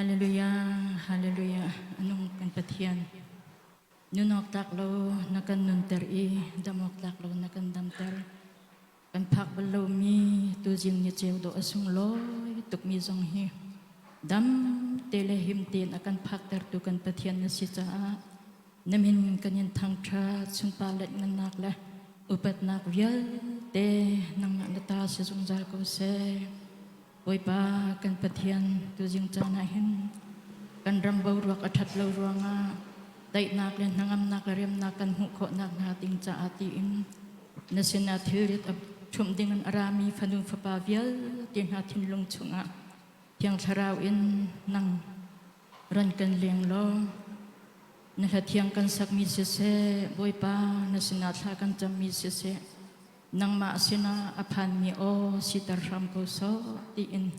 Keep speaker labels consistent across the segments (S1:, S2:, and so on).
S1: Hallelujah, Hallelujah, a nung kan Pathian. Nun awk tlak lo na kan nunter i dam awk tlak lo na kan damter. Kan phak bal lomi tuzing ni ceu dawh a sunglawi tukmi zong hi dam te le him tein a kan phaktertu kan Pathian na si caah na min kan in thangṭhat sunpar let ngannak le upatnak vialte nangmah na ta si zungzal ko seh. Bawipa kan Pathian tuzing caan ah hin kan ram boruak a ṭhat lo ruangah daihnak le hnangamnak le remnak kan hmuh khawh nakhnga ding caah tiin na sinah thilrit a ṭhumh dingin a rami fanu fapa vialte hna thinlung chungah Thiang Thlarau in nang ran kan leng law na hla thiang kan sakmi siseh Bawipa na sinah thla kan cammi siseh nangmah sinah a phanmi aw siter hram ko sawh tiin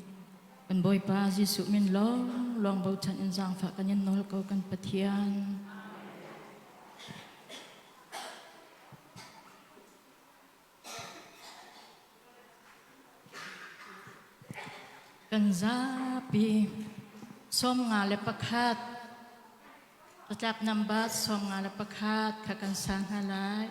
S1: kan Bawipa Jesuh min lawng lawng bochan in zaangfah kan in nawl ko kan Pathian. Kan zapi 51 catlap nambar 51 kha kan sa hna lai.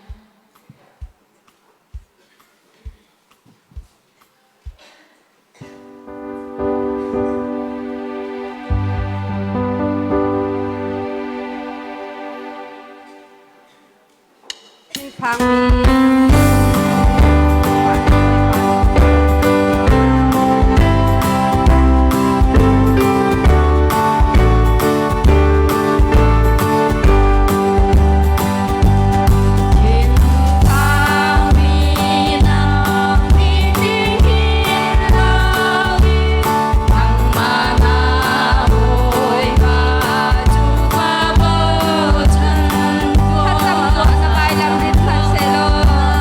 S2: Thinphangmi Thlacam tuah na vailam rit hmanhsehlaw.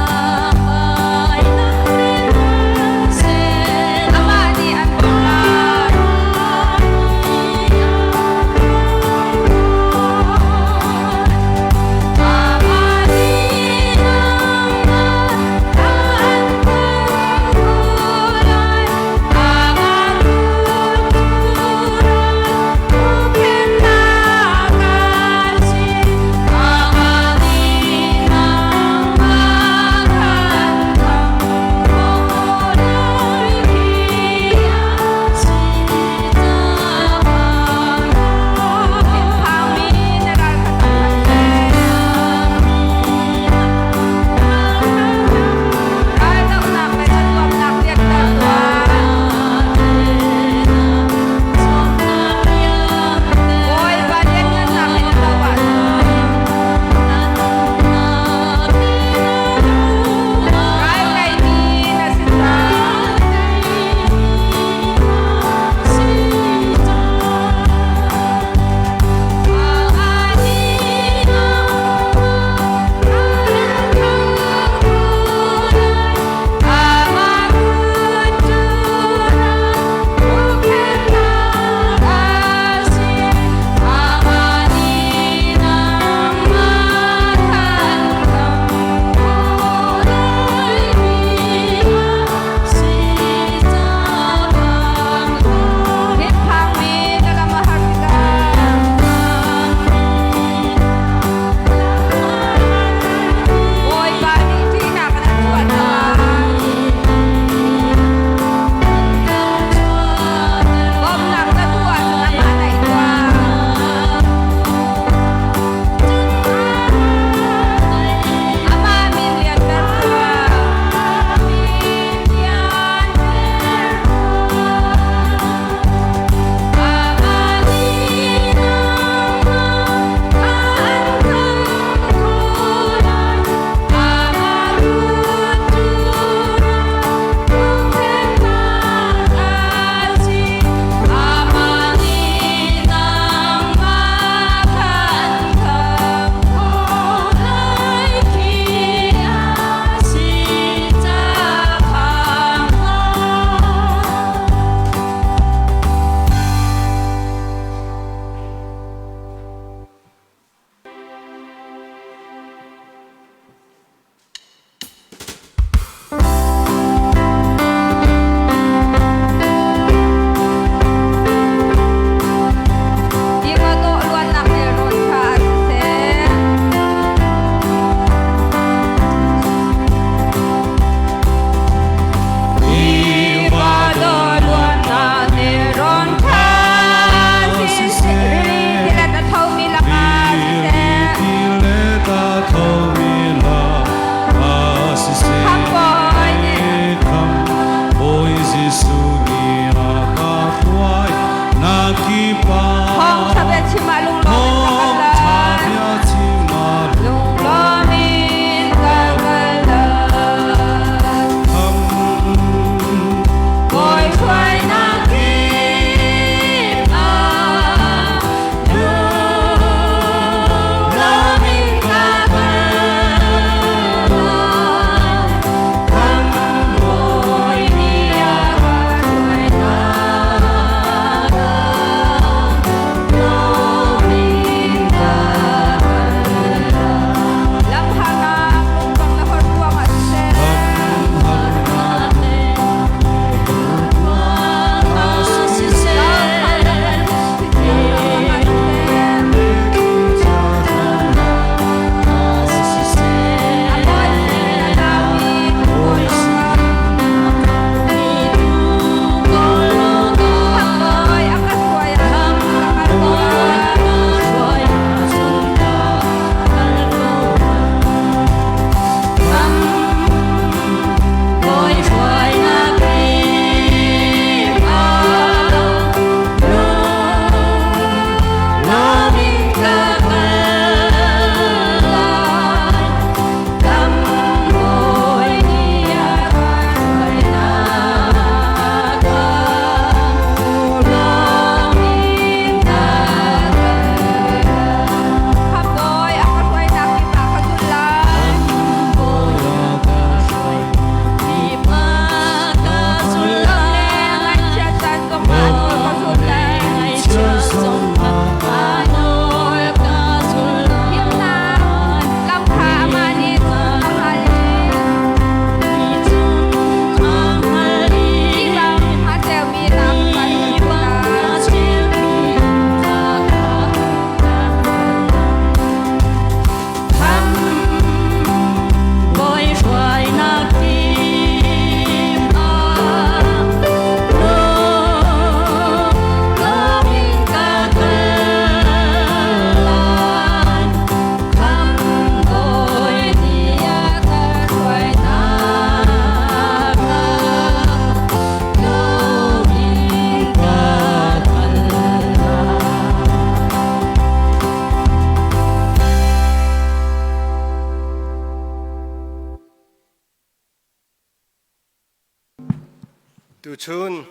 S3: Tuchun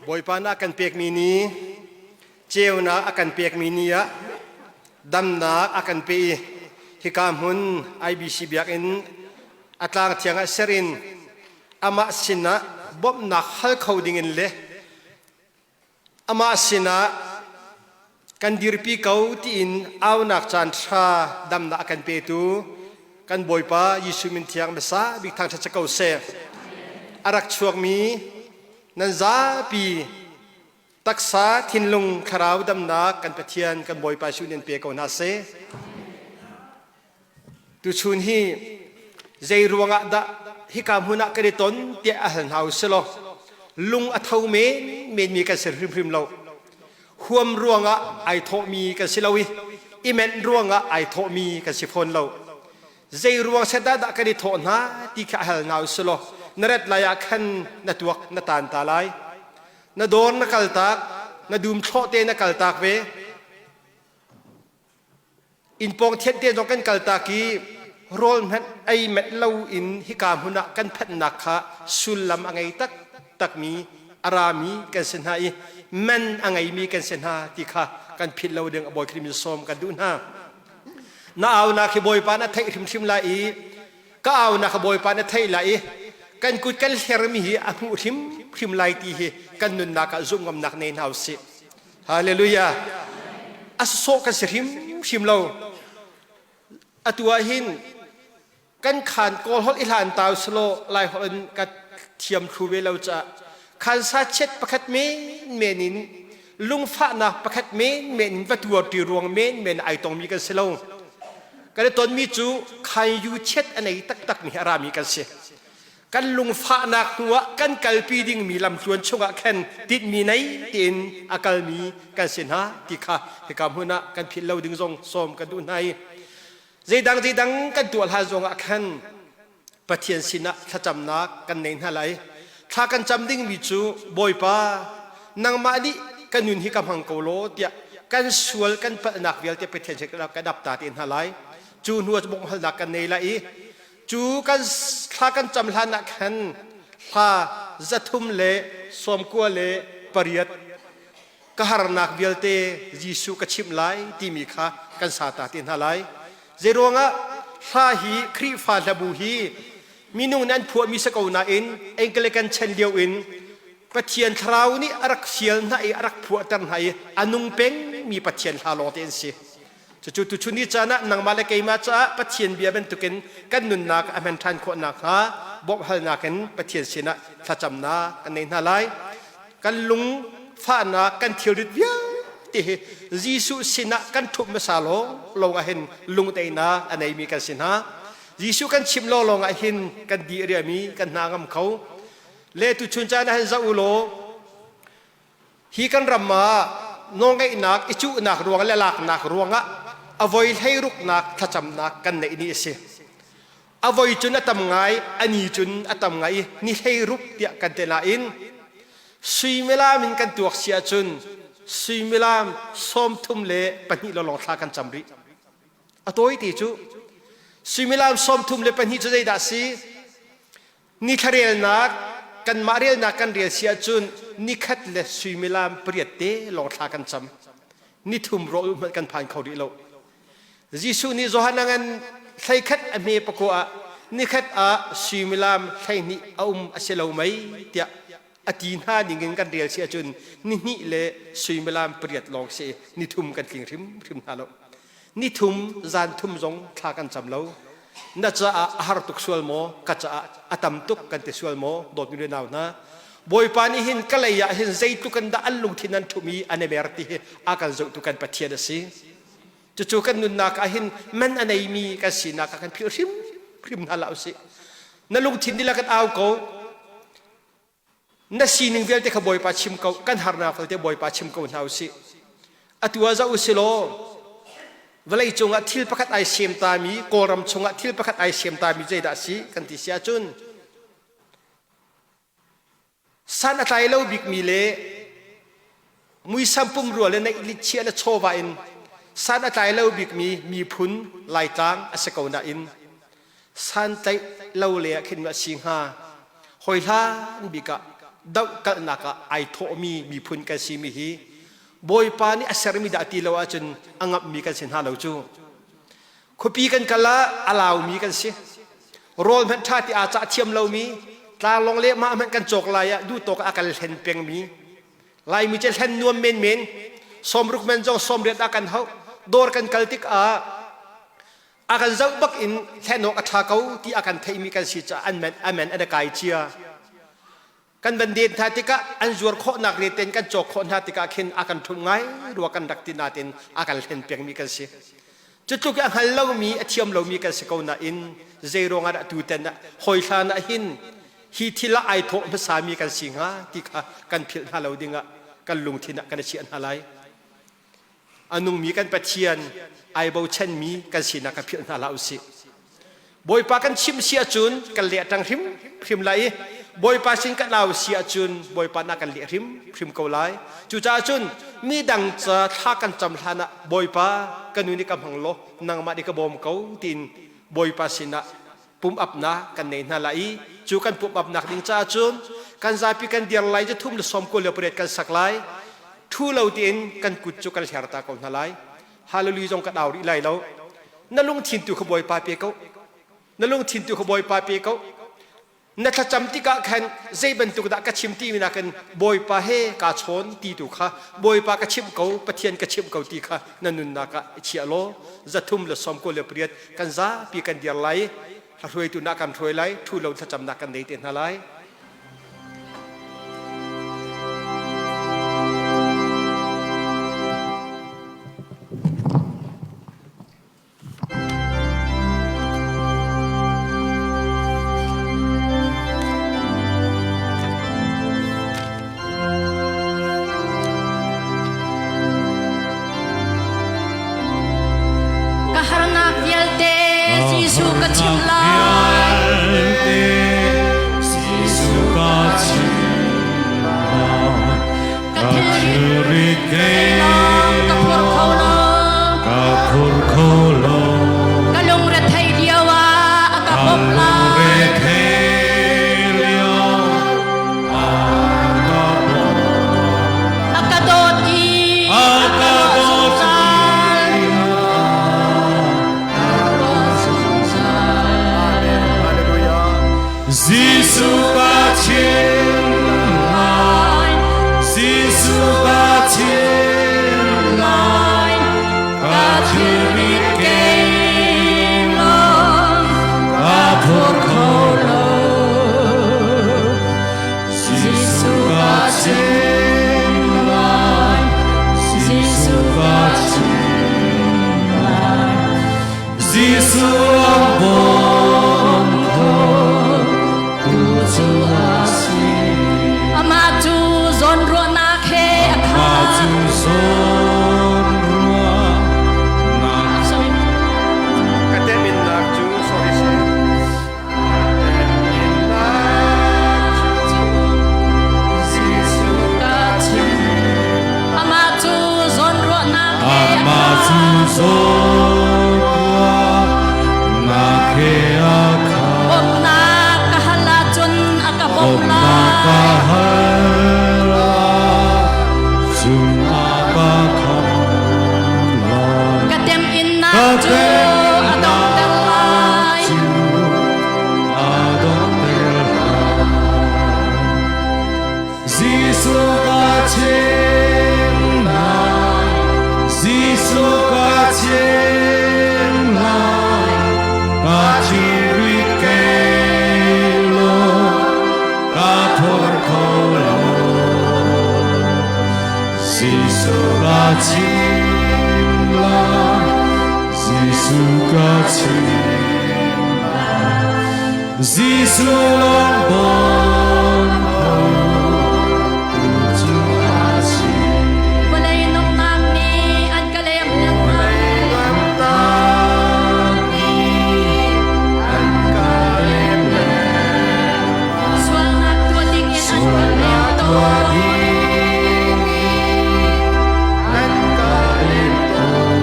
S3: Bawipa nih a kan pekmi ni, ceunak a kan pekmi ni ah damnak a kan pe i hika hmun IBC biakinn a tlang thiang ah ser in amah sinah bawmhnak hal kho dingin le amah sinah kan dirpi ko tiin aunak caan ṭha damnak a kan petu kan Bawipa Jesuh min thiang hmasa bik thangṭhat si ko seh. A rak chuakmi nan zapi taksa thinlung thlarau damnak kan Pathian kan Bawipa Jesuh nih an pe ko hna seh. Tuchun hi zei ruangah dah hika hmun ah kan i ton tiah a hal hna u silaw lung a tho men menmi kan si hrimhrim lo. Huam ruangah ai thawhmi kan si lo i i menh ruangah ai thawhmi kan si fawn lo. Zei ruang set dah dah kan i thawh hna ti kha a hal hna u silaw na rat lai ah khan na tuak na taan ta lai. Na dawr na kaltak, na dum thlawh te na kaltak ve. Innpawng thianh te zong kan kaltak i rawl hmanh ei manh lo in hika hmun ah kan phanhnak kha sullam a ngei taktakmi a rami kan si hna i man a ngeimi kan si hna ti kha kan philh lo ding a Bawi Khrih min sawm kan duh hna. Na aunak hi Bawipa na theih hrimhrim lai i ka aunak kha Bawipa na theih lai i kan kut kan hlermi hi a hmuh hrimhrim lai ti hi kan nunnak ah zumh ngamnak nei hna usih. Hallelujah. A sawh kan si hrimhrim lo. Atu ah hin kan khan kawl holh i hlan tau selaw lai holh in ka thiam thlu ve lo caah khan sa chiat pakhat men men in lungfahnak pakhat men men in va tuar ti ruang men men ai tongmi kan si lo. Kan i tonmi cu khan yu chiat a nei taktak mi hi a rami kan si. Kan lungfahnak hnuah kan kalpi dingmi lamtluan chungah khan tinhmi nei tiin a kalmi kan si hna ti kha hika hmun ah kan philh lo ding zong sawm kan duh hna i zeidang zeidang kan tuah hlan zongah khan Pathian sinah thlacamnak kan nei hna lai. Thla kan cam dingmi cu Bawipa nangmah nih ka nun hi ka hmang ko law tiah kan sual kan palhnak vialte Pathian sin kan ap ta te hna lai. Cu hnu ah bawmhhalnak kan nei lai i Cu kan thla kan cam hlan ah khan hla 398 ka harnak vialte Jesuh ka chimh lai timi kha kan sa ta te hna lai. Zeiruangah hla hi Khrihfa hlabu hi minung nih an phuahmi si ko nain Anglican chan lio in Pathian thlarau nih a rak fial hna i a rak phuahter hna i a nung pengmi Pathian hla lawng te an si. Cucu tuchun ni caan ah nangmah le keimah caah Pathian bia bantukin kan nunnak a hman ṭhan khawh nakhnga bawmhhalnak in Pathian sinah thlacamnak kan nei hna lai. Kan lung fahnak kan thilrit vialte hi Jesuh sinah kan ṭhumh hmasa lawng lawng ah hin lungteinak a neimi kan si hna. Jesuh kan chimh lawng lawng ah hin kan di riami kan hna ngam kho. Le tuchun caan ah hin zoh u law Hi kan ram ah nawlngeihnak i cuhnak ruang le laknak ruangah a voi hleiruknak thlacamnak kan neih ni a si. A voi cun a tam ngai, a ni cun a tam ngai i ni 16 tiah kan ti nain suimilam in kan tuak si ahcun suimilam 32 lawng thla kan cam rih. A tawi te cu suimilam 32 cu zeidah a si? Nithla relnak kanmah relnak kan rel si ahcun nikhat le suimilam pariat te lawng thla kan cam. Nithum rawl hmanh kan phan kho rih lo. Jesuh nih Johan a ngan 11 a hme pakua ah nikhat ah suimilam 12 a um a si lo mei tiah a ti hna ningin kan rel si ahcun nihnih le suimilam pariat lawng si nithum kan tling hrimhrim hna lo. Nithum zan thum zong thla kan cam lo. Na caah a har tuk sual maw ka caah a tam tuk kan ti sual maw dawtmi le nau hna Bawipa nih hin ka lei ah hin zeitluk in dah an lungthin an ṭhum i an i mer ti hi a kan zohtu kan Pathian a si cucu kan nunnak ah hin man a neimi kan sinak ah kan philh hrimhrim hna hlah usih na lungthin dihlak kan au ko Na sining vialte kha Bawipa chim ko, kan harnak vialte Bawipa chim ko hna usih. Atu ah zoh usih law, vawlei cungah thil pakhat ai sem tami, Kawlram chungah thil pakhat ai sem tami zeidah a si kan ti si ahcun san a tlai lo bikmi le muisam pumrua le neih chia le chawva in san a tlai lo bikmi miphun Laitlang a si ko nain santlaih lo le ah khin a si hnga. Hoi hlan bik ah dohkalhnak ah ai thawhmi miphun kan simi hi Bawipa nih a sermi dah ti lo ahcun a ngamhmi kan si hna lo cu. Khuapi kan kal ah a laumi kan si. Rawl hmanh ṭha ti aa cah thiam lomi, tlanglawng le mah hmanh kan cawk lai ah duhtawk a kal hlen pengmi, Laimi cu hlen nuam menmen, sawmruk men zong sawmriat ah kan hauh. Dawr kan kal tikah a kan zoh bak in hlen awk a ṭha ko ti a kan theihmi kan si caah an men amen an kai cia. Kan van den hna tikah an zuar khawhnak le ten kan cawk khawh hna tikah khin a kan ṭhumh ngai rua kan rak ti natin a kan hlen pengmi kan si. Cutluk i a hngal lomi, a thiam lomi kan si ko nain zei ruangah dah tutan ah hawi hlan ah hin hi thil ah ai thawh hmasami kan si hnga ti kha kan philh hna lo dingah kan lungthin ah kan i chiah hna lai. A nungmi kan Pathian ai bochanmi kan sinak kha philh hna hlah usih. Bawipa kan chimh si ahcun kan leh ṭang hrimhrim lai i Bawipa sin kan au si ahcun Bawipa na kan leh hrimhrim ko lai. Cucaah cun mi dang ca thla kan cam hlan ah Bawipa ka nu nih ka hmang law nangmah nih ka bawm ko tiin Bawipa sinah pum apnak kan nei hna lai i cu kan pum apnak ding caah cun kan zapi kan dir lai cu thum le sawm kul le pariat kan sak lai. Thu lo tiin kan kut cu kan hler ta ko hna lai. Hallelujah zong kan au rih lai lo. Na lungthin tu kha Bawipa pe ko. Na lungthin tu kha Bawipa pe ko. Na thlacam tikah khan zei bantuk dah ka chim timi nakin Bawipa he kaa chawn ti tu kha Bawipa ka chimh ko, Pathian ka chimh ko ti kha na nunnak ah i chiah law 328 kan zapi kan dir lai. Hruaitu na kan hruai lai, thu lo thlacamnak kan nei te hna lai.
S1: Ka harnak vialte Jesuh ka chimh lai.
S4: Jesuh ka chimh lai.
S1: Ka thilri lawng ka phur kho lo.
S4: Ka phur kho lo.
S1: Ka lungrethei lio ah a ka bawmh lai.
S4: Lungrethei lio ah a ka bawmh.
S1: A ka dawt i
S4: A ka dawt
S1: zungzal.
S4: i
S3: Hallelujah.
S4: Jesuh ka chimh lai. Jesuh ka chimh lai. Ka thilrit
S1: Kei lawng
S4: ka phur kho
S1: lo.
S4: Jesuh ka chimh lai. Jesuh ka chimh lai. Jesuh a bawm kho tu cu a si.
S1: Amah cu zawnruahnak he a
S4: Amah
S1: khat.
S4: cu zawnruahnak
S1: Sorry.
S3: Ka teminnak cu sorry sir. Teminnak cu
S1: Jesuh ka chimh. Amah cu zawnruahnak he a
S4: Amah cu
S1: khat.
S4: zawnruahnak he a khat.
S1: Bawmhnak ka hal ahcun a ka bawmh
S4: Bawmhnak ka
S1: lai.
S4: hal ahcun a ka khamh lai.
S1: Ka temhinnak
S4: Ka
S1: cu a donghter lai.
S4: cu a donghter lai. Jesuh ka chimh lai. Jesuh ka chimh lai. Ka thilrit kei law ka phor kho lo. Jesuh ka chimh lai. Jesuh ka chimh lai. Jesuh lawng bawm kho tu cu a si.
S1: Vawlei nomhnak nih an ka lem lengmang. Sualnak tuah dingin an ka lem tawn.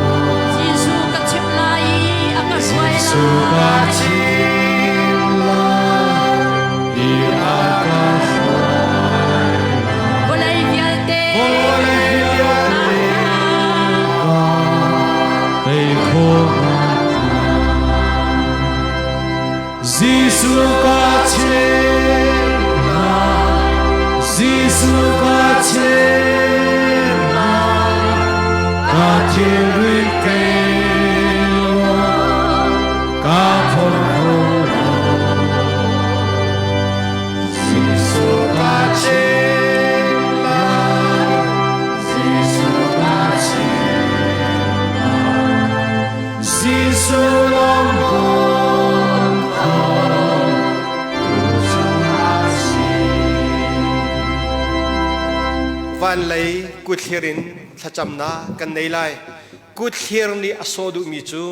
S1: Jesuh ka chimh lai i a ka hruai
S4: Jesuh ka
S1: lai.
S4: chimh lai i Jesuh ka chim lai, Jesuh ka chim lai, ka thilri ke law, ka phor kho lo. Jesuh ka chim lai, Jesuh ka chim lai, Jesuh lawng bawm kho tu a si.
S3: Van lei kutthlir in thlacamnak kan nei lai. Kutthlir nih a sawh duhmi cu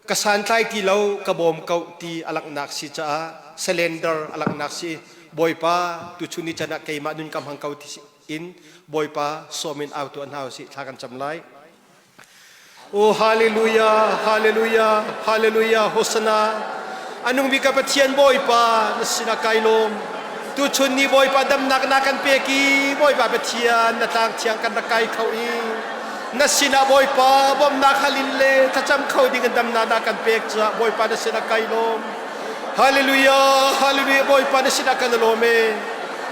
S3: ka santlai ti lo ka bawm ko ti a langhnak si caah surrender a langhnak si. Bawipa tuchun ni can ah keimah nun ka hmang ko ti in Bawipa sawm in au tuah hna usih thla kan cam lai. Oh hallelujah, hallelujah, hallelujah, Hosanna. Anung bik ka Pathian Bawipa na sinah kai lawm. Tuchun ni Bawipa damnak na kan pek i Bawipa Pathian na tlang thiang kan rak kai kho i na sinah Bawipa bawmhnak halin le thlacam kho ding in damnak na kan pek caah Bawipa na sinah kai lawm. Hallelujah, hallelujah Bawipa na sinah kan lawm e.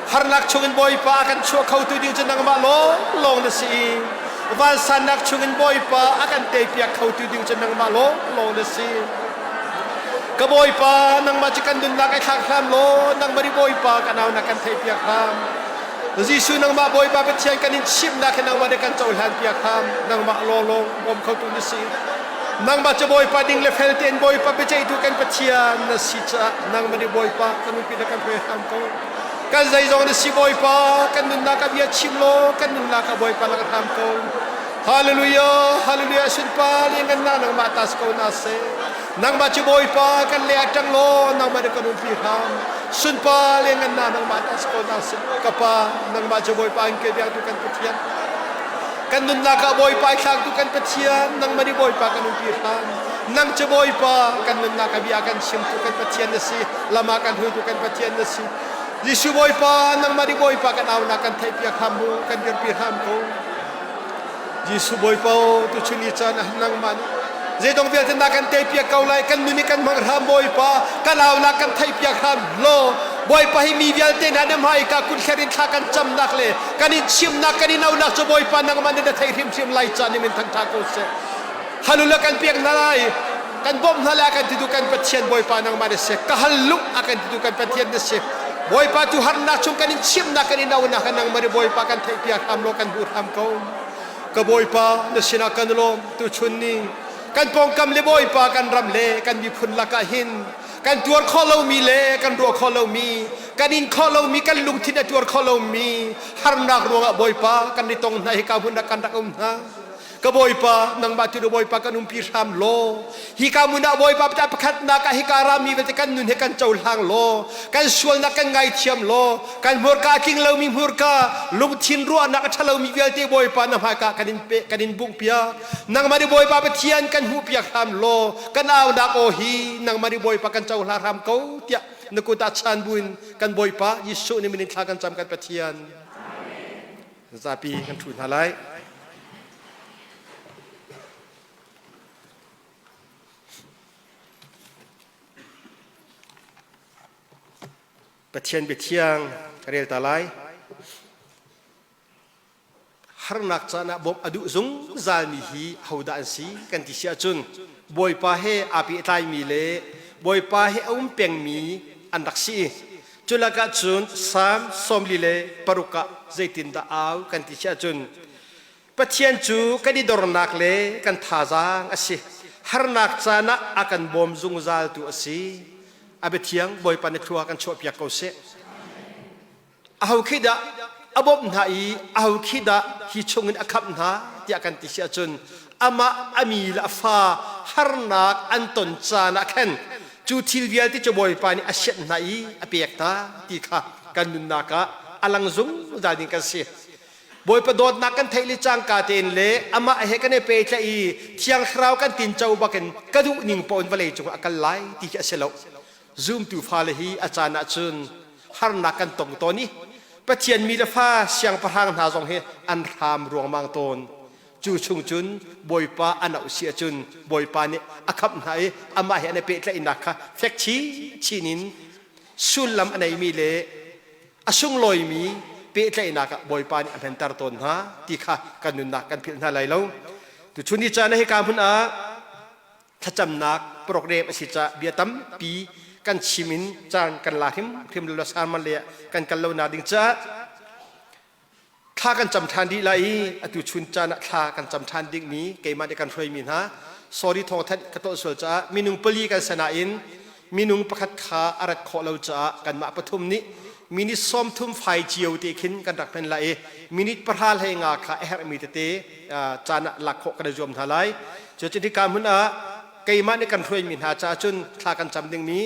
S3: Harnak chungin Bawipa a kan chuah khotu ding cu nangmah lawng lawng na si i vansannak chungin Bawipa a kan teipiak khotu ding cu nangmah lawng lawng na si. Ka Bawipa nangmah cu kan nunnak ai thlak hram law nangmah nih Bawipa kan au na kan theihpiak hram. Jesuh nangmah Bawipa Pathian kan in chimnak hi nangmah nih kan cohlan piak hram. Nangmah lawng lawng bawm khotu na si. Nangmah cu Bawipa ding le fel tein Bawipa biaceihtu kan Pathian na si caah nangmah nih Bawipa kan nupi na kan hruai hram ko. Kan zeizong na si Bawipa, kan nunnak ah bia chim law kan nunnak ah Bawipa na kan hram ko. Hallelujah, hallelujah, sunpa le ngan na nangmah ta si ko na se. Nangmah cu Bawipa kan le ah ṭang law nangmah na kan umpi hram. Sunpa le ngan na nangmah ta si ko na se. Ka pa, nangmah cu Bawipa in ke biaktu kan Pathian. Kan nunnak ah Bawipa i thlaktu kan Pathian, nangmah nih Bawipa kan umpi hram. Nang cu Bawipa kan nunnak a bia kan chimtu kan Pathian na si, lam ah kan hruaitu kan Pathian na si. Jesuh Bawipa, nangmah nih Bawipa kan aunak kan theihpiak hram mu, kan dirpi hram ko. Jesuh Bawipa o, tuchun ni caan ah nangmah nih zeidong vialte na kan teipiak ko lai, kan nun i kan hmang hram Bawipa, kan aunak kan theihpiak hram law. Bawipa hi mi vialte hna na hmai ka kun thler in thla kan camnak le kan in chimnak kan in aunak cu Bawipa nangmah nih na thei hrimhrim lai caan in min thangtha ko seh. Hallelujah kan pek hna lai kan bawmh hna lai a kan titu kan Pathian Bawipa nangmah na si ka hal luk a kan titu kan Pathian na si Bawipa tu harnak chung kan in chimnak kan in aunak kan nangmah nih Bawipa kan theihpiak hram law kan hmuh hram ko ka Bawipa na sinah kan lawm tu chun ni kan pawngkam le Bawipa kan ram le kan miphun lakah hin kan tuar khawh lomi le kan ruah khawh lomi kan in khawh lomi kan lungthin a tuar khawh lomi harnak ruangah Bawipa kan i tong hna hi ka hmun ah kan rak um hna Ka Bawipa, nangmah tu Bawipa kan umpi hram law. Hi ka mun ah Bawipa ta pakhatnak ah hika rami vialte kan nun he kan cohlang law, kan sualnak kan ngaithiam law, kan hmurka a tling lomi hmurka, lungthin ruahnak a ṭhalomi vialte Bawipa na hmaika kan in pe, kan in bungh piak. Nangmah nih Bawipa Pathian kan hmuh piak hram law, kan aunak aw hi nangmah nih Bawipa kan cohlang hram ko tiah na kut ah chan buin kan Bawipa Jesuh nih min in thla kan cam kan Pathian. Zapi kan ṭhu hna lai. Pathian biathiang ka rel ta lai. Harnak caan ah bawmh a duh zungzalmi hi hodah an si kan ti si ahcun Bawipa he aa pehtlaimi le Bawipa he a um pengmi an rak si. Cu lakah cun Salm 46 ah zeitindah au kan ti si ahcun Pathian cu kan i dornak le kan thazaang a si. Harnak caan ah a kan bawm zungzaltu a si. A biathiang Bawipa na thlua kan chuahpiak ko seh. Aho khi dah a bawmh hna i aho khi dah hi chungin a khamh hna tiah kan ti si ahcun amah a mi le a fa harnak an ton caan ah khan cu thil vialte cu Bawipa nih a sianh hna i a pek hna ti kha kan nunnak ah a lang zungzal ding kan si. Bawipa dawtnak kan theih le cangka tein le amah he kan i pehtlaih i Thiang Thlarau kan tinco bakin ka duh ning paoh in vawlei cungah a kal lai ti khi a si lo. Zumtu fale hi a caan ahcun harnak kan tong tawn i Pathian mi le fa siangpahrang hna zong hi an hram ruangmang tawn. Cu chung cun Bawipa an auh si ahcun Bawipa nih a khamh hna i amah he an i pehtlaihnak kha fek chinchin in sullam a neimi le a sunglawimi pehtlaihnak ah Bawipa nih a hmenter tawn hna ti kha kan nunnak kan philh hna lai lo. Tuchun ni caan ah hika hmun ah thlacamnak program a si caah bia tampi kan chim in caan kan la hrimhrim lo sarman le kan kal lo nak ding caah thla kan cam ṭhan rih lai i atu chun caan ah thla kan cam ṭhan dingmi keimah nih kan hruaimi hna sorry thawngthanh ka tuah sual caah minung pali kan sanain minung pakhat kha a rat khawh lo caah kanmah pathum nih minute 30 fai cio te khin kan rak hman lai i minute pahra hlei nga kha a herhmi tete caan ah lak khawh kan i zuam hna lai. Cucu hika hmun ah keimah nih kan hruaimi hna caah cun thla kan cam dingmi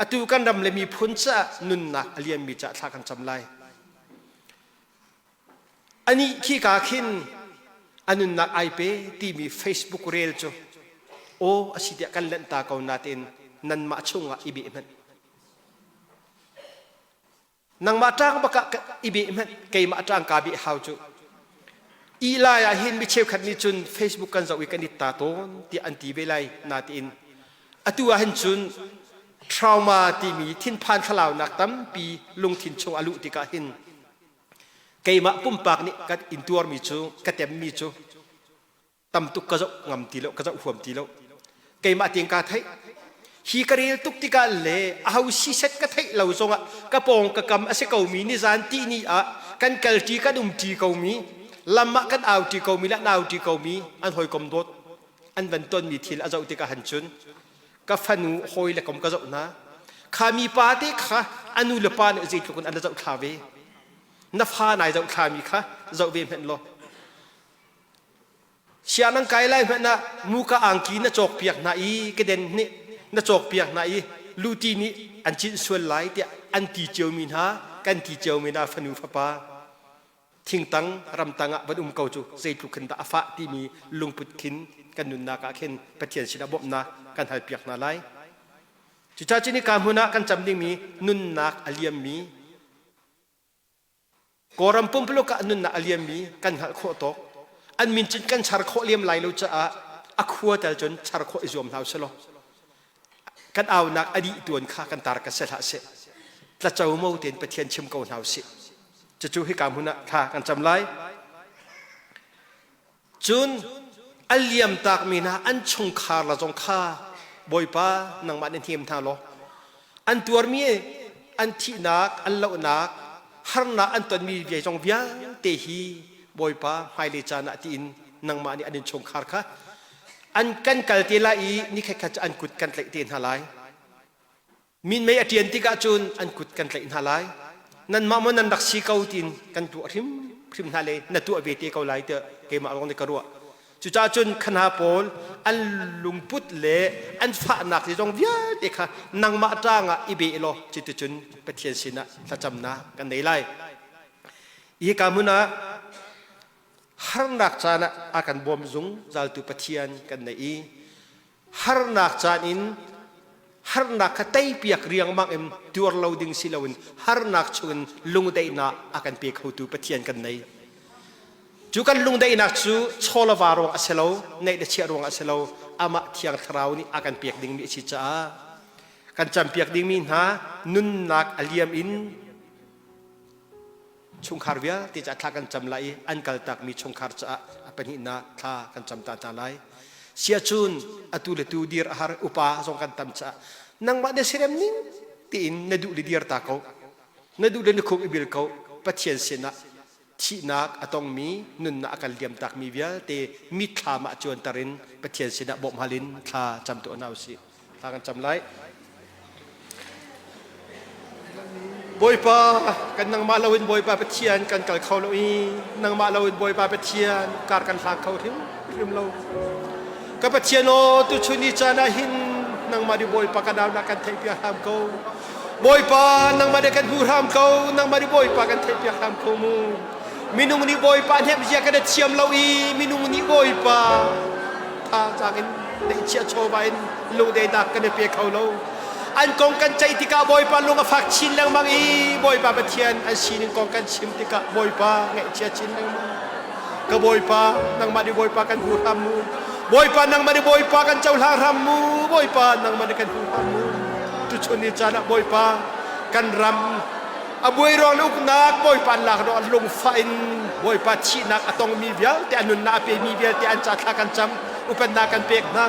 S3: atu kan ram le miphun caah nunnak a liammi caah thla kan cam lai. Anih khika khin a nunnak ai pe timi Facebook rel cu aw a si tiah kan lanh ta ko natein nanmah chungah i beh hmanh. Nangmah ṭang bak ah i beh hmanh, keimah ṭang kaa beh hau cu. I lai ah hin mi cheukhat nih cun Facebook kan zoh i kan it ta tawn tiah an ti ve lai natein atu ah hin cun trauma timi thinphan thlalaunak tampi lungthin chung a luh tikah hin keimah pumpak nih kan intuarmi cu ka temmi cu tam tuk ka zoh ngam ti lo ka zoh huam ti lo. Keimah tein kaa theih. Hi ka rel tuk tikah le aho siset ka theih lo zongah ka pawng ka kam a si komi nizan ti ni ah kan kalṭi kan umṭi komi lam ah kan auṭi komi le an auṭi komi an hawikom dawt an van tonmi thil a zoh tikah han cun ka fanu hawi le kom ka zoh hna. Kha mi pa te kha a nu le pa nih zeitluk in an la zoh thla ve. Na fa nai zoh thlami kha zoh ve hmenh law. Sia nan kai lai hmanh ah muka angki na cawk piak hna i keden nih na cawk piak hna i luti nih an cinh sual lai tiah an ti ciomi hna kan ti ciomi hna fanu fapa thingtang ramtang ah van um ko cu zeitluk khin dah a fah timi lungput khin kan nunnak ah khin Pathian sinah bawmhnak kan hal piak hna lai. Cucaah cun hika hmun ah kan cam dingmi nunnak a liammi Kawlram pumpuluk ah nunnak a liammi kan hngalh khawh tawk. An min cun kan char khawh liam lai lo caah a khua tel cun char khawh i zuam hna usih law kan aunak a dih tuan kha kan tar ka se hlah seh. Tlaco mo tein Pathian chim ko hna usih. Cucu hika hmun ah thla kan cam lai. Cun a liamtakmi hna an chungkhar la zong kha Bawipa nangmah nih hnem hna law an tuarmi an thihnak an lohnak harnak an tonmi zong vialte hi Bawipa hmailei caan ah tiin nangmah nih an innchungkhar kha an kan kal te lai i nikhat khat cu an kut kan tlaih te hna lai. Minmei a ṭian tikah cun an kut kan tlaih hna lai. Nanmah maw nan rak si ko tiin kan tuah hrimhrim hna le na tuah ve te ko lai tiah keimah lawng nih ka ruah. Cucaah cun khana pawl an lungput le an fahnak zong vialte kha nangmah ṭang ah i beh law cuticun Pathian sinah thlacamnak kan nei lai. Hika hmun ah harnak caan ah a kan bawm zungzaltu Pathian kan nei i harnak caan in harnak kha teipiak riangmang in tuar lo ding si loin harnak chungin lungdaihnak a kan pe khotu Pathian kan nei. Cu kan lungdaihnak cu chawlava ruang a si lo, neih le chiah ruang a si lo, amah Thiang Thlarau nih a kan pek dingmi a si caah kan campiak dingmi hna nunnak a liam in chungkhar vialte caah thla kan cam lai i an kaltakmi chungkhar caah a pahnihnak thla kan cam ta hna lai. Siacun atu le tu dir a har upa zong kan tam caah nangmah na sirem ning tiin na duh le dir ta ko na duh le na khuk i bil ko. Pathian sinah thihnak a tongmi nunnak a kan liamtakmi vialte mitthlam ah cuanter in Pathian sinah bawmh hal in thla cam tuah hna usih. Thla kan cam lai. Bawipa, kan nangmah loin Bawipa Pathian kan kal kho lo i nangmah loin Bawipa Pathian kar kan hlang kho hrimhrim lo. Ka Pathian aw, tuchun ni caan ah hin nangmah nih Bawipa kan aunak kan theihpiak hram ko. Bawipa, nangmah nih kan hmu hram ko, nangmah nih Bawipa kan theihpiak hram ko mu. Minung nih Bawipa hnemh zia kan i thiam lo i minung nih Bawipa thazaang in neihchiah chawva in lungdainak kan i pe kho lo. An kong kan ceih tikah Bawipa lung a fak chin lengmang i Bawipa Pathian an sining kong kan chim tikah Bawipa ngaihchia chin lengmang. Ka Bawipa, nangmah nih Bawipa kan hu hram mu. Bawipa nangmah nih Bawipa kan cohlang hram mu. Bawipa nangmah nih kan hu hram mu. Tuchun ni caan ah Bawipa kan ram a buai ruang le uknak Bawipa an lak ruang lungfah in Bawipa thihnak a tongmi vialte a nunnak a pemi vialte an ca thla kan cam upatnak kan pek hna.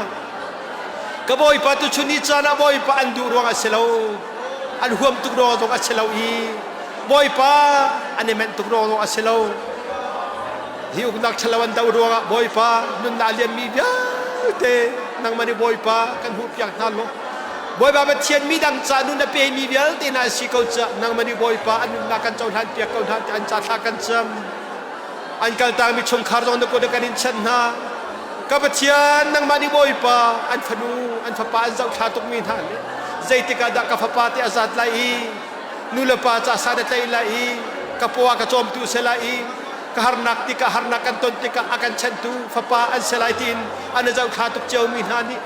S3: Ka Bawipa tuchun ni caan ah Bawipa an duh ruang a si lo. An huam tuk ruang zong a si lo i Bawipa an i menh tuk ruang zong a si lo. Hi uknak ṭhalo an doh ruangah Bawipa nunnak a liammi vialte nangmah nih Bawipa kan hmuhpiak hna law Bawipa Pathian midang ca nun a pemi vialte hna si ko ca nangmah nih Bawipa an nunnak kan cohlan piak ko hna ti an ca thla kan cam. An kaltakmi chungkhar zong na kut ah kan in chanh hna. Ka Pathian nangmah nih Bawipa an fanu an fapa an zohthla tukmi hna le zeitik ah dah ka fapa te a zat lai i nu le pa ca sa na tlaih lai i ka paw ah ka cawmtu si lai i ka harnak tikah harnak kan ton tikah a kan chanhtu fapa an si lai tiin an i zohthla tuk ciomi hna nih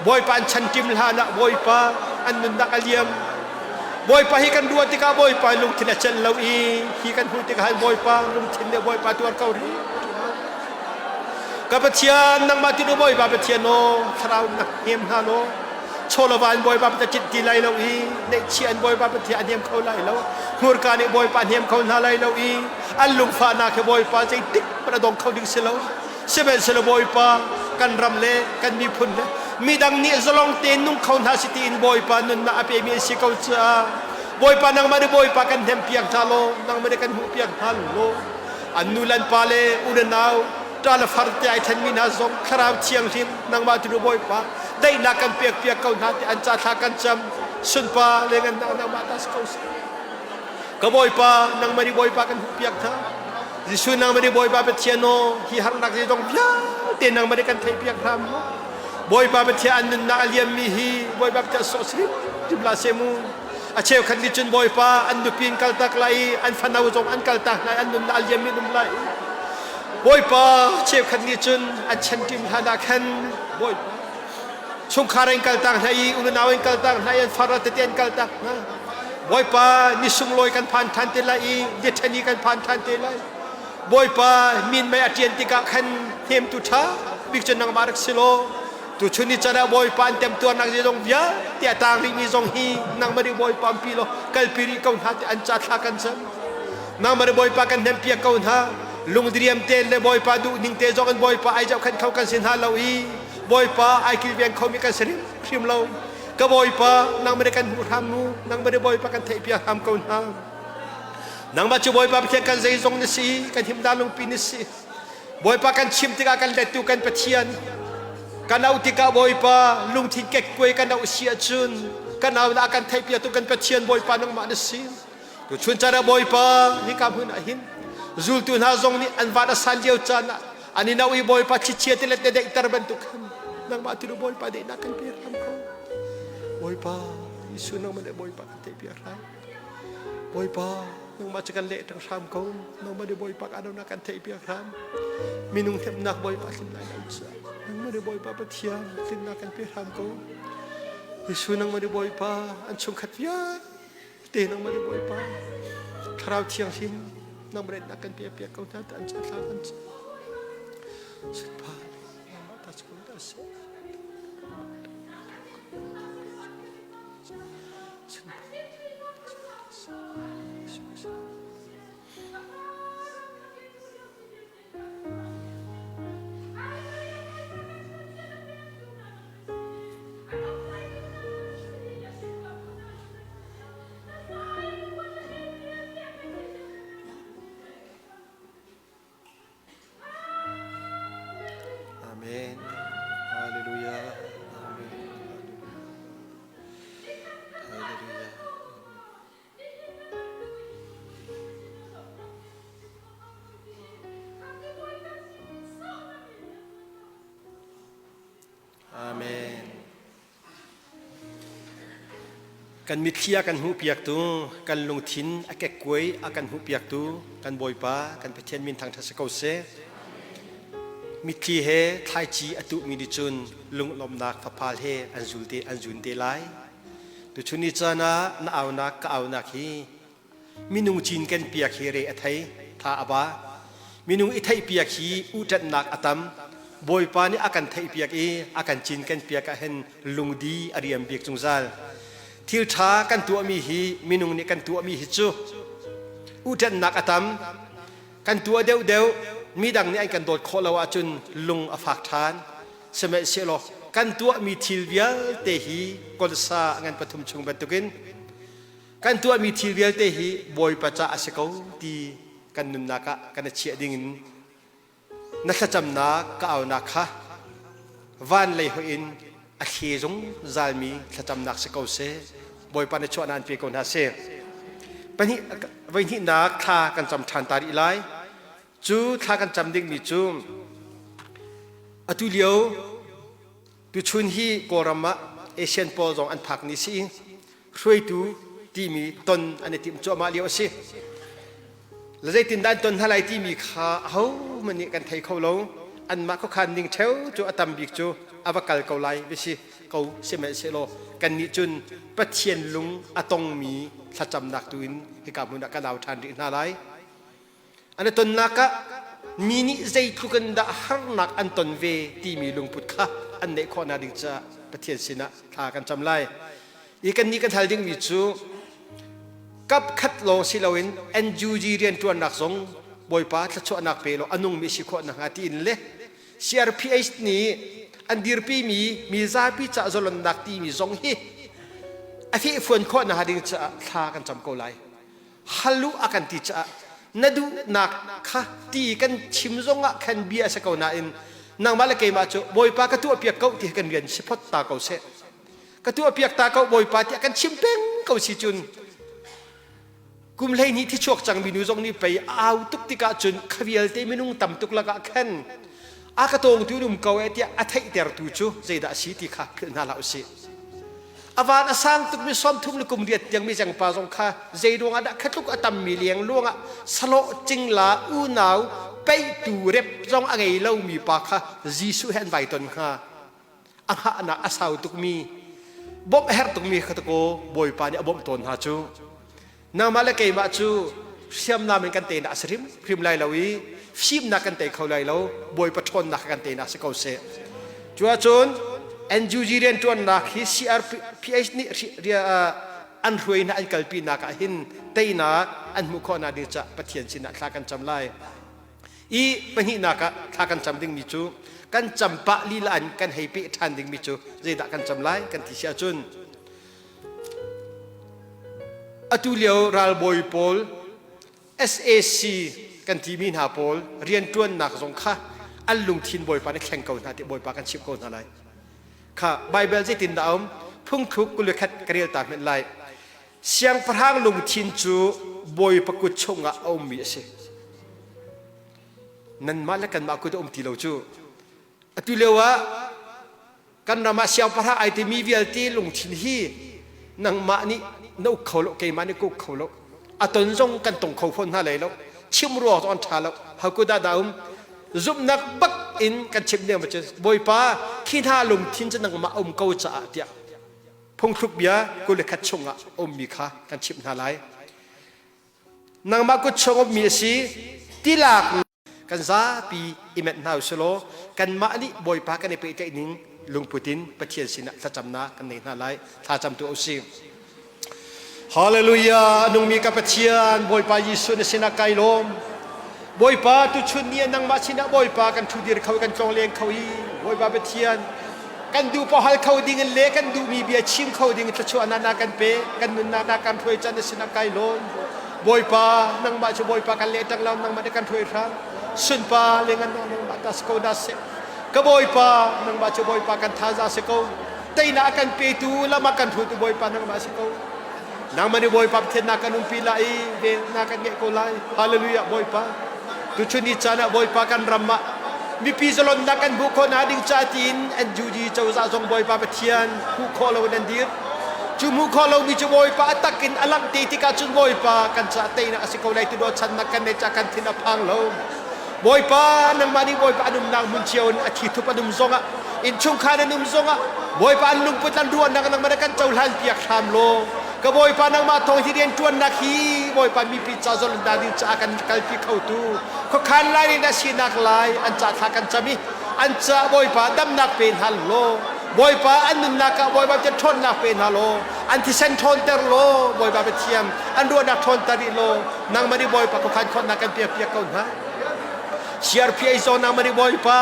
S3: Bawipa an chan tim hlan ah Bawipa an nunnak a liam. Bawipa hi kan ruah tikah Bawipa lungthin a celh lo i hi kan hmuh tikah Bawipa lungthin le Bawipa tuar ko rih. Ka Pathian nangmah ti Bawipa Pathian aw thlarau nak hnem hna law chawlava an Bawipa Pathian cit ti lai lo i neihchih an Bawipa Pathian a hnem kho lai lo hmurka nih Bawipa hnem kho hna lai lo i an lungfahnak hi Bawipa zeitik hmanh a dong kho ding si lo sihmanhsehlaw Bawipa kan ram le kan miphun le midang nih zalong tein nung kho hna si tiin Bawipa nunnak a pemi an si ko caah Bawipa nangmah nih Bawipa kan hnem piak hna law nangmah nih kan hmuh piak hna law an nu le an pa le u le nau ṭa le far te ai ṭhenmi hna zong thlarau thianghlim nangmah tu Bawipa daihnak kan pek piak ko hna ti an ca thla kan cam sunpa le ngan nangmah ta si ko seh ka Bawipa nangmah nih Bawipa kan hmuh piak hna Jesuh nangmah nih Bawipa Pathian aw hi harnak zeizong vialte nangmah nih kan theih piak hna mu Bawipa Pathian an nunnak a liammi hi Bawipa Pathian sawh hrim hrim hlah seh mu a cheukhat nih cun Bawipa an nupi in kaltak lai i an fano zong an kaltak hna i an nunnak a liammi an um lai Bawipa cheukhat nih cun an chanṭim hlan ah khan Bawipa chungkhar in kaltak hna i unau in kaltak hna i an far tete an kaltak hna Bawipa ni sunglawi kan phan ṭhan te lai i liṭhani kan phan ṭhan te lai Bawipa min mei a ṭian tikah khan hnemtu ṭha bik cu nangmah rak si law tuchun ni can ah Bawipa an temtuarnak zeizong vialte a tang rihmi zong hi nangmah nih Bawipa ampi law kalpi rih ko hna ti an ca thla kan cam nangmah nih Bawipa kan hnempiak ko hna lungdiriam te le Bawipa duh ning te zong in Bawipa ai zohkhenh kho kan si hna lo i Bawipa ai kilveng khomi kan si hrimhrim lo ka Bawipa nangmah nih kan hmuh hram mu nangmah nih Bawipa kan theihpiak hram ko hna nangmah cu Bawipa Pathian kan zeizong na si kan himdan lungpi na si Bawipa kan chim tikah kan lettu kan Pathian kan auh tikah Bawipa lungthin kekkuai kan auh si ahcun kan au na kan theihpiaktu kan Pathian Bawipa nangmah na si tuchun caan ah Bawipa hika hmun ah hin zultu hna zong nih an van a san lio caan ah an i no i Bawipa chichia te le te deihter bantuk khan nangmah tu Bawipa deihnak kan pe hram ko Bawipa Jesuh nangmah le Bawipa kan theihpiak hram Bawipa nangmah cu kan leh ṭang hram ko nangmah nih Bawipa ka na kan theihpiak hram minung hnemhnak Bawipa tlim lai lo cu nangmah nih Bawipa Pathian tlinnak kan pe hram ko Jesuh nangmah nih Bawipa an chungkhat vialte nangmah nih Bawipa Thlarau Thianghlim nangmah nih kan pe piak ko hna an ca thla kan ca sunpa nangmah ta ko ta si Amen. Hallelujah. Amen. Hallelujah. Amen. Kan mitthli a kan hmuhpiaktu, kan lungthin a kekkuai a kan hmuhpiaktu kan Bawipa, kan Pathian min thangṭhat si ko seh. Mitthli he thlaici a tuhmi nih cun lunglawmhnak faphal he an zul te an zun te lai. Tuchun ni caan ah na aunak ka aunak hi minung cin kan piak hi re a thei, tha a ba. Minung i theihpiak hi uhṭanhnak a tam. Bawipa nih a kan theihpiak i a kan cinkenpiak ahhin lungdi a riam bik zungzal. Thil ṭha kan tuahmi hi minung nih kan tuahmi hi cu uhṭanhnak a tam. Kan tuah deuhdeuh midang nih an kan dawt khawh lo ahcun lung a fak ṭhan. Sihmanhsehlaw kan tuahmi thil vialte hi kolsa a ngan pathum chung bantukin kan tuahmi thil vialte hi Bawipa ca a si ko ti kan nunnak ah kan i chiah dingin na thlacamnak ka aunak kha van lei hoih in a thli zungzalmi thlacamnak si ko seh. Bawipa na chuahnak an pe ko hna seh. Pahnih voihnihnak thla kan cam ṭhan ta rih lai. Cu thla kan cam dingmi cu atu lio tuchun hi Kawlram ah Asian pawl zong an phak ni si i hruaitu timi ton an i timh cuahmah lio a si. Le zeitindah an ton hna lai timi kha ahohmanh nih kan thei kho lo. Anmah khuakhan ning ṭheo cu a tam bik cu a va kal ko lai bia si ko sihmanhsehlaw kannih cun Pathian lung a tongmi thlacamnak tu in hika hmun ah kan au ṭhan rih hna lai. An i tonnak ah mi nih zeitluk in dah harnak an ton ve timi lungput kha an neih khawhnak ding caah Pathian sinah thla kan cam lai. I kannih kan hal dingmi cu kap khat lawng si loin NUG rianṭuannak zong Bawipa thluachuahnak pe law a nungmi si khawh nakhnga tiin le CRPH nih an dirpimi mi zapi ca zalonnak timi zong hi a fehfuan khawh nakhnga ding caah thla kan cam ko lai. Hal u a kan ti caah na duhnak kha ti kan chim zongah khan bia a si ko nain nangmah le keimah cu Bawipa ka tuahpiak ko ti kan rian si phot ta ko seh. Ka tuahpiak ta ko Bawipa tiah kan chim peng ko si cun kum 12 thi chuak cangmi nu zong nih pei a au tuk tikah cun kha vialte minung tam tuk lakah khan a ka tawngtu in um ko e tiah a theihtertu cu zeidah a si ti kha philh hna hlah usih. A van a sang tukmi 30 le kum riat tiang mi zengpa zong kha zei ruangah dah khatluk a tammi liang luangah salawh cingla unau peihtu rep zong a ngei lomi pa kha Jesuh he an vai ton hnga. A hngahnak a sau tukmi bawmh a herh tukmi kha takaw Bawipa nih a bawmh tawn hna cu. Nangmah le keimah cu hriamnam in kan teinak a si hrimhrim lai lo i fimnak kan tei kho lai lo, Bawipa ṭhawnnak kan teinak si ko seh. Cu ahcun NUG rianṭuannak hi CRPH nih an hruai hna an kalpinak ah hin teinak an hmuh khawhnak ding caah Pathian sinah thla kan cam lai. I pahnihnak ah thla kan cam dingmi cu kan cam pah lila in kan hei peh ṭhan dingmi cu zeidah kan cam lai kan ti si ahcun Atu lio ralbawi pawl SAC kan timi hna pawl rianṭuannak zong kha an lungthin Bawipa nih thleng ko hna ti Bawipa kan chimh ko hna lai. Kha Baibal zeitindah a um? Phungthluk 21 ka rel ta hmenh lai. Siangpahrang lungthin cu Bawipa kut chungah a ummi a si. Nanmah le kanmah kut a um ti lo cu. Atu lio ah kan ram ah siangpahrang ai timi vialte lungthin hi nangmah nih na uk kho lo, keimah nih ka uk kho lo, a ton zong kan tong kho fawn hna lai lo, chim ruang zong an ṭha lo. Hakuda dah um zumhnak bak in kan chim ding cu Bawipa khi hna lungthin cu nangmah um ko caah tiah phungthluk bia 21 chungah ummi kha kan chimh hna lai. Nangmah kut chung ummi a si tilak Kan zapi i menh hna usilaw kanmah nih Bawipa kan i pehtlaih ning lungput in Pathian sinah thlacamnak kan nei hna lai. Thlacam tu usih. Hallelujah! Nungmi ka Pathian, Bawipa Jesuh na sinah kai lawm. Bawipa tuchun ni ah nangmah sinah Bawipa kan ṭhudir kho kan tlongleng kho i Bawipa Pathian kan duh paoh hal kho ding in le kan duhmi bia chim kho ding in thluachuahnak na kan pe kan nunnak na kan hruai can na sinah kai lawm. Bawipa, nangmah cu Bawipa kan leh ṭang lo, nangmah nih kan hruai hram. Sunpa le ngan nangmah ta si ko dah seh. Ka Bawipa, nangmah cu Bawipa kan thaza si ko. Teinak a kan petu, lam a kan hrutu Bawipa nangmah si ko. Nangmah nih Bawipa Pathian na kan umpi lai i vel na kan ngeih ko lai. Hallelujah Bawipa. Tuchun ni caan ah Bawipa kan ram ah mipi zalonnak kan hmuh khawh hna ding ca tiin NUG cozah zong Bawipa Pathian hmuh khawh lo in an dir. Cu hmuh khawh lomi cu Bawipa a tak in a langh te tikah cun Bawipa kan caah teinak a si ko lai ti ruahchannak kan nei caah kan thin a phang lo. Bawipa nangmah nih Bawipa an umnak hmun cio in a thi thup an um zongah innchungkhar an um zongah Bawipa an lungput an ruahnak nangmah na kan cohlan piak hram law ka Bawipa nangmah thawng hi rianṭuannak hi Bawipa mipi ca zalonnak ding caah kan kalpi khotu khuakhan lai nih na sinak lai an ca thla kan cam i an ca Bawipa damnak pe hna law Bawipa an nunnak ah Bawipa Pathian ṭhawnnak pe hna law an thisen ṭhawnter law Bawipa Pathian an ruahnak ṭhawnter rih law nangmah nih Bawipa khuakhan khawhnak kan piak piak ko hna. CRPA zawn nangmah nih Bawipa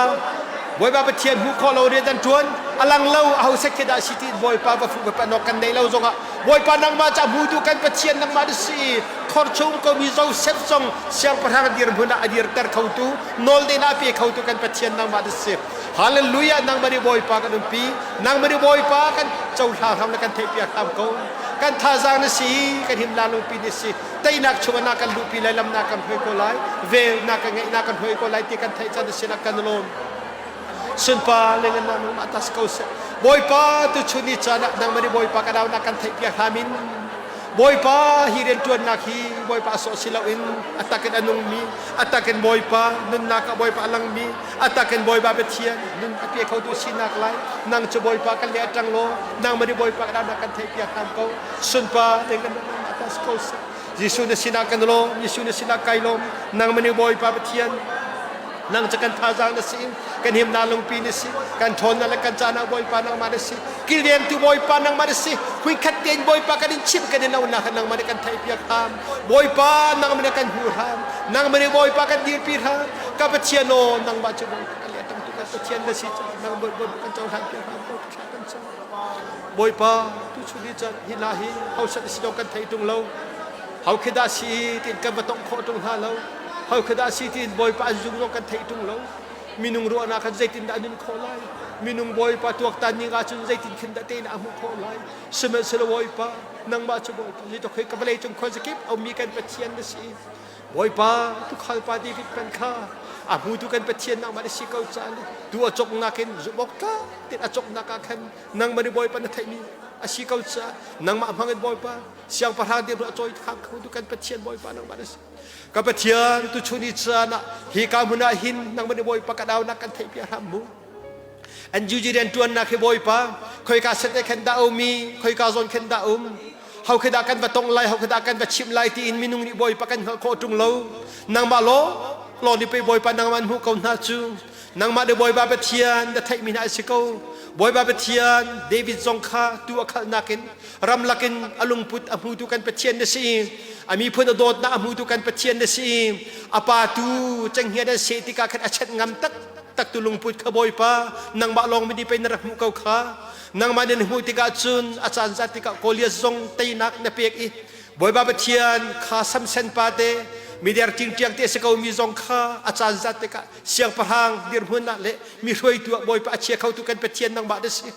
S3: Bawipa Pathian hmuh khawh lo rian an ṭuan a lang lo aho sek khi dah si ti Bawipa va fuh va pan awk kan nei lo zongah Bawipa nangmah ca hmutu kan Pathian nangmah na si khor chung komi Joseph zong siangpahrang dirhmun ah a dirter khotu nawl den ah a pe khotu kan Pathian nangmah na si. Hallelujah nangmah nih Bawipa kan umpi nangmah nih Bawipa kan cohlang hram le kan theihpiak hram ko kan thazaang na si kan himnak lungpi na si teinak chungah na kan luhpi lai lam na kan hruai ko lai vel na kan ngeih na kan hruai ko lai ti kan theih caan na sinah kan lawm sunpa le ngan nang mah tas ko seh Bawipa tu chun ni caan ah nangmah nih Bawipa ka dau na kan theihpiak hram in Bawipa hi rianṭuannak hi Bawipa sawh si loin a takin a nungmi a takin Bawipa nunnak ah Bawipa a langmi a takin Bawipa Pathian nun a pe khotu sinak lai nang cu Bawipa kan le a ṭang law nangmah nih Bawipa kan aunak kan theihpiak hram ko sunpa ding kan atas ko seh Jesuh na sinah kan lawm Jesuh na sinah kai lawm nangmah nih Bawipa Pathian nang cu kan thazaang na si kan himnak lungpi na si kan ṭhawnnak le kan canak Bawipa nangmah na si kilvengtu Bawipa nangmah na si huikhat tein Bawipa kan in chimh kan in aunak nangmah nih kan theihpiak hram Bawipa nangmah nih kan hmuh hram nangmah nih Bawipa kan dirpi hram ka Pathian aw nangmah cu Bawipa kan le tangtu kan Pathian na si caah nang Bawipa kan cohlan piak hram ko thla kan cam Bawipa tu chun ni caan hi la hi hausa si lo kan thei tung lo hau khi dah si tin kan va tong khawh tung hna lo Hoi kha dah si tiin Bawipa an zung zong kan theih ṭung lo. Minung ruahnak khan zeitindah a nun khawh lai? Minung Bawipa tuaktan ning ahcun zeitin khin dah tein a hmuh khawh lai? Sihmanhsehlaw Bawipa, nangmah cu Bawipa, zeitluk hei ka vawlei cung khuazakip a ummi kan Pathian na si. Bawipa, tuukhal pa David hmanh kha a hmutu kan Pathian nangmah na si ko caah le tu a cawknak in zumh awk tlak tein a cawknak ah khan nangmah nih Bawipa na theihmi a si ko caah nangmah hmang in Bawipa siangpahrang dirhmun a cawi khang kho tu kan Pathian Bawipa nangmah na si. Ka Pathian tuchun i caan ah hika hmun ah hin nangmah nih Bawipa ka daunak kan theihpiak hram mu. An juji rian ṭuannak hi Bawipa khoika set khan dah umi khoika zawn khan dah um ho khi dah kan va tong lai ho khi dah kan va chimh lai tiin minung nih Bawipa kan hngalh khawh ṭung lo nangmah law law ni pe Bawipa nangmah an hmuh ko hna cu nangmah nih Bawipa Pathian na theihmi hna a si ko Bawipa Pathian David zong kha tu a khalhnak in ramlak in a lungput a hmutu kan Pathian na si a miphun a dawtnak a hmutu kan Pathian na si a pa tu cenghngia nan seh tikah khan a chet ngam tak tak tu lungput kha Bawipa nangmah lawng mi pei na rak hmuh ko kha nangmah nih na hmuh tikah cun a caan zat tikah Goliath zong teinak na pek i Bawipa Pathian kha Samson pa te mider tingtiang te si ko mi zong kha a caan zat tikah siangpahrang dirhmun ah le mi hruaitu ah Bawipa a chia khotu kan Pathian nangmah na si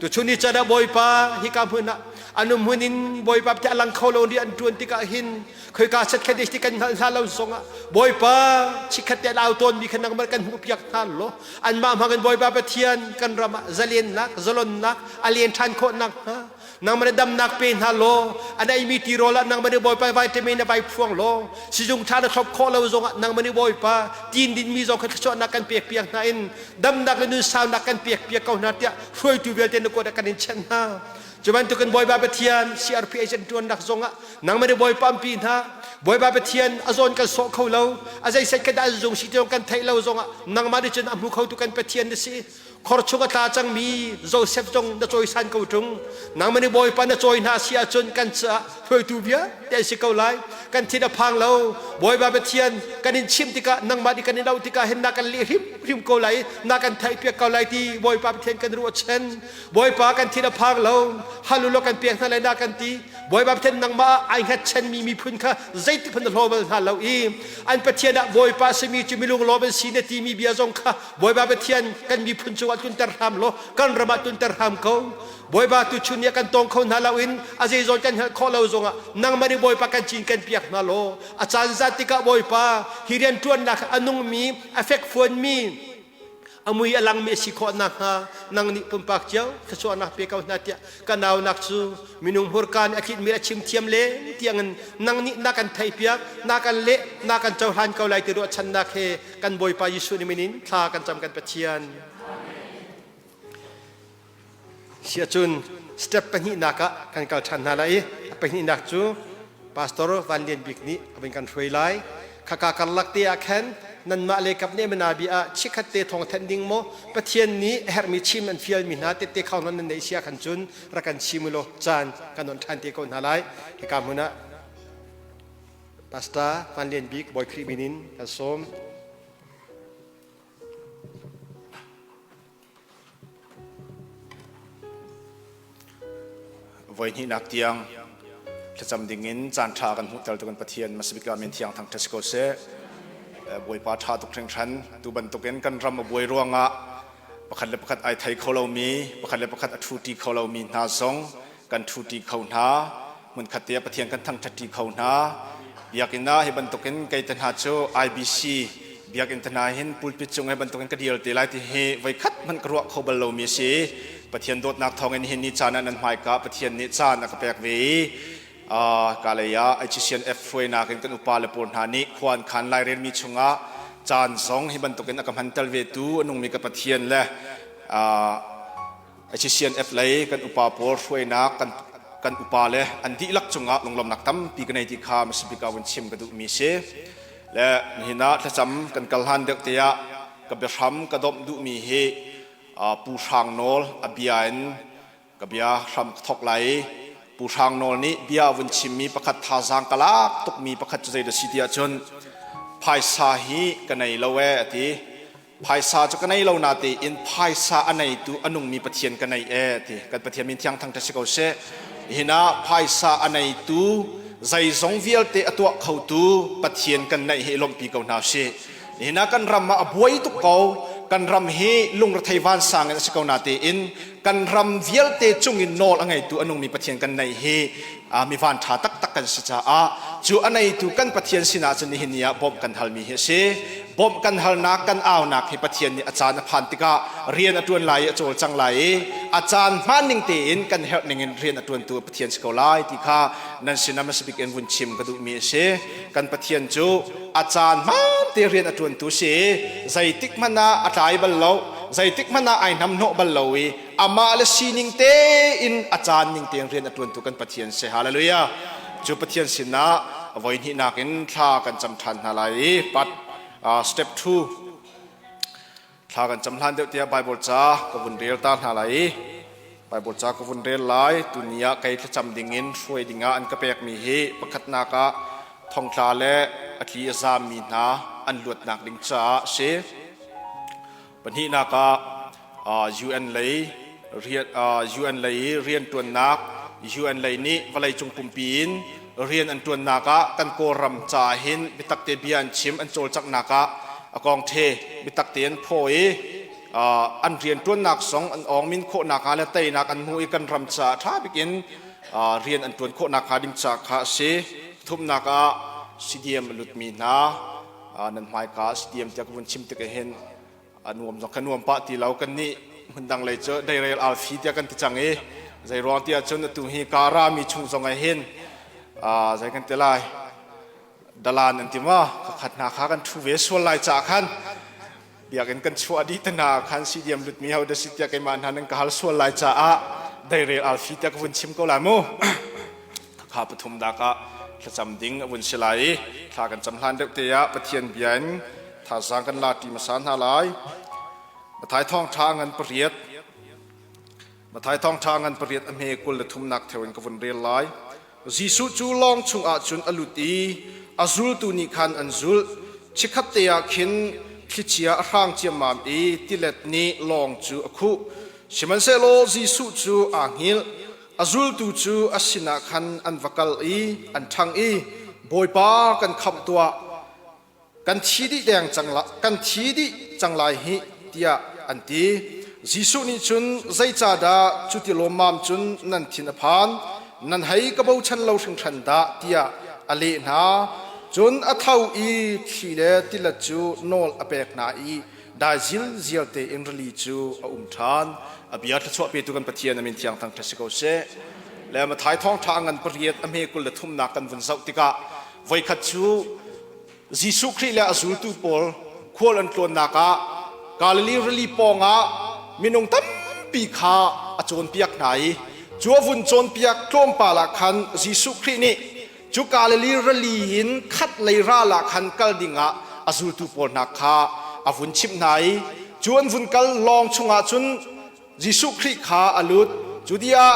S3: Tuchun ni can ah Bawipa hika hmun ah an um hmun in Bawipa te a lang kho lo ri an ṭuan tikah hin khoika set khat ti kan hngalh hna lo zongah Bawipa chikkhat te lau tawn mi kha nangmah kan hmuh piak hna law anmah hmang in Bawipa Pathian kan ram ah zalennak zalonnak a len ṭhan khawh nak hnga nangmah nih damnak pe hna law an eimi tirawl ah nangmah nih Bawipa vitamin na vai phuang law sizung ṭha na thlop khawh lo zongah nangmah nih Bawipa tin dinmi zong kha thluachuahnak kan pek piak hna in damnak le nunsaunak kan pek piak ko hna tiah hruaitu vialte na kuat ah kan in chenh hna cu bantukin Bawipa Pathian CRPH an ṭuannak zongah nangmah nih Bawipa ampi hna Bawipa Pathian a zawn kan sawh kho lo a zeiset kan dah an zung si ti kan theih lo zongah nangmah nih cun a hmu khotu kan Pathian na si khor chung a tla cangmi Joseph zong na cawisan ko ṭung nangmah nih Bawipa na cawi hna si ahcun kan caah hruaitu vialte an si ko lai kan thin a phang lo Bawipa Pathian kan in chimh tikah nangmah nih kan in auh tikah hin na kan leh hrimhrim ko lai na kan theihpiak ko lai ti Bawipa Pathian kan ruahchan Bawipa kan thin a phang lo hallelujah kan pek hna lai na kan ti Bawipa Pathian nangmah ai hngatchanmi miphun kha zeitik hmanh na hlaw bal hna lo i an Pathian ah Bawipa simi cu milung lawm an si na timi bia zong kha Bawipa Pathian kan miphun cungah tlunter hram law kan ram ah tlunter hram ko. Bawipa tuchun ni ah kan tong kho hna lo in a zeizawn kan hngalh khawh lo zongah nangmah nih Bawipa kan cin kan piak hna law a caan zat tikah Bawipa hi rian ṭuannak a nungmi a fekfuanmi a mui a langmi a si khawh nakhnga nang nih pumpak cio thluachuahnak pe ko hna tiah ka naunak cu minung hmurka nih a tlitmi a chim thiam len tiangin nang nih na kan theihpiak na kan leh na kan cohlan ko lai ti ruahchannak he kan Bawipa Jesuh nih min in thla kan cam kan Pathian. Siacun step pahnihnak ah kan kal ṭhan hna lai i a pahnihnak cu Pastor Van Lian Bik nih a vun kan hruai lai. Khaka karlak te ah khan nanmah le kap nih manabi ah chikhat te thawng thanh ding maw Pathian nih a herhmi chim an fialmi hna tette khau nan nan neih sia khan cun rak kan chim ulaw caan kan on ṭhan te ko hna lai. Hika hmun ah Pastor Van Lian Bik Bawi Khrih min in kan sawm.
S5: Voihnihnak tiang thlacam dingin caan ṭha kan hmuhter tu kan Pathian masabik ah min thiang thangṭhat si ko seh. Bawipa ṭha tuk hringhran tu bantukin kan ram a buai ruangah pakhat le pakhat ai thei kho lomi, pakhat le pakhat a ṭhuṭi kho lomi hna zong kan ṭhuṭi kho hna. Hmunkhat te ah Pathian kan thangṭhatṭi kho hna. Biakinn ah hi bantukin kei te hna cu IBC biakinn te hna hin pulpit cung hi bantukin ka dir te lai ti hi voikhat hmanh ka ruah kho bal lomi a si. Pathian dawtnak thawngin hin ni caan ah nan hmaika Pathian nih caan a ka pek ve i kalei ah HCNF hruainak in kan upa le pawl hna nih khua an khan lairelmi chungah caan zong hi bantukin a ka hmantel ve tu a nungmi ka Pathian le HCNF lei kan upa pawl hruainak kan kan upa le an dihlak cungah lunglawmnak tampi ka nei ti kha Mississippi ka vun chim ka duhmi si. Le nihin ah thlacam kan kal hlan deuh te ah ka biahram ka domh duhmi hi Pu Hrang Nawl a bia in ka bia hram ka thok lai i Pu Hrang Nawl nih bia a vun chimmi pakhat thazaang ka lak tukmi pakhat cu zei dah si ti ahcun phaisa hi ka nei lo ee a ti. Phaisa cu ka nei lo natein phaisa a neitu a nungmi Pathian ka nei ee ti. Kan Pathian min thiang thangṭhat si ko seh. Nihin ah phaisa a neitu zeizong vialte a tuah khotu Pathian kan neih hi i lawmhpi ko hna usih. Nihin ah kan ram ah a buai tuk ko. Kan ram hi lungrethei vansang in a si ko natein kan ram vialte cungin nawl a ngeitu a nungmi Pathian kan neih hi mi van ṭha taktak kan si caah cu a neitu kan Pathian sinah cun nihin ni ah bawmh kan halmi hi a si. Bawmh kan halnak kan aunak hi Pathian nih a caan a phan tikah rian a ṭuan lai i a cawlcang lai i a caan hmaan ning tein kan herh ning in rian a ṭuantu Pathian si ko lai ti kha nan sinah hmasa bik in vun chim ka duhmi a si. Kan Pathian cu a caan hmaan te rian a ṭuantu si i zeitik hmanh ah a tlai bal lo, zeitik hmanh ah ai hnamhnawh bal lo i amah le sining tein a caan ning tein rian a ṭuantu kan Pathian si. Hallelujah. Cu Pathian sinah voi hnihnak in thla kan cam ṭhan hna lai i part step 2 thla kan cam hlan deuh tiah Bible ca ka vun rel ta hna lai i Bible ca ka vun rel lai. Tuni ah kei thlacam dingin hruai dingah an ka pekmi hi pakhatnak ah thongtla le a tli a zaammi hna an luatnak ding caah a si. Pahnihnak ah UN lei rian UN lei i rianṭuannak UN lei nih vawleicung pumpi in rian an ṭuannak ah kan Kawlram caah hin biatak te bia an chim an cawlcanghnak ah a kong the biatak te an phaw i an rianṭuannak zong an awngmin khawhnak hnga le teinak an hmuh i kan ram caah ṭha bik in rian an ṭuan khawhnak hnga ding ca kha a si. Thumnak ah CDM a lutmi hna nan hmaika CDM tiah ka vun chim tik hin a nuam zong kha nuam pah ti lo kan nih hmundang lei cu deirel alfi tiah kan ti cang i zei ruang tiah cun atu hi kara mi chung zong ah hin zei kan ti lai dalan an ti ma khat hna kha kan thu ve sual lai ca khan biakinn kan chuah dih te hna khan CDM lutmi ho da si tiah keimah hna nan ka hal sual lai caah deirel alfi tiah ka vun chim ko lai mu Kha pathum dak ah thlacam ding a vun si lai i thla kan cam hlan deuh te ah Pathian bia in thazaang kan la ṭi hmasa hna lai. Matthai thawngṭha ngan pariat Matthai thawngṭha ngan pariat a hme 23nak theo in ka vun rel lai. Jesuh cu lawng chungah cun a lut i a zultu nih khan an zulh. Chikkhat te ah khin thlichia a hrang ciammam i tilet nih lawng cu a khuh. Sihmanhsehlaw Jesuh cu aa hngilh. A zultu cu a sinah khan an va kal i an ṭhang i, Bawipa, kan khamh tuah, kan thi dih deng cang la, kan thi dih cang lai hih, tiah an ti. Jesuh nih cun, Zeicahdah cuti lawmmam cun nan thin a phan? Nan hei ka bochan lo hringhran dah, tiah a leh hna. Cun a tho i thli le tilet cu nawl a pek hna i dai zilzial tein rili cu a um ṭhan. A bia thluachuah petu kan Pathian a min thiang thangṭhat si ko seh. Le Matthai thawngṭha a ngan pariat a hme 23nak kan vun zoh tikah voikhat cu Jesuh Khrih le a zultu pawl khual an tlawnnak ah Galilee rili pawngah minung tampi kha a cawnpiak hna i cu a vun cawnpiak tlawmpal ah khan Jesuh Khrih nih Cu Galilee rili in khat lei ral ah khan kal dingah a zultu pawl hna kha a vun chimh hna i cu an vun kal lawng chungah cun Jesuh Khrih kha a lut. Judea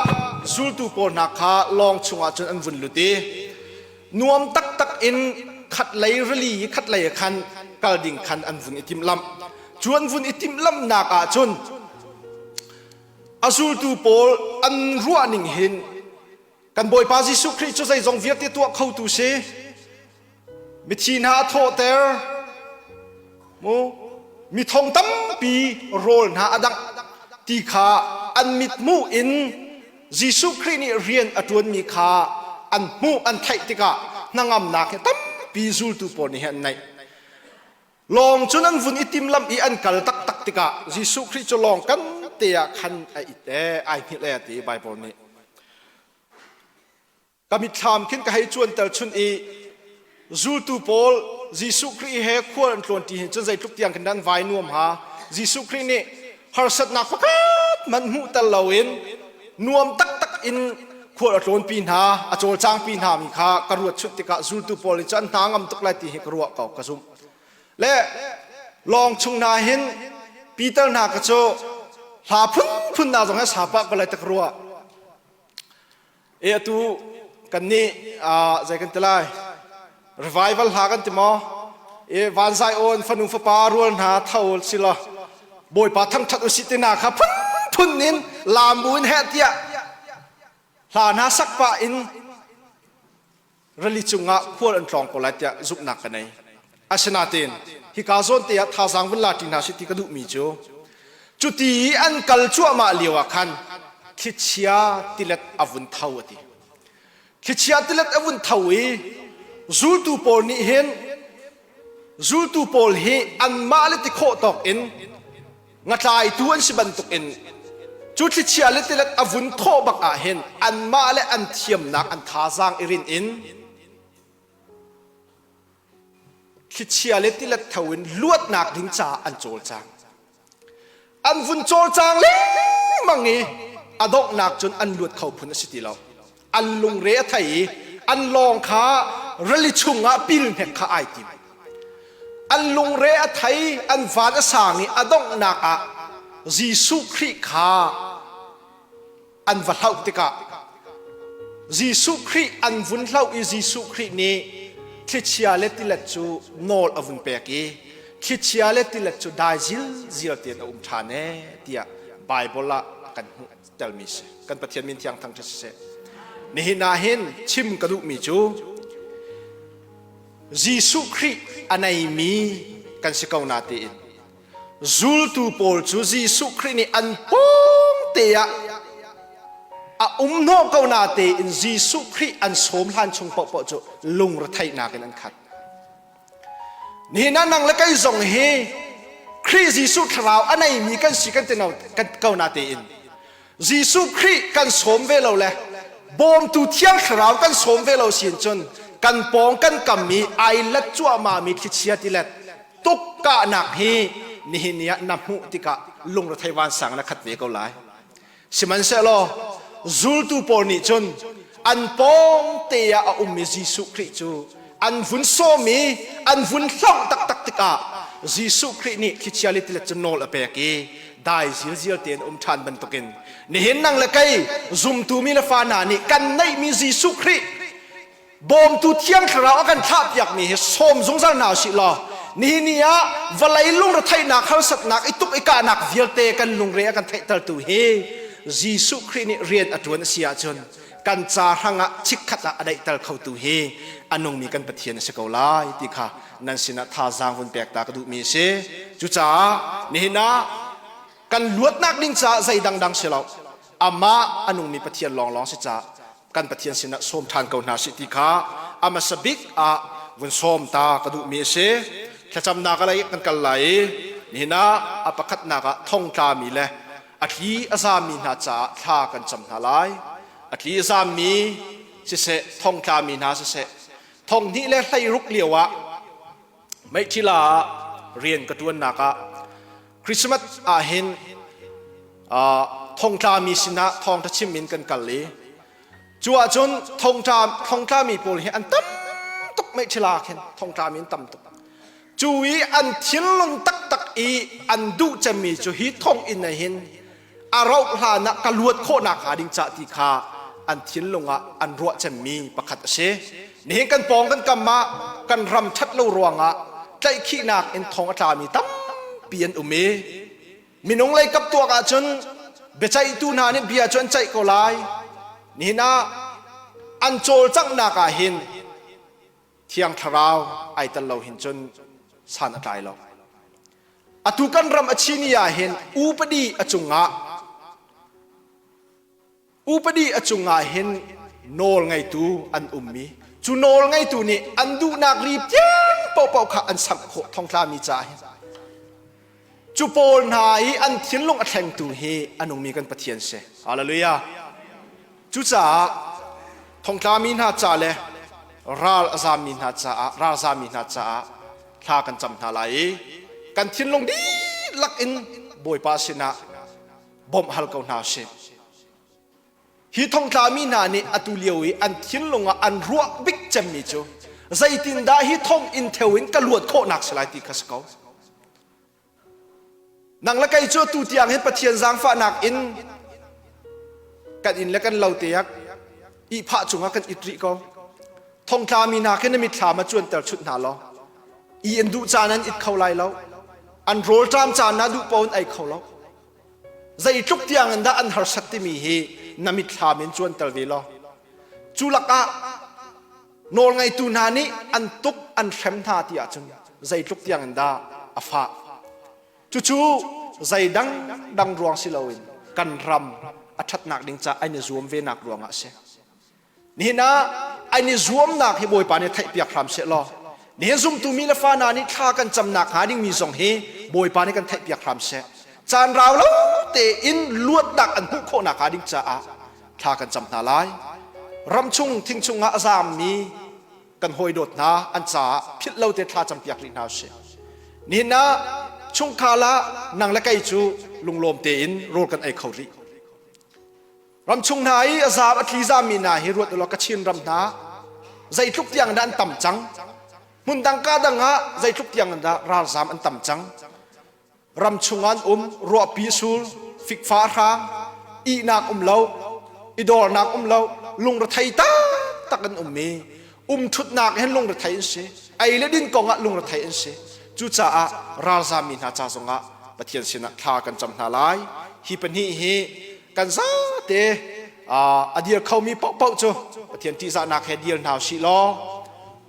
S5: zultu pawl hna kha lawng chungah cun an vun lut i nuam taktak in khatlei rili i khatlei ah khan kal ding khan an vun i timhlamh. Cu an vun i timhlamhnak ah cun a zultu pawl an ruah ning hin Kan Bawipa Jesuh Khrih cu zeizong vialte tuah khotu si. Mithi hna a thawhter. Mu mi thong tampi rawl hna a dangh ti kha an mithmuh in Jesuh Khrih nih rian a ṭuanmi kha an hmuh an theih tikah hnangamnak hi tampi zultu pawl nih hin an neih. Lawng cun an vun i timlamh i an kal taktak tikah Jesuh Khrih cu lawng kan te ah khan a it ee ai hngilh ee ti Baibal nih. Ka mitthlam khin ka hei cuanter chun i zultu pawl Jesuh Khrih he khual an tlawn ṭi hin cun zeitluk tiang khin an vai nuam ha. Jesuh Khrih nih harsatnak pakhat hmanh hmuh tel loin nuam taktak in khual a tlawnpi hna, a cawlcangpi hna mi kha ka ruat chut tikah zultu pawl nih cun an hna ngam tuk lai ti hi ka ruah ko ka zumh. Le lawng chung hna hin Peter hna ka cu hla phunphun hna zong he sa pah ko lai tak ruah. E atu kan nih zei kan ti lai revival hla kan ti maw e vanzai awn fanu fapa rual hna tho si law bawipa thangthat usih ti na kha phunphun in lam bu in heh tiah hla hna sak pah in rili cungah khual an tlawng ko lai tiah zumhnak ka nei. Asinain hika zawn te ah thazaang vun la ṭi hna sih ti ka duhmi cu cuti i an kal cuahmah lio ah khan thlichia tilet a vun tho a ti. Thlichia tilet a vun tho i zultu pawl nih hin zultu pawl hi anmah le ti khawh tawk in ngatlaitu an si bantukin cu thlichia le tilet a vun thawh bak ah hin anmah le an thiamnak an thazaang i rin in thlichia le tilet tho in luatnak ding caah an cawlcang an vun cawlcang lengmang i a donghnak cun an luat kho phun a si ti lo an lungre a thei i an lawng kha rili chungah pil hnek kha ai tim an lungre a thei an van a sang i a donghnak ah Jesuh Khrih kha an va hlauh tikah Jesuh Khrih an vun hlauh i Jesuh Khrih nih thlichia le tilet cu nawl a vun pek i thlichia le tilet cu dai zilzial tein a um ṭhan ee tiah Baibal ah kan hmuh telmi si. Kan Pathian min thiang thangṭhat siseh. Nihin ah hin chim ka duhmi cu Jesuh Khrih a neimi kan si ko na tiin zultu pawl cu Jesuh Khrih nih an pawng te ah a um hnawh ko na tein Jesuh Khrih an sawm hlan chung paohpaoh cu lungretheihnak in an khat. Nihin ah nang le kei zong hi Khrih Jesuh thlarau a neimi kan si kan ti kan ko na tein Jesuh Khrih kan sawm ve lo le bawmtu thiang thlarau kan sawm ve lo sin cun kan pawng kan kam i ai let cuahmah mi thlichia tilet tukkahnak hi nihin ni ah na hmuh tikah lungrethei vansang na khat ve ko lai. Sihmanhsehlaw zultu pawl nih cun an pawng te ah a ummi Jesuh Khrih cu an vun sawm i an vun hlauh taktak tikah Jesuh Khrih nih thlichia le tilet cu nawl a pek i dai zilzial tein um ṭhan bantukin nihin nang le kei zumtu mi le fa hna nih kan neihmi Jesuh Khrih bawmtu thiang thlarau a kan thlahpiakmi hi sawm zungzal hna usih law nihin ni ah vawlei lungretheihnak harsatnak i tuk i kahnak vialte kan lungre a kan theihtertu hi Jesuh Khrih nih rian a ṭuan a si ahcun kan ca hrangah chikkhat ah a daihter khotu hi a nungmi kan Pathian a si ko lai ti kha nan sinah thazaang vun pek ta ka duhmi a si. Cucaah nihin ah kan luatnak ding caah zei dangdang si lo amah a nungmi Pathian lawnglawng si caah kan Pathian sinah sawm ṭhan ko hna sih ti kha a hmasa bik ah vun sawm ta ka duhmi a si. Thlacamnak lei kan kal lai i nihin ah a pakhatnak ah thongtlami le a thli a zaammi hna caah thla kan cam hna lai. A thli a zaammi siseh, thongtlami hna siseh, thong hnih le 16 lio ah Meithila ah rian ka ṭuannak ah Christmas ah hin thongtlami sinah thawngṭha chim in kan kal i. Cu ahcun thongtla thongtlami pawl hi an tam tuk meithila khin thongtlami an tam tuk. Cu i an thinlung taktak i an duh cemmi cu hi thonginn ah hin a rauh hlan ah ka luat khawhnak hnga ding cah ti kha an thinlung ah an ruah cemmi pakhat a si. Nihin kan pawng kan kam ah kan ram ṭhat lo ruangah tlaihkhihnak in thong a tlami tampi an um i minung lei kap tuak ahcun biaceihtu hna nih bia cu an ceih ko lai. Nihin ah an cawlcanghnak ah hin Thiang Thlarau ai tel lo hin cun san a tlai lo. Atu kan ram a chini ah hin upadi a cungah upadi a cungah hin nawl ngeitu an ummi cu nawl ngeitu nih an duhnak ri tiang paohpaoh kha an samh khawh thongtlami caah hin cu pawl hna i an thinlung a thlengtu hi a nungmi kan Pathian si. Hallelujah. Cucaah thongtlami hna ca le ral a zammi hna caah ralzammi hna caah thla kan cam hna lai i kan thinlung dihlak in Bawipa sinah bawmh hal ko hna usih. Hi thongtlami hna nih atu lio i an thinlung ah an ruah bik cemmi cu zeitindah hi thong in theu in ka luat khawhnak si lai ti kha si ko. Nang le kei cu tu tiang hin Pathian zaangfahnak in kan inn le kan lo te ah ihphah cungah kan it rih ko. Thongtlami hna khi na mitthlam ah cuanter chut hna law i an duh caan an it kho lai lo. An rawlṭam caan na duh paoh in ei kho lo. Zeitluk tiang in dah an harsat timi hi na mitthlam in cuanter ve law. Cu lakah Nawlngeitu hna nih an tuk an hrem hna ti ahcun zeitluk tiang in dah a fah. Cucu zeidang dang ruang si loin kan ram a ṭhatnak ding ca an i zuam venak ruangah a si. Nihin ah an i zuamnak hi Bawipa nih theihpiak hram seh law nihin zumtu mi le fa hna nih thla kan camnak hnga dingmi zong hi Bawipa nih kan theihpiak hram seh. Caan rau lo tein luatnak an hmuh khawhnak hnga ding caah thla kan cam hna lai. Ramchung thingchung ah a zaammi kan hawidawt hna an caah philh lo te thla campiak rih hna usih. Nihin ah chungkhar ah nang le kei cu lunglawm tein rawl kan ei kho rih. Ramchung hna i a zaam a tli zaammi hna hi ruat ulaw Kachin ram hna zeitluk tiang dah an tam cang. Hmun dang ka dang ah zeitluk tiang dah ralzaam an tam cang. Ram chung an um, ruahpi sul, fikfa hrang, ihnak um lo, i dawrnak um lo, lungrethei taktak an um i um ṭhutnak hin lungrethei an si, ei le din kong ah lungrethei an si. Cucaah ralzammi hna ca zongah Pathian sinah thla kan cam hna lai. Hi pahnih hi kan zate a dir khomi paohpaoh cu Pathian ṭihzahnak he dir hna usih law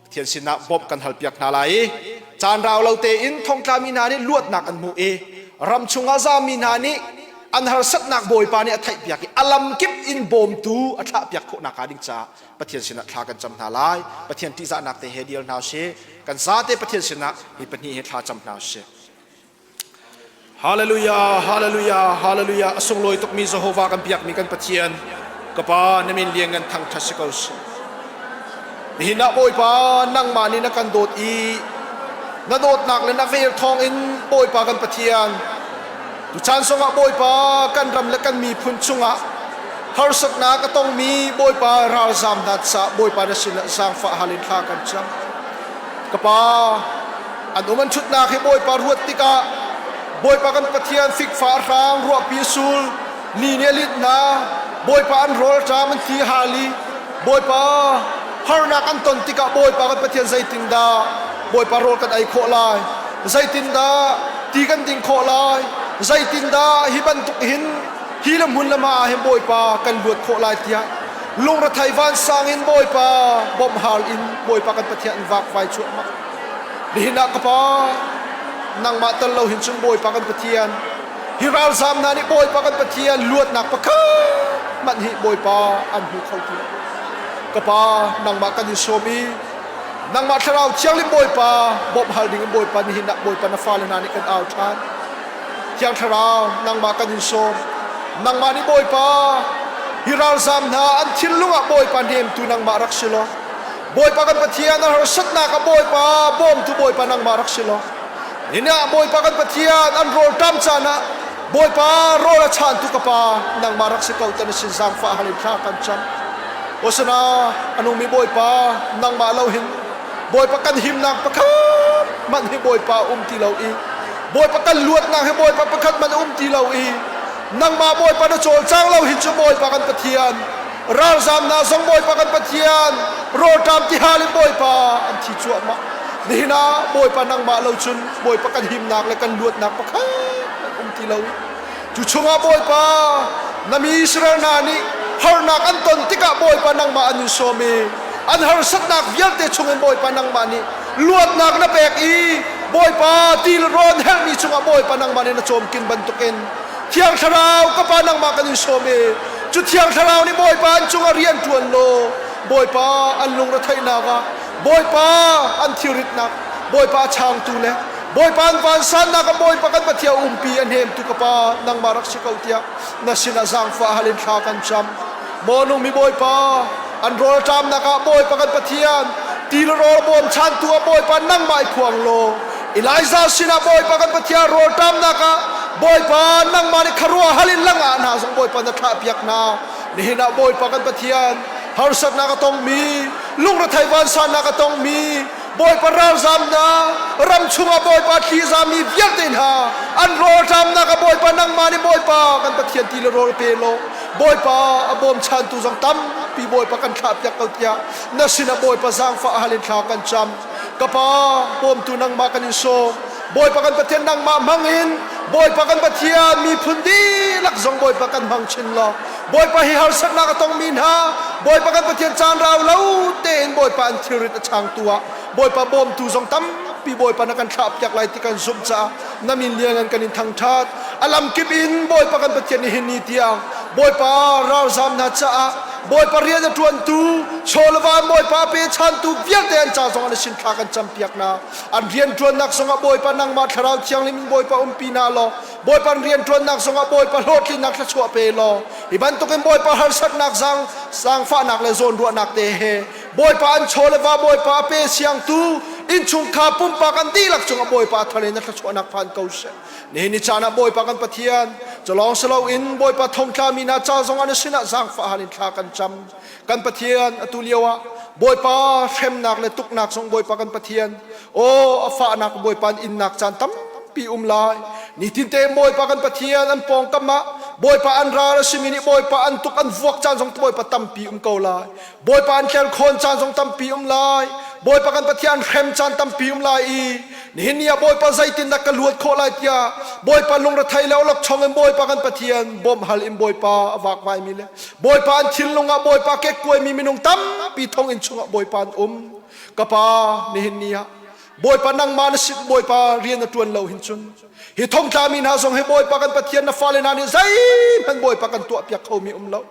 S5: Pathian sinah bawmh kan halpiak hna lai i caan rau lo tein thongtlami hna nih luatnak an hmuh i ram chungah zami hna nih an harsatnak Bawipa nih a theihpiak i a lamkip in bawmtu a thlahpiak khawh nakhnga ding caah Pathian sinah thla kan cam hna lai. Pathian ṭihzahnak te he dil hna usih. Kan zate Pathian sinah hi pahnih hi thla cam hna usih. Hallelujah, hallelujah, hallelujah. A sunglawi tukmi Jehovah kan biakmi kan Pathian. Ka Pa, na min lian ngan thangṭhat si ko seh. Nihin ah Bawipa, nangmah nih na kan dawt i na dawtnak le na vel thawngin Bawipa kan Pathian, tuchan zongah Bawipa kan ram le kan miphun chungah harsatnak a tongmi Bawipa ralzam hna caah Bawipa na sinah zaangfah hal in thla kan cam. Ka Pa, an um an ṭhutnak hi Bawipa ruat tikah Bawipa kan Pathian fikfa hrang ruahpi sul ni nih a linh hna Bawipa an rawlṭam an ti hal i Bawipa harnak an ton tikah Bawipa kan Pathian zeitindah Bawipa rawl kan ei khawh lai zeitindah ti kan ding khawh lai zeitindah hi bantuk hin hi le hmun le ma ah hin Bawipa kan luat khawh lai tiah lungrethei vansang in Bawipa bawmhhal in Bawipa kan Pathian an vakvai cuahmah. Nihin ah ka Pa, nangmah tel lo hin cun Bawipa kan Pathian, hi ralzam hna nih Bawipa kan Pathian luatnak pakhat hmanh hi Bawipa an hmu kho ti lo. Ka Pa, nangmah kan in sawm i nangmah Thlarau Thianghlim Bawipa bawmhhal ding in Bawipa nihin ah Bawipa na fale hna nih kan au ṭhan. Thiang Thlarau, nangmah kan in sawm. Nangmah nih Bawipa, hi ralzam hna an thinlung ah Bawipa hnemtu nangmah rak si law, Bawipa kan Pathian a harsatnak ah Bawipa bawmtu Bawipa nangmah rak si law, nihin ah Bawipa kan Pathian an rawlṭam caan ah Bawipa rawl a chaantu ka Pa nangmah rak si ko tan sin zaangfah hal in thla kan cam. Hosana anungmi Bawipa nangmah lo hin Bawipa kan himnak pakhat hmanh hi Bawipa um ti lo i Bawipa kan luatnak hi Bawipa pakhat hmanh um ti lo i nangmah Bawipa na cawlcang lo hin cu Bawipa kan Pathian ralzamnak zong Bawipa kan Pathian rawlṭam tihal in Bawipa an thi cuahmah nihin ah Bawipa nangmah lo cun Bawipa kan himnak le kan luatnak pakhat hmanh um ti lo i Cu chungah Bawipa, na mi Israel hna nih harnak an ton tikah Bawipa nangmah an in sawm i an harsatnak vialte chungin Bawipa nangmah nih luatnak na pek i Bawipa ti le rawn herhmi chungah Bawipa nangmah nih na cawmkin bantukin Thiang Thlarau ka Pa nangmah kan in sawm i cu Thiang Thlarau nih Bawipa an cungah rian ṭuan law Bawipa an lungretheihnak ah Bawipa an thilritnak Bawipa a changtu le Bawipa an vansannak ah Bawipa kan Pathian umpi a hnemtu ka Pa nangmah rak si ko tiah na sinah zaangfah hal in thla kan cam. Maw nungmi Bawipa, an rawl ṭamnak ah Bawipa kan Pathian ti le rawl bawmchantu ah Bawipa nangmah i phuang law Elijah sinah Bawipa kan Pathian rawl ṭamnak ah Bawipa nangmah nih kharuah hal in langah hna zong Bawipa na thlahpiak hna. Nihin ah Bawipa kan Pathian harsatnak a tongmi lungrethei vansannak a tongmi Bawipa ralzamnak ram chungah Bawipa thlizami vialte hna an rawlṭamnak ah Bawipa nangmah nih Bawipa kan Pathian ti le rawl pe law Bawipa a bawmchantu zong tampi Bawipa kan thlahpiak ko tiah na sinah Bawipa zaangfah hal in thla kan cam ka pa bawmtu nangmah kan in sawm Bawipa kan Pathian nangmah hmang in Bawipa kan Pathian miphun dihlak zong Bawipa kan hmang chin law Bawipa hi harsatnak a tongmi hna Bawipa kan Pathian caan rau lo tein Bawipa an thilrit a changtu ah Bawipa bawmtu zong tampi Bawipa na kan thlahpiak lai ti kan zumh caah na min liangan kan in thangṭhat a lamkip in Bawipa kan Pathian nihin ni tiang Bawipa ralzam hna caah Bawipa rian a ṭuantu chawleva Bawipa pechantu vialte an ca zong an sin thla kan campiak hna an rian ṭuannak zongah Bawipa nangmah Thlarau Thianghlim in Bawipa umpi hna law Bawipa rianṭuannak zongah Bawipa hlawhtlinnak thluachuah pe law hi bantukin Bawipa harsatnak zang zaangfahnak le zawnruahnak te he Bawipa an chaw le va Bawipa a pe siangtu innchungkhar pumpak an dihlak cungah Bawipa a thar in a thluachuahnak phan ko seh. Nihin ni caan ah Bawipa kan Pathian culawng si loin Bawipa thongtla mi hna ca zongah na sinah zaangfah hal in thla kan cam. Kan Pathian atu lio ah Bawipa hremnak le tuknak zong Bawipa kan Pathian aw a fahnak Bawipa an innak caan tampi um lai nitinte Bawipa kan Pathian an pawngkam ah Bawipa an ral a simi nih Bawipa an tuk an vuak caan zong Bawipa tampi um ko lai Bawipa an tlerkhawn caan zong tampi um lai Bawipa kan Pathian hrem caan tampi um lai i nihin ni ah Bawipa zeitindah ka luat khawh lai tiah Bawipa lungrethei le awlokchong in Bawipa kan Pathian bawmh hal in Bawipa a vakvaimi le Bawipa an thinlung ah Bawipa kekkuaimi minung tampi thonginn chungah Bawipa an um. Ka pa nihin ni ah Bawipa nangmah na sin Bawipa rian na ṭuan lo hin cun hi thongtlami hna zong hi Bawipa kan Pathian na fale hna nih zeihmanh Bawipa kan tuahpiak khomi um lo.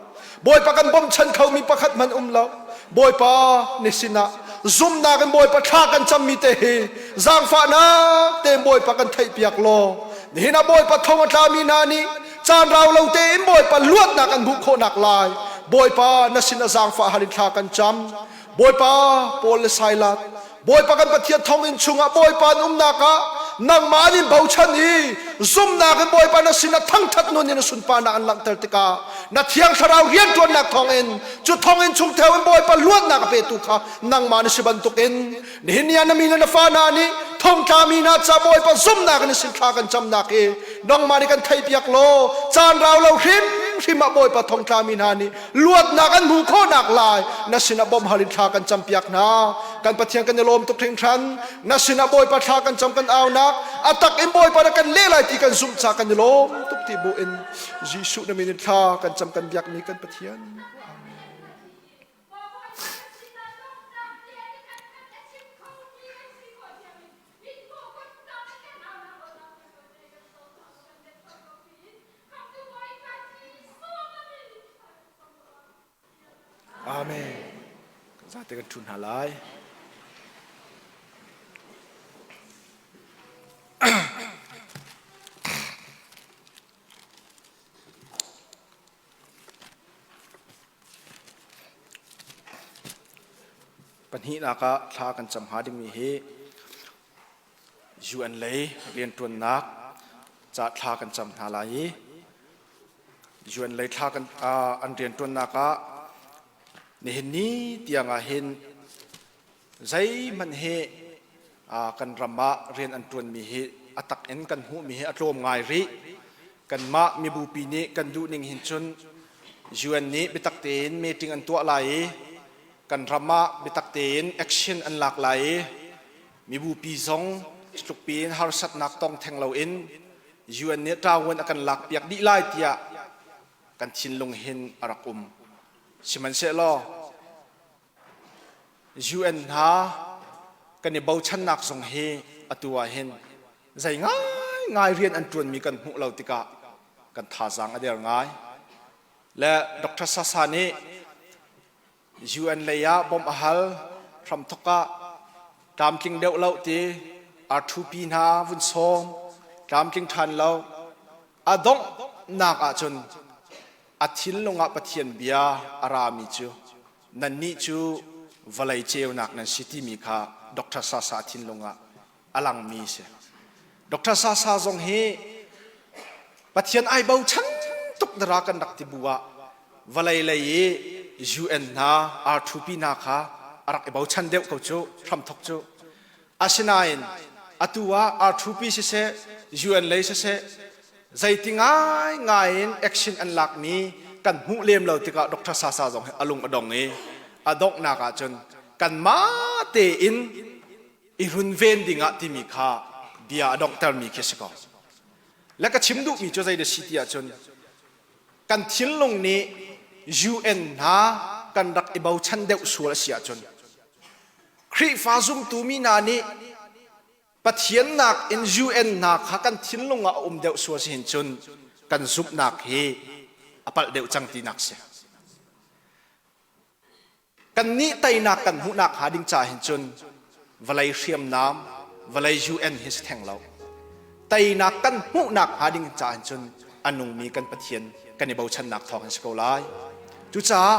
S5: Bawipa kan bawmchan khomi pakhat hmanh um lo. Bawipa ni sinah zumhnak in Bawipa thla kan cammi te hi zaangfahnak tein Bawipa kan theihpiak law nihin ah Bawipa thong a tlami hna nih caan rau lo tein Bawipa luatnak an hmuh khawhnak lai Bawipa na sin a zaangfah hal in thla kan cam Bawipa Paul le Silas Bawipa kan Pathian thonginn chungah Bawipa an umnak ah nangmah an in bochan i zumhnak in Bawipa na sin ah thangṭhat nun in a sunparnak an langhter tikah na Thiang Thlarau rianṭuannak thawngin cu thonginn chung theo in Bawipa luatnak a petu kha nangmah na si bantukin Nihin ni ah na mi le na fa hna nih thongtlami hna ca Bawipa zumhnak in sin thla kan camnak hi nangmah nih kan theihpiak law caan rau lo hrimhrim ah Bawipa thongtlami hna nih luatnak an hmuh khawhnak lai na sinah bawmh hal in thla kan campiak hna. Kan Pathian kan i lawm tuk hringhran. Na sinah Bawipa thla kan cam kan aunak a tak in Bawipa na kan leh lai ti kan zumh ca kan i lawm tuk ti bu in Jesuh na min in thla kan cam kan biakmi kan Pathian. Amen. Zate kan ṭhu hna lai. Pahnihnak ah thla kan cam hnga dingmi hi UN lei rianṭuannak ca thla kan cam hna lai i UN lei thla kan an rianṭuannak ah. Nihin ni tiang ah hin zeihmanh hi kan ram ah rian an ṭuanmi hi a tak in kan hmuhmi hi a tlawm ngai rih. Kanmah mibupi nih kan duh ning hin cun UN nih biatak tein meeting an tuah lai i kan ram ah biatak tein action an lak lai i mibupi zong tlukpi in harsatnak tong theng loin UN nih ṭavuan a kan lakpiak dih lai tiah kan thinlung hin a rak um. Sihmanhsehlaw UN hna kan i bochannak zong hi atu ah hin zei ngaingai rian an ṭuanmi kan hmuh lo tikah kan thazaang a der ngai. Le Dr. Sasa nih UN lei ah bawmh a hal hramthok ah tlamtling deuh lo ti R2P hna vun sawm tlamtling ṭhan lo a donghnak ahcun a thinlung ah Pathian bia a rami cu nannih cu vawlei ceunak nan si timi kha Dr. Sasa thinlung ah a langmi si. Dr. Sasa zong hi Pathian ai bochan tuk dara kan rak ti bu ah vawlei lei i UN hna R2P hna kha a rak i bochan deuh ko cu hramthok cu asinain atu ah R2P siseh UN lei siseh zeiti ngai ngai in action an lakmi kan hmuh lem lo tikah Dr. Sasa zong hi a lung a dong i a donghnak ah cun kanmah tein i runven dingah timi kha bia a donghtermi khi a si ko. Le ka chim duhmi cu zei da si ti ahcun kan thinlung nih UN hna kan rak i bochan deuh sual a si ahcun Khrihfa zumtu mi hna nih Pathian nak in UN hna kha kan thinlung ah a um deuh sual si hin cun kan zumhnak hi a palh deuh cang tinak si. Kannih teinak kan hmuhnak hnga ding ca hin cun vawlei hriamnam, vawlei UN hi si theng lo. Teinak kan hmuhnak hnga ding ca hin cun a nungmi kan Pathian kan i bochannak thawng hin si ko lai. Cucaah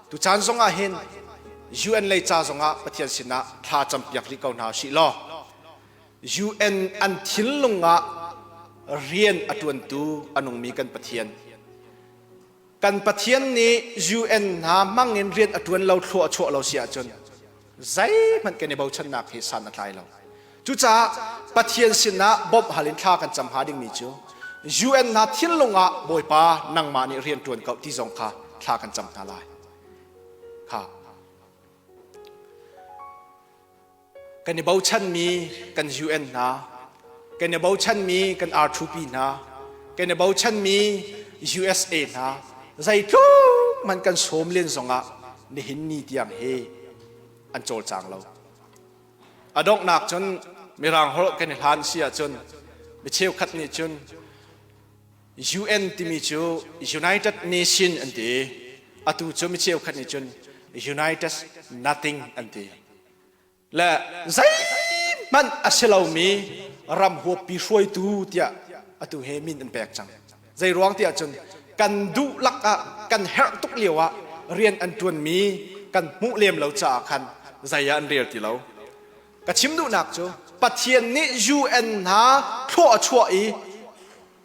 S5: tucaan zong ah hin UN lei ca zong ah Pathian sinah thla campiak rih ko hna usih law UN an thinlung ah rian a ṭuantu a nungmi kan Pathian Kan Pathian nih UN hna hmangin rian a ṭuan lo thlua a chuah lo si ahcun zeihmanh kan i bochannak hi san a tlai lo. Cucaah Pathian sinah bawmh hal in thla kan cam hnga dingmi cu UN hna thinlung ah Bawipa nangmah nih rian ṭuan ko ti zong kha thla kan cam hna lai. Kha Kan i bochanmi kan UN hna, kan i bochanmi kan R2P hna, kan i bochanmi USA hna, zeitluk man kan sawm len zongah nihin ni tiang hi an cawlcang lo. A donghnak cun Mirang holh kan i hlan si ahcun mi cheukhat nih cun UN timi cu United Nation an ti. Atu cu mi cheukhat nih cun United Nothing an ti. Le zeihmanh a si lomi ram huappi hruaitu tiah atu he min an pek cang. Zei ruang tiah cun kan duhlak ah kan herh tuk lio ah rian an ṭuanmi kan hmuh lem lo caah khan zei ah an rel ti lo. Ka chim duhnak cu Pathian nih UN hna thlawh a chuah i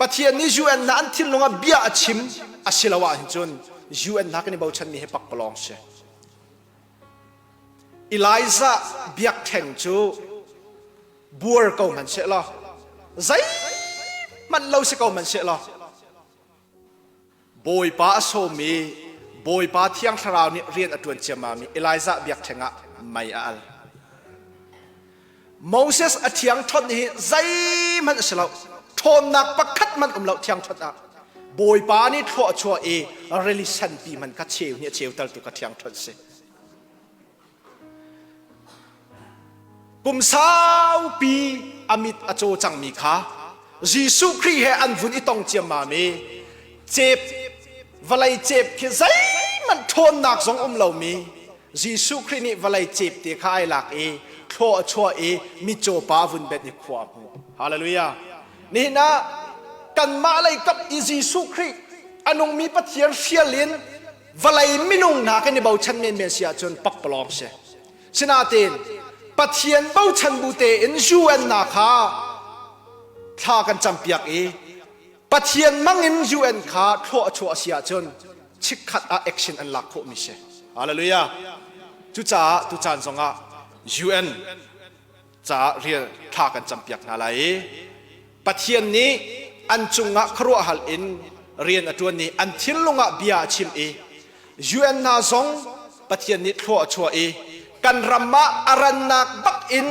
S5: Pathian nih UN hna an thinlung ah bia a chim a si lo ahhin cun UN hna kan i bochanmi hi pakpalawng si. Elijah biakṭheng cu buar ko hmanh seh law zeihmanh lo si ko hmanh seh law Bawipa a sawm i Bawipa Thiang Thlarau nih rian a ṭuan ciammam i Elijah biakṭheng ah mei a al. Moses a thiang ṭhawt hi zeihmanh a si lo. Ṭhawnnak pakhat hmanh um lo thiang ṭhawt ah. Bawipa nih thlua a chuah i rili sanpi hmanh kha cheu nih a cheu tal tu kha thiang ṭhawt si. Kum saupi a mit a caw cangmi kha Jesuh Khrih he an vun i tong ciammam i cep vawlei cep khi zeihmanh ṭhawnnak zong um lomi Jesuh Khrih nih vawlei cep te kha ai lak i thlaw a chuah i mitcaw pa vun benh i khua a hmu. Hallelujah. Nihin ah kanmah lei kap i Jesuh Khrih a nungmi Pathian hrial in vawlei minung hna kan i bochan menmen si ahcun pakpalawng si. Sinain Pathian bochan bu tein UN na kha thla kan campiak i Pathian mangin UN kha thlawh a chuah a si ahcun chikkhat ah action an lak khawhmi si. Hallelujah. Cucaah tucaan zongah UN caah rian thla kan campiak hna lai i Pathian nih an cungah khuaruahhal in rian a ṭuan i an thinlung ah bia a chim i UN hna zong Pathian nih thlua a chuah i kan ram ah a rannak bak in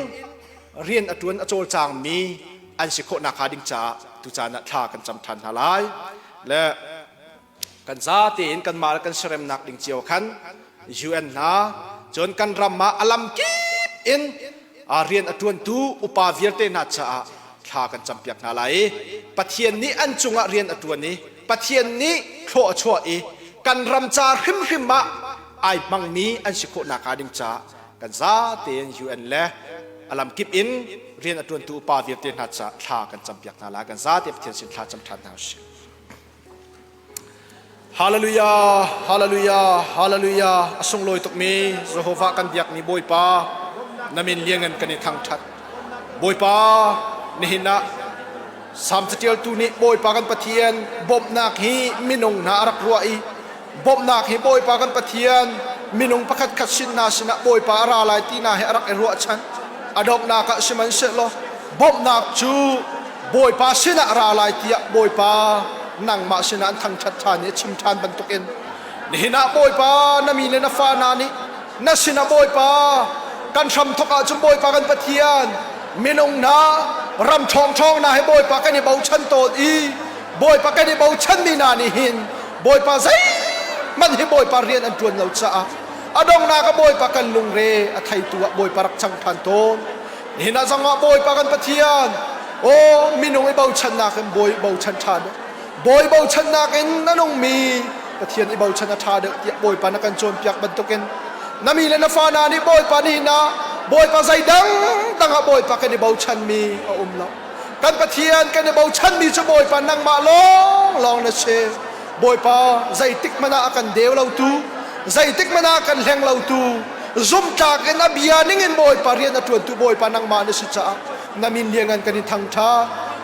S5: rian a ṭuan a cawlcangmi an si khawh nakhnga ding caah tucaan ah thla kan cam ṭhan hna lai. Le kan zate in kanmah le kan siaremnak ding cio khan UN hna cun kan ram ah a lam kip in rian a ṭuantu upa vialte hna caah thla kan campiak hna lai i Pathian nih an cungah rian a ṭuan i Pathian nih thlawh a chuah i kan ram ca hrimhrim ah ai hmangmi an si khawh nakhnga ding caah kan zate in UN le a lam kip in rian a ṭuantu upa vialte hna caah thla kan campiak hna lai. Kan zate Pathian sin thla cam ṭhan hna usih. Hallelujah, hallelujah, hallelujah. A sunglawi tukmi Jehovah kan biakmi Bawipa, na min lianngan kan i thangṭhat. Bawipa, nihin ah Salm caṭialtu nih Bawipa kan Pathian bawmhnak hi minung hna a rak ruah i bawmhnak hi Bawipa kan Pathian minung pakhat khat sin hna sinah Bawipa a ra lai ti hna hi a rak i ruahchan. A donghnak ah sihmanhsehlaw bawmhnak cu Bawipa sinah ra lai tiah Bawipa nangmah sinah an thangṭhat ṭhan i a chim ṭhan bantukin nihin ah Bawipa na mi le na fa hna nih na sinah Bawipa kan hramthawk ahcun Bawipa kan Pathian minung hna ram ṭhawngṭhawng hna he Bawipa kan i bochan tawn i Bawipa kan i bochanmi hna nih hin Bawipa zeihmanh hi Bawipa rian an ṭuan lo caah a donghnak ah Bawipa kan lungre a theitu ah Bawipa rak cang ṭhan tawn. Nihin ah zongah Bawipa kan Pathian, aw minung i bochannak in Bawi bochan ṭha deuh. Bawi bochannak in na nungmi Pathian i bochan a ṭha deuh tiah Bawipa na kan cawnpiak bantukin na mi le na fa hna nih Bawipa nihin ah Bawipa zeidang dang ah Bawipa kan i bochanmi a um lo. Kan Pathian kan i bochanmi cu Bawipa nangmah lawng lawng na si. Bawipa zeitik hmanh ah a kan deu lotu, zeitik hmanh ah a kan hleng lotu, zumtlak in a bia ning in Bawipa rian a ṭuantu Bawipa nangmah na si caah na min lianngan kan in thangṭha.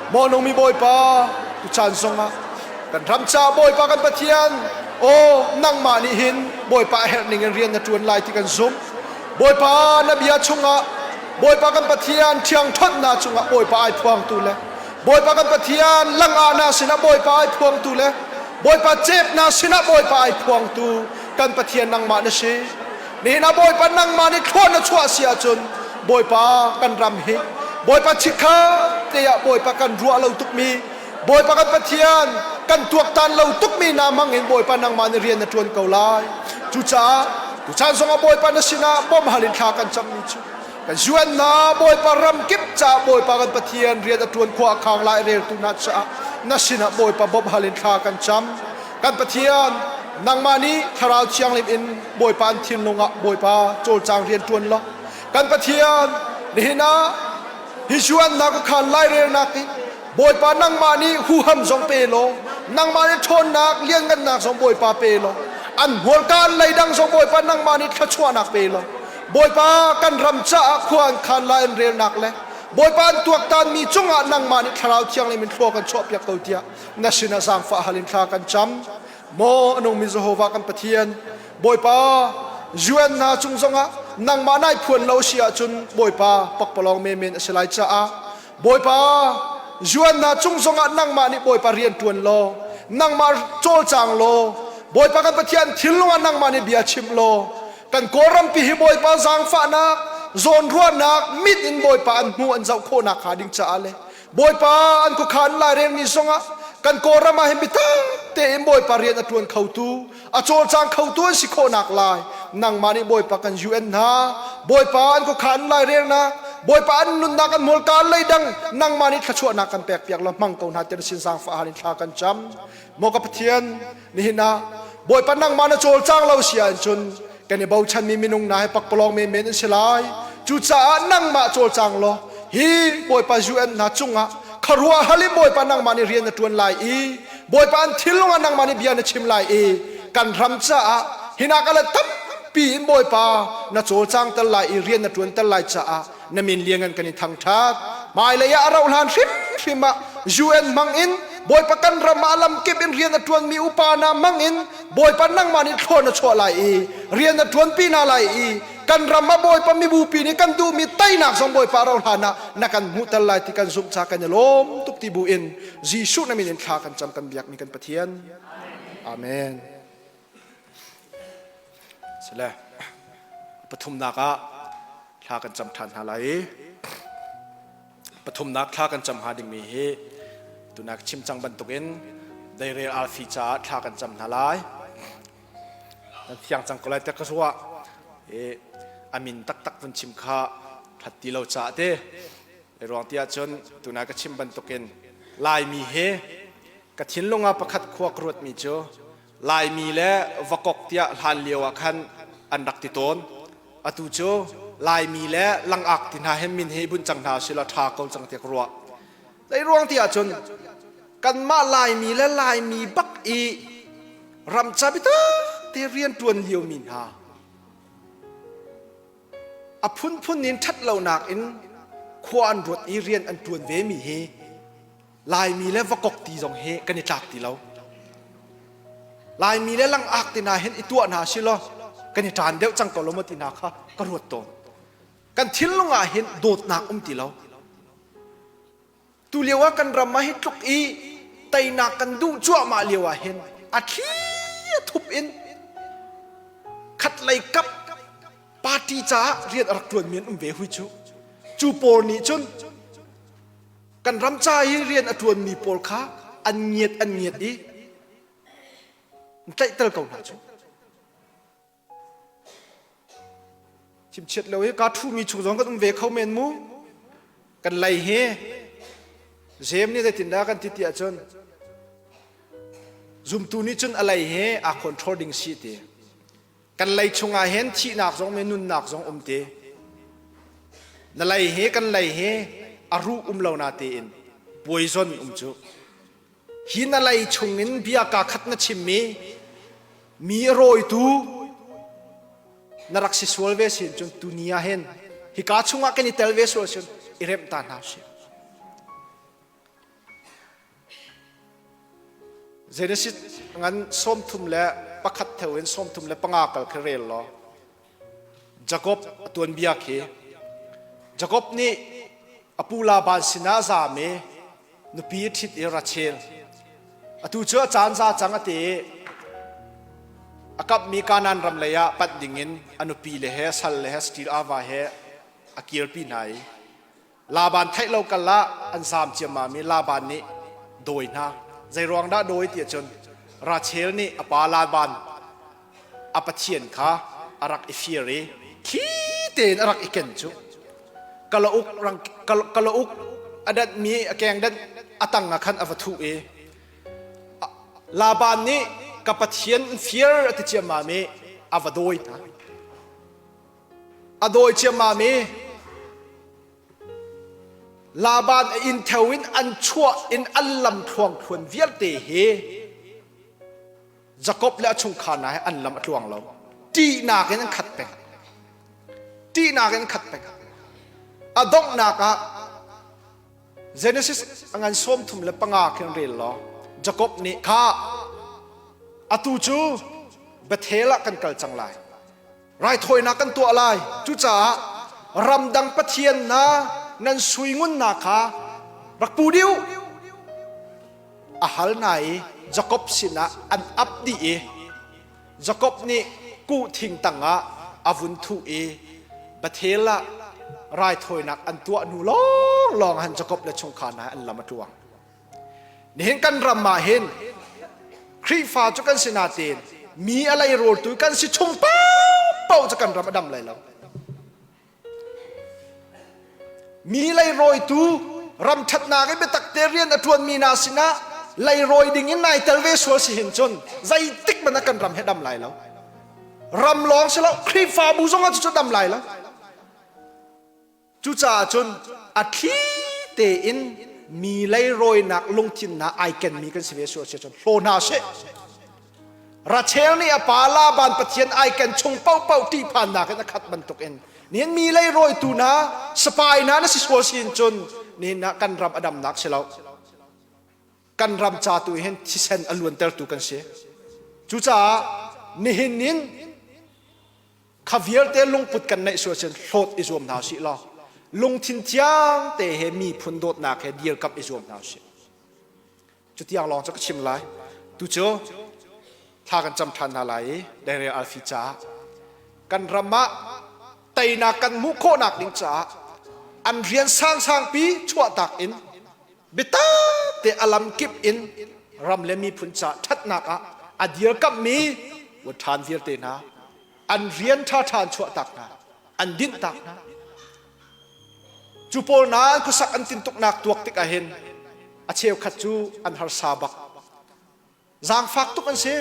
S5: Maw nungmi Bawipa, tucaan zongah kan ram caah Bawipa kan Pathian, aw nangmah nih hin Bawipa a herh ning in rian na ṭuan lai ti kan zumh. Bawipa na bia chungah Bawipa kan Pathian ṭhiangṭhawnhnak cungah Bawipa ai phuangtu le Bawipa kan Pathian langah na sinah Bawipa ai phuangtu le Bawipa cep na sinah Bawipa ai phuangtu kan Pathian nangmah na si. Nihin ah Bawipa nangmah nih thlua na chuah si ahcun Bawipa kan ram hi Bawipa chikkhat te ah Bawipa kan ruah lo tukmi Bawipa kan Pathian kan tuaktan lo tukmi na hmang in Bawipa nangmah nih rian na ṭuan ko lai. Cucaah tuchan zongah Bawipa na sinah bawmhal in thla kan cammi cu kan zuannak Bawipa ram kip caah Bawipa kan Pathian rian a ṭuan khua a khang lai reltu hna caah na sinah Bawipa bawmhal in thla kan cam. Kan Pathian nangmah nih Thlarau Thianghlim in Bawipa an thinlung ah Bawipa cawlcang rian ṭuan law kan Pathian nihin ah hi zuannak khan lairelnak i Bawipa nangmah nih huham zong pe law nangmah nih ṭhawnnak lianngannak zong Bawipa pe law an hmualka an leidang zong Bawipa nangmah nih thluachuahnak pe law Bawipa kan ram caah khua an khan lai an relnak le Bawipa an tuaktanmi cungah nangmah nih Thlarau Thianghlim in thlua kan chuahpiak ko tiah na sinah zaangfah hal in thla kan cam. Maw a nungmi Jehovah kan Pathian, Bawipa UN hna cung zongah nangmah nai phuan lo si ahcun Bawipa pakpalawng menmen a si lai caah Bawipa UN hna cung zongah nangmah nih Bawipa rian ṭuan law nangmah cawlcang law Bawipa kan Pathian thinlung ah nangmah nih bia chim law kan Kawlrampi hi Bawipa zaangfahnak zawnruahnak mit in Bawipa an hmu an zoh khawh nakhnga ding caah le Bawipa an khuakhan lairelmi zongah kan Kawlram ah hin biatak tein Bawipa rian a ṭuan khotu a cawlcang khotu an si khawhnak lai nangmah nih Bawipa kan UN hna Bawipa an khuakhan lairelnak Bawipa an nunnak an hmualka leidang nangmah nih thluachuahnak kan pekpiak law hmang ko hna tiah na sin zaangfah hal in thla kan cam maw ka Pathian nihin ah Bawipa nangmah na cawlcang lo si ahcun kan i bochanmi minung hna hi pakpalawng menmen an si lai cucaah nangmah cawlcang law hi Bawipa UN hna cungah kharuah hal in Bawipa nangmah nih rian na ṭuan lai i Bawipa an thinlung ah nangmah nih bia na chim lai i kan ram caah hinak ala tampi in Bawipa na cawlcang tel lai i rian na ṭuan tel lai caah na min lianngan kan i thangṭhat hmailei ah a rauh hlan hrimhrim ah UN hmang in.
S6: Bawipa kan ram ah lamkip in rian a ṭuanmi upa hna hmang in Bawipa nangmah nih thlua na chuah lai i rian na ṭuanpi hna lai i kan ram ah Bawipa mibupi nih kan duhmi teinak zong Bawipa ro hlan ah na kan hmuhter lai ti kan zumh ca kan i lawm tuk ti bu in Jesuh na min in thla kan cam kan biakmi kan Pathian. Amen.
S5: Sile pathumnak ah thla kan cam ṭhan hna lai i pathumnak thla kan cam hnga dingmi hi tunak chim cang bantukin deirel arfi caah thla kan cam hna lai. Nan fiang cang ko lai te ka ruah. I a min taktak vun chim kha ṭhat ti lo caah te ruang ti ahcun tuna ka chim bantukin Laimi he ka thinlung ah pakhat khua ka ruatmi cu Laimi le vakok tiah hlan lio ah khan an rak ti tawn. Atu cu Laimi le langak ti hna he min he bunh cang hna sila ṭha ko cang tiah ka ruah. Zei ruang ti ahcun kanmah Laimi le Laimi bak i ramca bitak te rian ṭuan liomi hna a phunphun in ṭhat lonak in khua an ruat i rian an ṭuan ve mi hi Laimi le vakok ti zong hi kan i tlak ti lo. Laimi le langak ti hna hin i tuah hna si law kan i ṭan deuh cang ko lo maw ti hna kha ka ruat tawn. Kan thinlung ah hin dawtnak um ti lo. Tu lio ah kan ram ah hi tluk i teinak kan duh cuahmah lio ah hin a thli a thup in khatlei kap party caah rian a rak ṭuanmi an um ve hui cu. Cu pawl nih cun kan ram ca i rian a ṭuanmi pawl kha an ngiat an ngiat i an tlaihter ko hna cu. Chimchiat lo hi ka ṭhumi chung zong kan um ve kho men mu. Kan lei hi Jem nih zeitindah kan ti ti ahcun zumtu nih cun a lei hi aa control ding si ti. Kan lei chungah hin thihnak zong me nunnak zong um ti. Na lei hi kan lei hi a ruh um lo na tiin poison um cu. Hi na lei chungin bia kaa khat na chimmi mi a rawitu na rak si sual ve sin cun tuni ah hin hika chungah kan i tel ve sual sin i remh ta hna usih. Genesis ngan 31 theu in 35 kal khi rel law Jakob a tuanbia khi Jakob nih a pu Laban sinah zaam i nupi a ṭhit i Rachel atu cu a caan za cang a ti i a kapmi Kanaan ram lei ah panh dingin a nupi le he sal le he stil ava he a kirpi hna i Laban theih lo kal ah an zaam ciammam i Laban nih dawi hna. Zeiruang dah dawi ti ahcun Rachel nih a pa Laban a pathian kha a rak i fir i thli tein a rak i ken cu. Kalauk rang kalauk a danhmi a keng danh a tang ah khan a va thuh i Laban nih ka pathian fir a ti ciammam i a va dawi hna. A dawi ciammam i Laban a inn theo in an chuah in an lam thluangthluan vialte hi Jakob le a chungkhar hna he an lam a tluang lo. Ṭihnak in an khat peng. Ṭihnak in an khat peng. A donghnak ah Genesis a ngan 35 khin rel law Jakob nih kha atu cu Bethel ah kan kal cang lai. Raithawinak kan tuah lai. Cucaah ramdang pathian hna nan sui ngunnak kha rak pu dih u. A hal hna i Jakob sinah an ap dih i Jakob nih kuhthing tangah a vun thuh i Bethel ah raithawinak an tuah hnu lawnglawng han Jakob le chungkhar hna an lam a tluang. Nihin kan ram ah hin Khrihfa cu kan si natein mi a leirawl kan si chung paohpaoh cu kan ram a dam lai lo. Mi leirawitu ram ṭhatnak i biatak te rian a ṭuanmi hna sinah leirawi ding in nai tel ve sual si hin cun zeitik hmanh ah kan ram hi dam lai lo. Ram lawng si lo Khrihfabu zong ah cucu dam lai lo. Cucaah cun a thli tein mi leirawinak lungthin hna ai kenmi kan si ve sual si cun hlaw hna sih. Rachel nih a pa Laban Pathian ai ken chung paohpaoh ṭihphannak in a khat bantukin nihin mi leirawitu hna spy hna na si sual sin cun nihin ah kan ram a damnak si lo.
S6: Kan ram ca tu hin thisen a luantertu kan si. Cucaah nihin in kha vialte lungput kan neih sual cun hlawt i zuam hna usih law lungthin thiang te he miphun dawtnak he dirkamh i zuam hna usih. Cutiang lawng cu ka chim lai. Tu cu thla kan cam ṭhan hna lai i Daniel Alfi caah kan ram ah teinak kan hmuh khawhnak ding caah an rian sangsangpi chuahtak in biatak te a lam kip in ram le miphun ca ṭhatnak ah a dirkamhmi ṭhan vialte hna an rian ṭhaṭha an chuahtak hna an dinhtak hna. Cu pawl hna an khuasak an tintuknak tuak tik ahhin a cheukhat cu an harsa bak. Zaangfak tuk an si.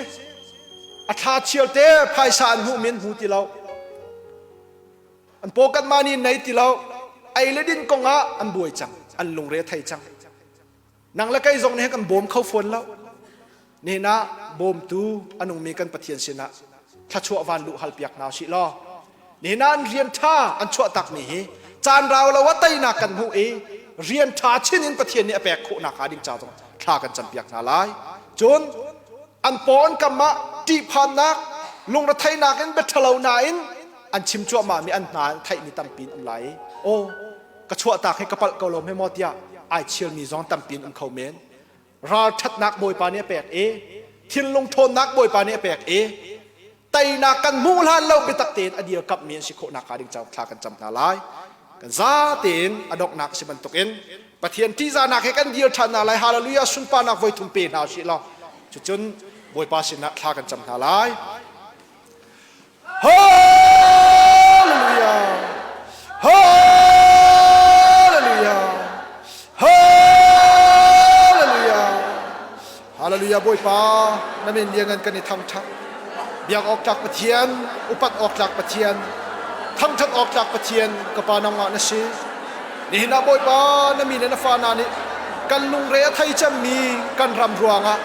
S6: A thla chial te phaisa an hmuhmi an hmu ti lo. An paw kan mah nih nei ti lo. Ei le din kong ah an buai cang. An lungre a thei cang. Nang le kei zong nih kan bawm kho fawn lo. Nihin ah bawmtu a nungmi kan Pathian sinah thluachuah van luh hal piak hna usih law nihin ah an rian ṭha an chuah takmi hi caan rau lo ah teinak kan hmuh i rian ṭha chin in Pathian nih a pek khawhnak hnga ding ca zong thla kan campiak hna lai. Cun an paw an kam ah ṭihphannak lungretheihnak in biaṭhalo nain an chim cuahmahmi an hna an theihmi tampi in um lai i aw ka chuahtak hi ka palh ko lo hme maw tiah ai chirmi zong tampi in um kho men. Ralṭhatnak Bawipa nih a pek i thinlung ṭhawnnak Bawipa nih a pek i teinak kan hmuh hlan lo biatak tein a dirkamhmi an si khawh nakhnga ding caah thla kan cam hna lai. Kan za tein a donghnak a si bantukin Pathian ṭihzahnak he kan dir ṭhan hna lai. Hallelujah sunparnak voi thum pe hna usih law cucun Bawipa sinah thla kan cam hna lai. Hallelujah! Hallelujah! Hallelujah! Hallelujah Bawipa na min liangan kan i thangṭhat. Biak awk tlak Pathian, upat awk tlak Pathian, thangṭhat awk tlak Pathian ka pa nangmah na si. Nihin ah Bawipa na mi le na fa hna nih kan lungre a thei cemmi kan ram ruangah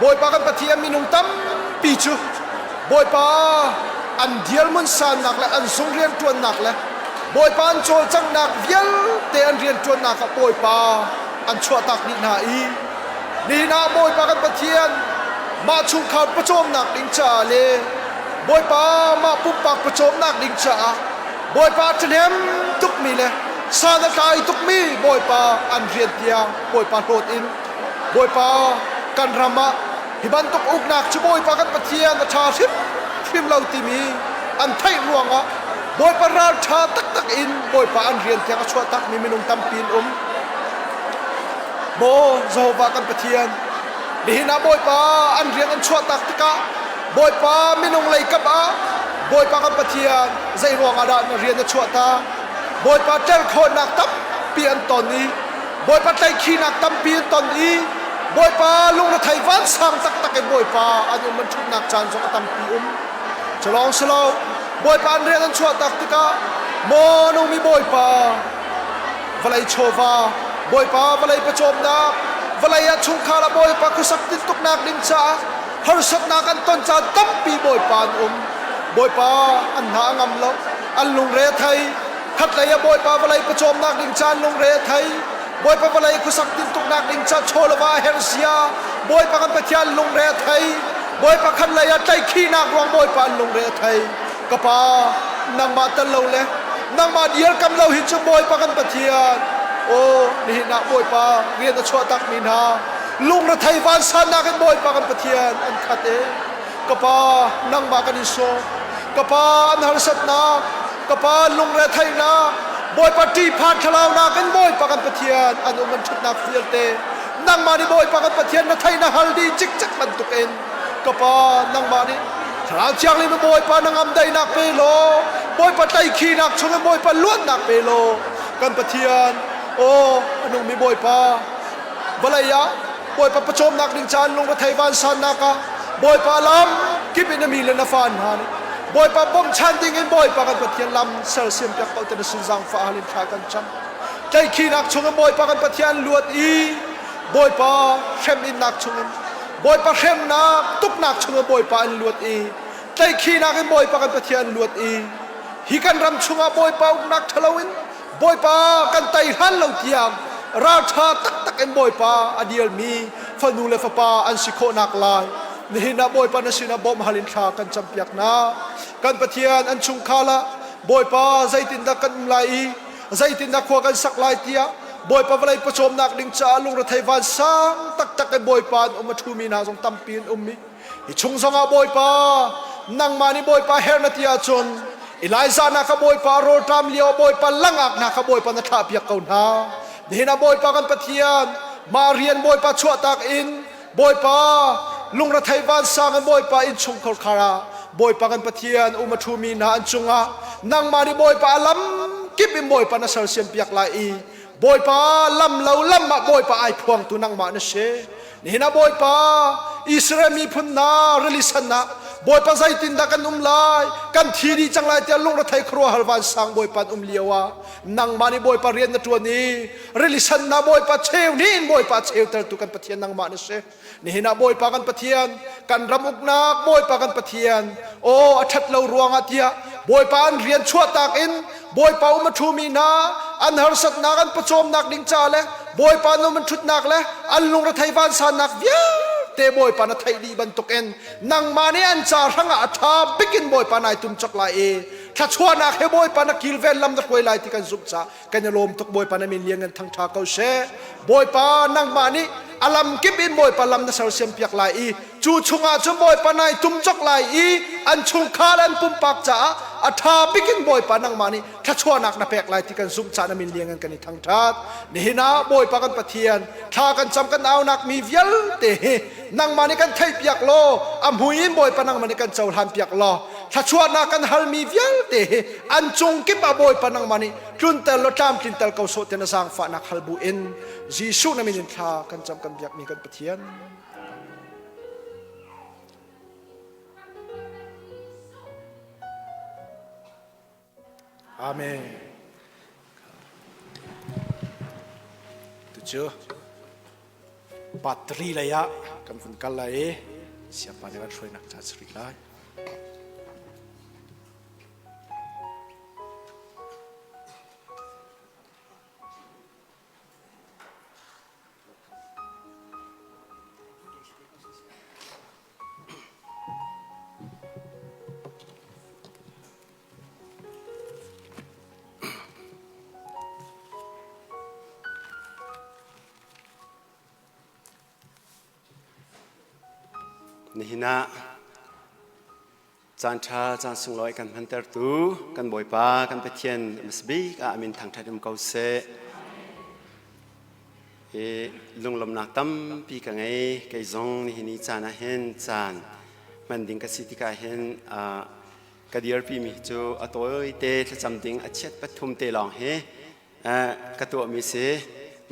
S6: Bawipa kan Pathian minung tampi cu Bawipa an dirhmun sannak le an zung rianṭuannak le Bawipa an cawlcanghnak vialte an rianṭuannak ah Bawipa an chuahtak dih hna i nihin ah Bawipa kan Pathian mah chungkhar pawcawmnak ding caah le Bawipa mah pumpak pawcawmnak ding caah Bawipa ṭhahnem tukmi le san a tlai tukmi Bawipa an rian tiang Bawipa hlawt in Bawipa kan ram ah hi bantuk uknak cu Bawipa kan Pathian a ṭha hrimhrim lo timi an theih ruangah Bawipa ralṭha taktak in Bawipa an rian tiang a chuah takmi minung tampi an um. Maw Jehovah kan Pathian, nihin ah Bawipa an rian an chuah tak tikah Bawipa minung lei kap ah Bawipa kan Pathian zei ruangah dah na rian na chuah ta? Bawipa ṭerkhawnnak tampi an ton i Bawipa tlaihkhihnak tampi an ton i Bawipa lungrethei vansang taktak in Bawipa an um an ṭhutnak caan zong a tampi um. Culawng si lo, Bawipa an rian an chuah tak tikah maw nungmi Bawipa vawlei chawva, Bawipa vawlei pawcawmnak, vawlei ah chungkhar ah Bawipa khuasak tintuknak ding caah harsatnak an ton caan tampi Bawipa an um. Bawipa an hna a ngam lo, an lungre a thei. Khatlei ah Bawipa vawlei pawcawmnak ding caan lungre a thei. Bawipa vawlei khuasak tintuknak ding ca chawlava a hersia. Bawipa kan Pathian lungre a thei. Bawipa khatlei ah tlaihkhihnak ruang Bawipa an lungre a thei. Ka pa, nangmah tel lo le nangmah dirkam lo hi cu Bawipa kan Pathian. Aw, nihin ah Bawipa rian a chuah takmi hna lungrethei vansannak in Bawipa kan Pathian an khat e. Ka pa, nangmah kan in sawm. Ka pa, an harsatnak, ka pa lungretheihnak, Bawipa ṭihphan thlalaunak in Bawipa kan Pathian an um an ṭhutnak vialte nangmah nih Bawipa kan Pathian na theih na hal dih cikcek bantukin ka pa nangmah nih Thlarau Thianghlim in Bawipa na ngam daihnak pe law Bawipa tlaikhinak chungin Bawipa luatnak pe law kan Pathian aw a nungmi Bawipa vawlei ah Bawipa pawcawmnak ding caan lungrethei vansannak ah Bawipa lam kip in a mi le na fa hna nih Bawipa bawmchan ding in Bawipa kan Pathian lam sersiam piak ko te na sin zaangfah hal in thla kan cam. Tlaihkhihnak chungin Bawipa kan Pathian luat i Bawipa hrem innak chungin Bawipa hremnak tuknak chungin Bawipa an luat i tlaihkhihnak in Bawipa kan Pathian luat i hi kan ram chungah Bawipa uknak ṭhalo in Bawipa kan tei hlan lo tiang Ralṭha taktak in Bawipa a dialmi fanu le fapa an si khawhnak lai nihin ah Bawipa na sinah bawmh hal in thla kan campiak hna. Kan Pathian an chungkhar ah Bawipa zeitindah kan um lai i zeitindah khua kan sak lai tiah Bawipa vawlei pawcawmnak ding caah lungrethei vansang taktak in Bawipa an um a ṭhumi hna zong tampi an um i hi chung zongah Bawipa nangmah nih Bawipa her na ti ahcun Elijah na kha Bawipa rawlṭam lio Bawipa langak hna kha Bawipa na thlahpiak ko hna. Nihin ah Bawipa kan Pathian mah rian Bawipa chuahtak in Bawipa lungrethei vansang in Bawipa innchungkhar khar ah Bawipa kan Pathian um a ṭhumi hna an cungah nangmah nih Bawipa a lam kip in Bawipa na sersiam piak lai i Bawipa lam lo lam ah Bawipa ai phuangtu nangmah na si. Nihin ah Bawipa Israel miphun hna rili san ah Bawipa zeitindah kan um lai kan thi dih cang lai tiah lungrethei khuaruahhar vansang Bawipa an um lio ah nangmah nih Bawipa rian na ṭuan i rili san ah Bawipa cheu hnih in Bawipa cheutertu kan Pathian nangmah na si. Nihin ah Bawipa kan Pathian, kan ram uknak Bawipa kan Pathian, aw a ṭhat lo ruangah tiah Bawipa an rian chuahtak in Bawipa um a ṭhumi hna an harsatnak an pawcawmnak ding ca le Bawipa an um an ṭhutnak le an lungrethei vansannak vialte Bawipa na theih dih bantukin nangmah nih an ca hrangah a ṭha bikin Bawipa nai tum cawk lai i thluachuahnak he Bawipa na kilven lam na hruai lai ti kan zumh caah kan i lawm tuk. Bawipa na min lianngan thangṭha ko seh. Bawipa nangmah nih a lam kip in Bawipa lam na sersiam piak lai i cu chungah cun Bawipa nai tum cawk lai i an chungkhar an pumpak caah a ṭha bik in Bawipa nangmah nih thluachuahnak na pek lai ti kan zumh caah na min lianngan kan i thangṭhat. Nihin ah Bawipa kan Pathian, thla kan cam kan aunak mi vialte hi nangmah nih kan theihpiak law a mui in Bawipa nangmah nih kan cohlan piak law thluachuahnak kan halmi vialte hi an cung kip ah Bawipa nangmah nih tlunter law tlamtlinter ko sawh tiah na zaangfahnak hal bu in Jesuh na min in thla kan cam kan biakmi kan Pathian. Amen. Tucu part 3 lei ah kan vun kal lai i siapa nih kan hruainak ca si rih lai.
S7: Nihin ah Caan ṭha caan sunglawi kan hmantertu kan Bawipa kan Pathian hmasabik ah a min thangṭhat um ko seh. Hi lunglawmhnak tampi ka ngei. Kei zong nihin i caan ah hin caan hman ding ka si tikah hin ka dirpimi cu a tawite thlacam ding a chiat pathum te lawng hi ka tuahmi si.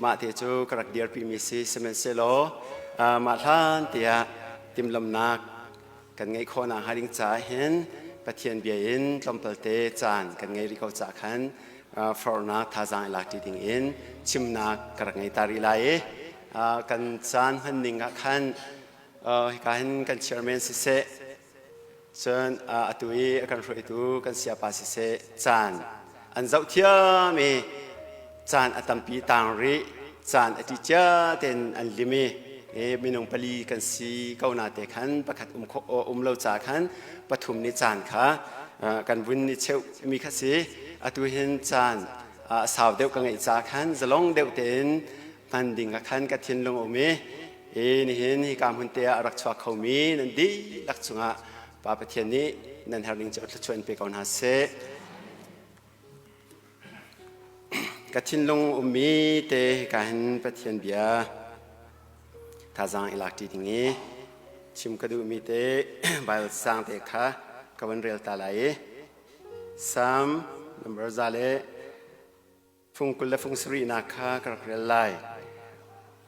S7: Mah te cu ka rak dirpimi si. Sihmanhsehlaw mah hlan tiah timhlamhnak kan ngeih khawhnak hnga ding caah hin Pathian bia in tlawmpalte caan kan ngei rih ko caah khan forhnak thazaang i lak ṭi ding in chimnak ka rak ngei ta rih lai i kan caan hman ning ah khan hika hin kan chairman siseh cun atu i a kan hruaitu kan siapa siseh caan an zoh thiam i caan a tampi tang rih caan a ṭi cia tein an lim i minung pali kan si ko na te khan pakhat um um lo ca khan pathum ni caan kha kan vun ni cheu mi kha si. Atu hin caan sau deuh ka ngeih ca khan zalong deuh tein hman ding ka khan ka thinlung um i nihin hika hmun te ah rak chuak khomi nan dihlak cungah Pa Pathian nih nan herh ning cu thluachuah in pe ko hna seh. Ka thinlung ummi te hika hin Pathian bia thazaang i lak ṭi ding i chim ka duhmi te Bible sang te kha ka van rel ta lai i Psalm number 127 nak kha ka rak rel lai.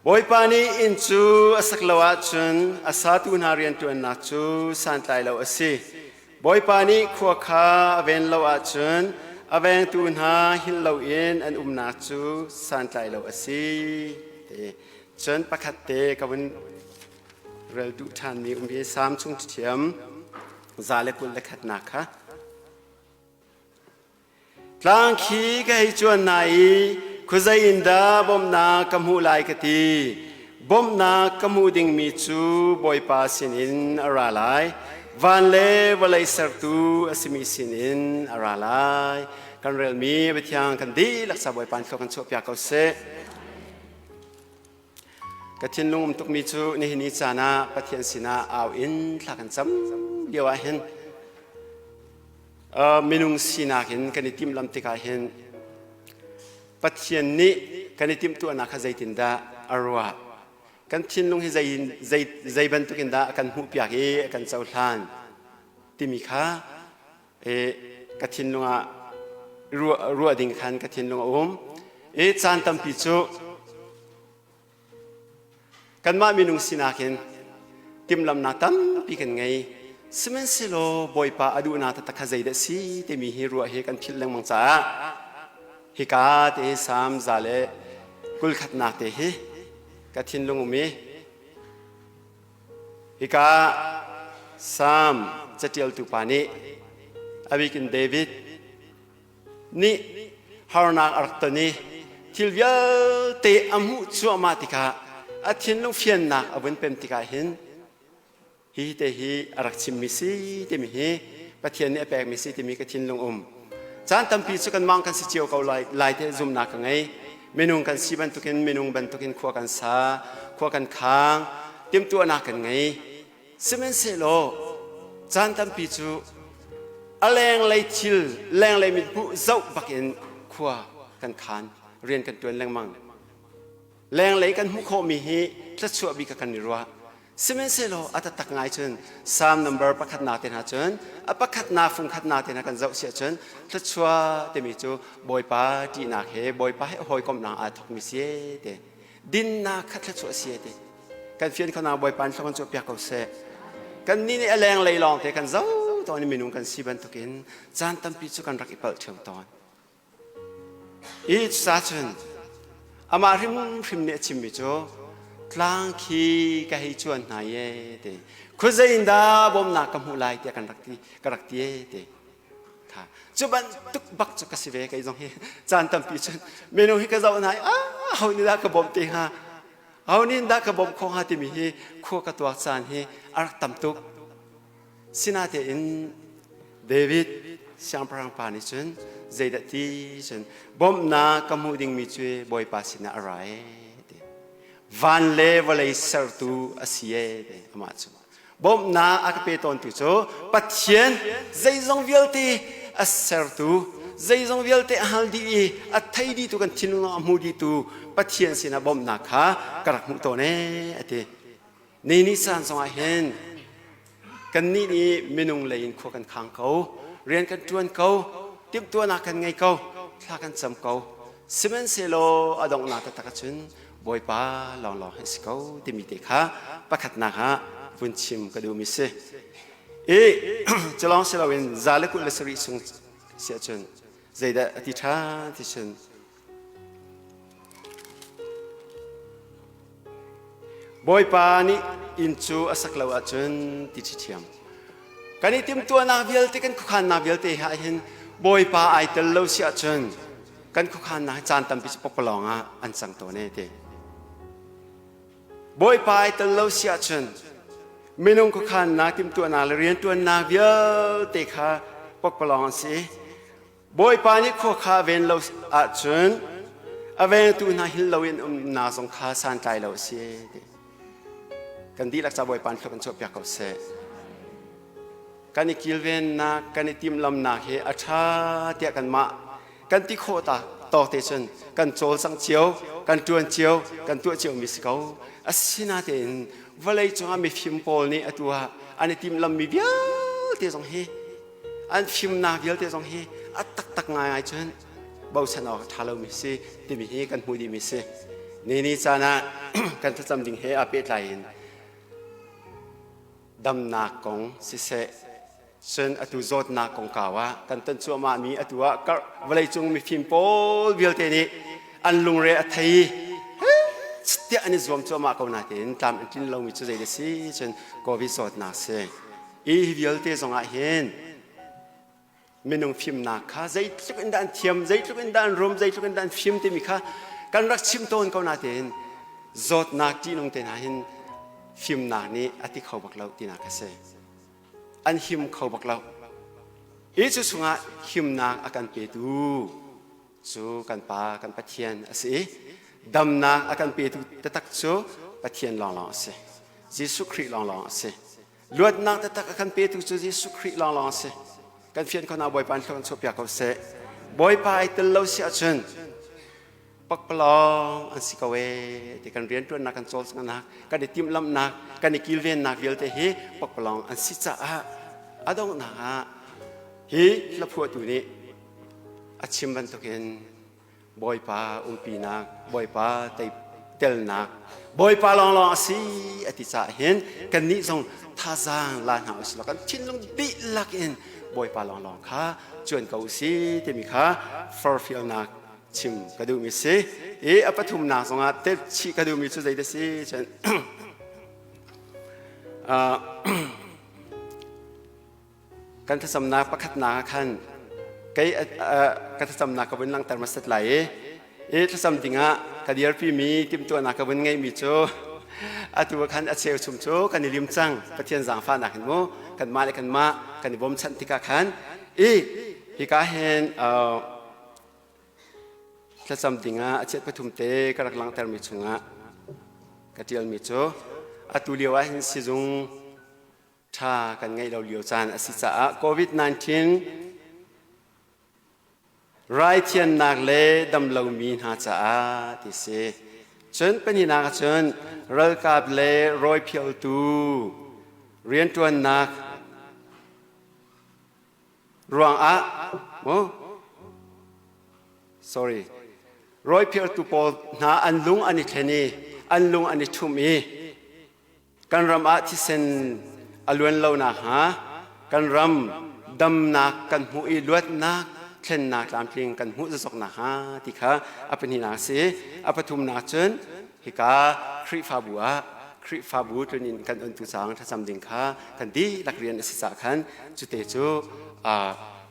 S7: Bawipa nih inn cu a sak lo ahcun a satu hna rianṭuannak cu santlai lo a si. Bawipa nih khua kha a ven lo ahcun a vengtu hna hngilh loin an umnak cu santlai lo a si. Cun pakhat te ka vun rel duh ṭhanmi um hi Salm chung ṭhiam 121 kha. Tlang khi ka hei cuan na i Khuazei in dah bawmhnak ka hmuh lai ka ti. Bawmhnak ka hmuh dingmi cu Bawipa sinin a ra lai. Van le vawlei sertu a simi sinin a ra lai. Kan relmi Pathian kan dihlak sa Bawipa thlua kan chuahpiak ko seh. Ka thinlung um tukmi cu nihin ni caan ah Pathian sinah au in thla kan cam lio ah hin minung sinak in kan i timhlam tikah hin Pathian nih kan i timhtuahnak kha zeitindah a ruah? Kan thinlung hi zei, zei, zei bantukin dah a kan hmuhpiak i a kan cohlan timi kha e, ka thinlung ah ruah, ruah ding khan ka thinlung a um. I caan tampi cu Kanmah minung sinak in timhlamnak tampi kan ngei. Sihmanhsehlaw Bawipa a duhnak taktak kha zeidah si timi hi ruah hi kan philh lengmang caah hika te hi Salm 121 te hi ka thinlung um i hika Salm catialtu pa nih a bikin David nih harnak a rak ton i thil vialte a hmuh cuahmah tikah a thinlung fiannak a vun pem tikah hin hi te hi a rak chimmi si timi hi Pathian nih a pekmi si timi ka thinlung um. Caan tampi cu kanmah kan si cio ko lai, lai te zumnak ka ngei. Minung kan si bantukin minung bantukin khua kan sa, khua kan khang, timhtuahnak kan ngei. Sihmanhsehlaw caan tampi cu a lenglei thil lenglei mithmuh zoh bakin khua kan khan rian kan ṭuan lengmang. Lenglei kan hmuh khawhmi hi thluachuah bik ah kan i ruah. Sihmanhsehlaw a taktak ngai cun Psalm number pakhatnak te hna cun a pakhatnak fungkhatnak te hna kan zoh si ahcun thluachuah timi cu Bawipa ṭihnak he Bawipa he hawikomhnak aa thawkmi si te. Dinnak kha thluachuah si te. Kan fian kho na Bawipa nih kan piak ko seh. Kan nih nih a lenglei lawng te kan zoh tawn i minung kan si bantukin caan tampi cu kan rak i palh ṭheo tawn. I cuca cun amah hrimhrim nih a chimmi cu tlang khi ka hei cuan hna ye te khuazei in dah bawmnak ka hmuh lai tiah kan rak ti ka rak ti e te kha cu bantuk bak cu ka si ve kei zong hi caan tampi cun minung hi ka zoh hna i ah ho nih dah ka bawmh te hnga Ho nih dah ka bawmh khawh hnga timi hi khua ka tuak caan hi a rak tam tuk. Sinatein David siangpahrang pa nih cun zeidah ti cun bawmhnak ka hmuh dingmi cu Bawipa sinah a ra ee ti. Van le vawlei sertu a si ee ti amah cu. Bawmhnak a ka pe tawntu cu Pathian zeizong vialte a sertu, zeizong vialte a hal dih i a thei dihtu kan thinlung a hmu dihtu Pathian sinah bawmhnak kha ka rak hmuh tawn ee a ti. Ni ni caan zongah hin kannih nih minung lei in khua kan khang ko, rian kan ṭuan ko, timhtuahnak kan ngei ko, thla kan cam ko. Sihmanhsehlaw a donghnak taktak ahcun Bawipa lawnglawng hi si ko timi te kha pakhatnak ah vun chim ka duhmi si. I culawng si loin 127 chung si ahcun zeidah a ti ṭhan ti cun Bawipa nih inn cu a sak lo ahcun ti ṭhiam. Kan i timhtuahnak vialte kan khuakhannak vialte ha hin Bawipa ai tel lo si ahcun kan khuakhannak hi caan tampi cu pakpalawng ah an cang tawn e ti. Bawipa ai tel lo si ahcun minung khuakhannak timhtuahnak le riantuannak vialte kha pakpalawng an si. Bawipa nih khua kha a ven lo ahcun a vengtu hna hil loin umnak zong kha santlai lo a si ti. Kan dihlak ca Bawipa nih thlua kan chuahpiak ko seh. Kan i kilvennak, kan i timhlamnak hi a ṭha tiah kanmah kan ti khawh ta tawk te cun kan cawlcang cio, kan ṭuan cio, kan tuah ciomi si ko. Asinatein vawlei cungah mifim pawl nih atu ah an i timhlammi vialte zong hi an fimnak vialte zong hi a taktak ngaingai cun bochan awk a ṭha lomi si timi hi kan hmuh dihmi si. Ni ni caan ah kan thlacam ding he aa pehtlai in damnak kong siseh cun atu zawtnak kongkau ah kan ton cuahmahmi atu ah karh vawleicung mifim pawl vialte nih an lungre a thei tiah an i zuam cuahmah ko natein tlam an tlin lomi cu zei si cun covid zawtnak si. Hi vialte zongah hin. Minung fimnak kha zeitluk in dah an thiam, zeitluk in dah an rum, zeitluk in dah an fim timi kha kan rak chim tawn ko natein zawtnak ṭihnung te hna hin fimnak nih a ti kho bak lo tinak a si. An him kho bak lo. Hi cu chungah himnak a kan petu cu kan Pa kan Pathian a si i damnak a kan petu taktak cu Pathian lawnglawng a si. Jesuh Khrih lawnglawng a si. Luatnak taktak a kan petu cu Jesuh Khrih lawnglawng a si. Kan fian khona Bawipa in thlua kan chuahpiak ko seh. Bawipa ai tel lo si ahcun pakpalawng an si ko ee ti kan rianṭuannak kan cawlcanghnak kan i timhlamhnak kan i kilvennak vialte hi pakpalawng an si caah a donghnak ah hi hlaphuahtu nih a chim bantukin Bawipa umpinak Bawipa tei telnak Bawipa lawnglawng a si a ti caah hin kannih zong thazaang la hna usih law kan thinlung dihlak in Bawipa lawnglawng kha cuan ko usih timi kha forhfialnak chim ka duhmi si i a pathumnak zongah telh chih ka duhmi cu zeidah si cun kan thlacamnak pakhatnak ah khan kei ka thlacamnak ka vun langhter hmasat lai i i thlacam dingah ka dirpimi timhtuahnak ka vun ngeihmi cu atu ah khan a cheuchum cu kan i lim cang Pathian zaangfahnak in mu kanmah le kanmah kan i bawmchanh tikah khan i hika hin Thlacam dingah a chiat pathum te ka rak langhtermi chungah ka ṭialmi cu atu lio ah hin sizung ṭha kan ngeih lo lio caan a si caah COVID-19 raithiannak le damlomi hna caah ti si. Cun pahnihnak ah cun ralkap le rawiphialtu rianṭuannak ruangah mu sorry rawiphiartu pawl hna an lung an i thlen i an lung an i ṭhum i kan ram ah thisen a luan lo nakhnga kan ram damnak kan hmuh i luatnak thlennak tlamtling kan hmuh zazok nakhnga ti kha a pahnihnak a si a pathumnak cun hika Khrihfabu ah Khrihfabu tlun kan on tu cang thlacam ding kha kan dihlak rian a si cah khan cute cu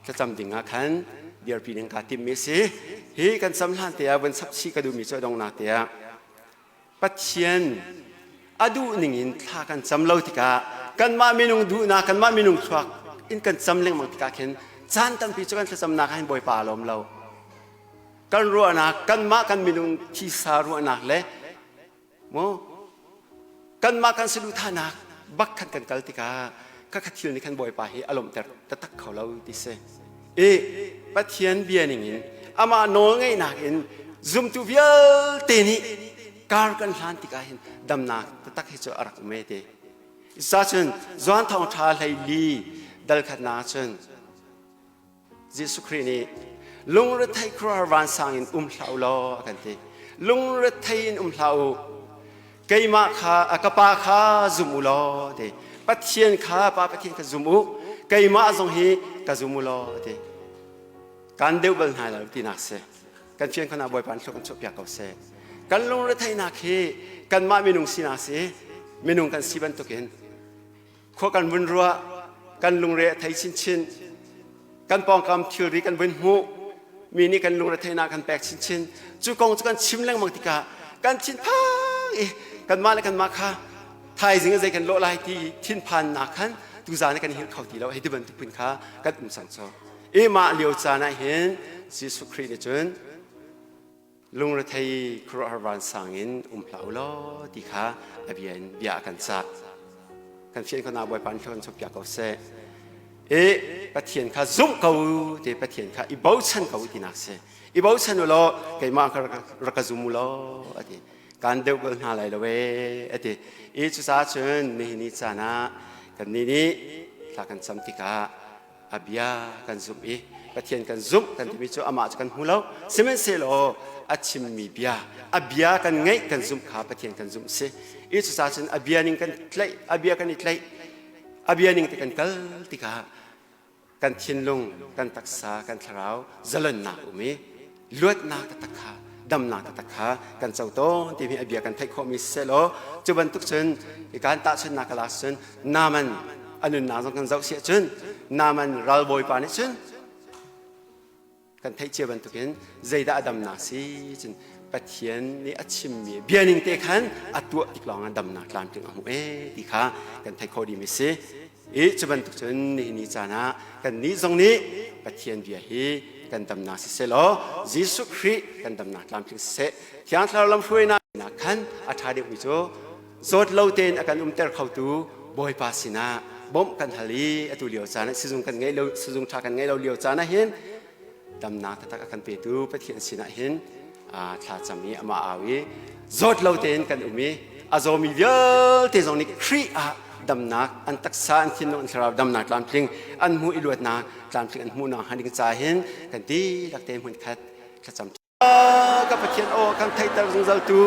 S7: thlacam ding ah khan dirpi ding kaa timmi a si hi kan cam hlan te ah vun chap chih ka duhmi cu a donghnak te ah Pathian a duh ning in thla kan cam lo tikah kanmah minung duhnak kanmah minung thluak in kan cam lengmang tikah khin caan tampi cu kan thlacamnak ah hin Bawipa a lawm lo kan ruahnak kanmah kan minung thisa ruahnak le mu kanmah kan saduhthahnak bak khan kan kal tikah ka kha thil nih khan Bawipa hi a lawmhter taktak kho lo ti si i Pathian bia ningin amah nawl ngeihnak in zumtu vialte nih kar kan hlan tikah hin damnak taktak hi cu a rak um e ti sa cun Johan thawngṭha hlei li dal khatnak cun Jesuh Khrih nih lungrethei khuaruahhar vansang in um hlah u law a kan ti. Lungrethei in um hlah u. Keimah kha ka pa kha zum u law ti. Pathian kha Pa Pathian kha zum u. Keimah zong hi ka zum u law ti. Kan deuh bal hna lo tinak si. Kan fian khona Bawipa an thluk an chuahpiak ko seh. Kan lungretheihnak hi kanmah minung sinak si minung kan si bantukin khua kan vun ruah kan lungre a thei chinchin kan pawngkam thilri kan vun hmuh mi nih kan lungre theihnak kan pek chinchin cu kong cu kan chim lengmang tikah kan thinphang i kanmah le kanmah kha thaizing zei kan lawh lai ti thinphannak khan tuzaan kan hil kho ti lo hei ti bantuk phun kha kan um cang cu i mah lio caan ah hin Jesuh Khrih nih cun Lungrethei khuaruahhar vansang in um hlah u law ti kha a bia in bia a kan cah. Kan fian ko na Bawipa nih kan chuahpiak ko seh. I Pathian kha zumh ko ti Pathian kha i bochan ko tinak si. I bochan u law keimah kha rak ka zum u law a ti. Kan deuh bal hna lai lo ee a ti. I cucaah cun nihin ni caan ah kannih nih thla kan cam tikah a bia kan zumh i Pathian kan zumh kan timi cu amah cu kan hmu lo sihmanhsehlaw a chimmi bia a bia kan ngaih kan zumh kha Pathian kan zumh si i cucaah cun a bia ning kan tlaih a bia kan i tlaih a bia ning te kan kal tikah kan thinlung kan taksa kan thlarau zalonnak um i luatnak taktak kha damnak taktak kha kan co tawn timi a bia kan theih khawhmi siseh cu bantuk cun kan tahchunhnak ka lak cun Naaman a nunnak zong kan zoh siah cun Naaman ralbawipa nih cun. Kan theih cia bantukin zeidah a damnak si cun Pathian nih a chimmi bia ning te khan a tuah tik lawngah damnak tlamtling a hmu ee ti kha kan theih khawh dihmi si. I cu bantuk cun nihin ni caan ah kannih zong nih Pathian bia hi kan damnak siseh law Jesuh Khrih kan damnak tlamtling siseh Thiang Thlarau lamhruainak khan a ṭha deuhmi cu zawt lo tein a kan umter khotu Bawipa sinah bawmh kan hal i atu lio caan ah sizung kan ngeih lo sizung ṭha kan ngeih lo lio caan ah hin damnak taktak a kan petu Pathian sinah hin thlacam i amah au i zawt lo tein kan um i a zawmi vialte zong nih Khrih ah damnak an taksa an thinlung an thlarau damnak tlamtling an hmuh i luatnak tlamtling an hmuhnak hnga ding ca hin kan dihlak te hmun khat thlacam ka Pathian aw kan theihter zungzal tu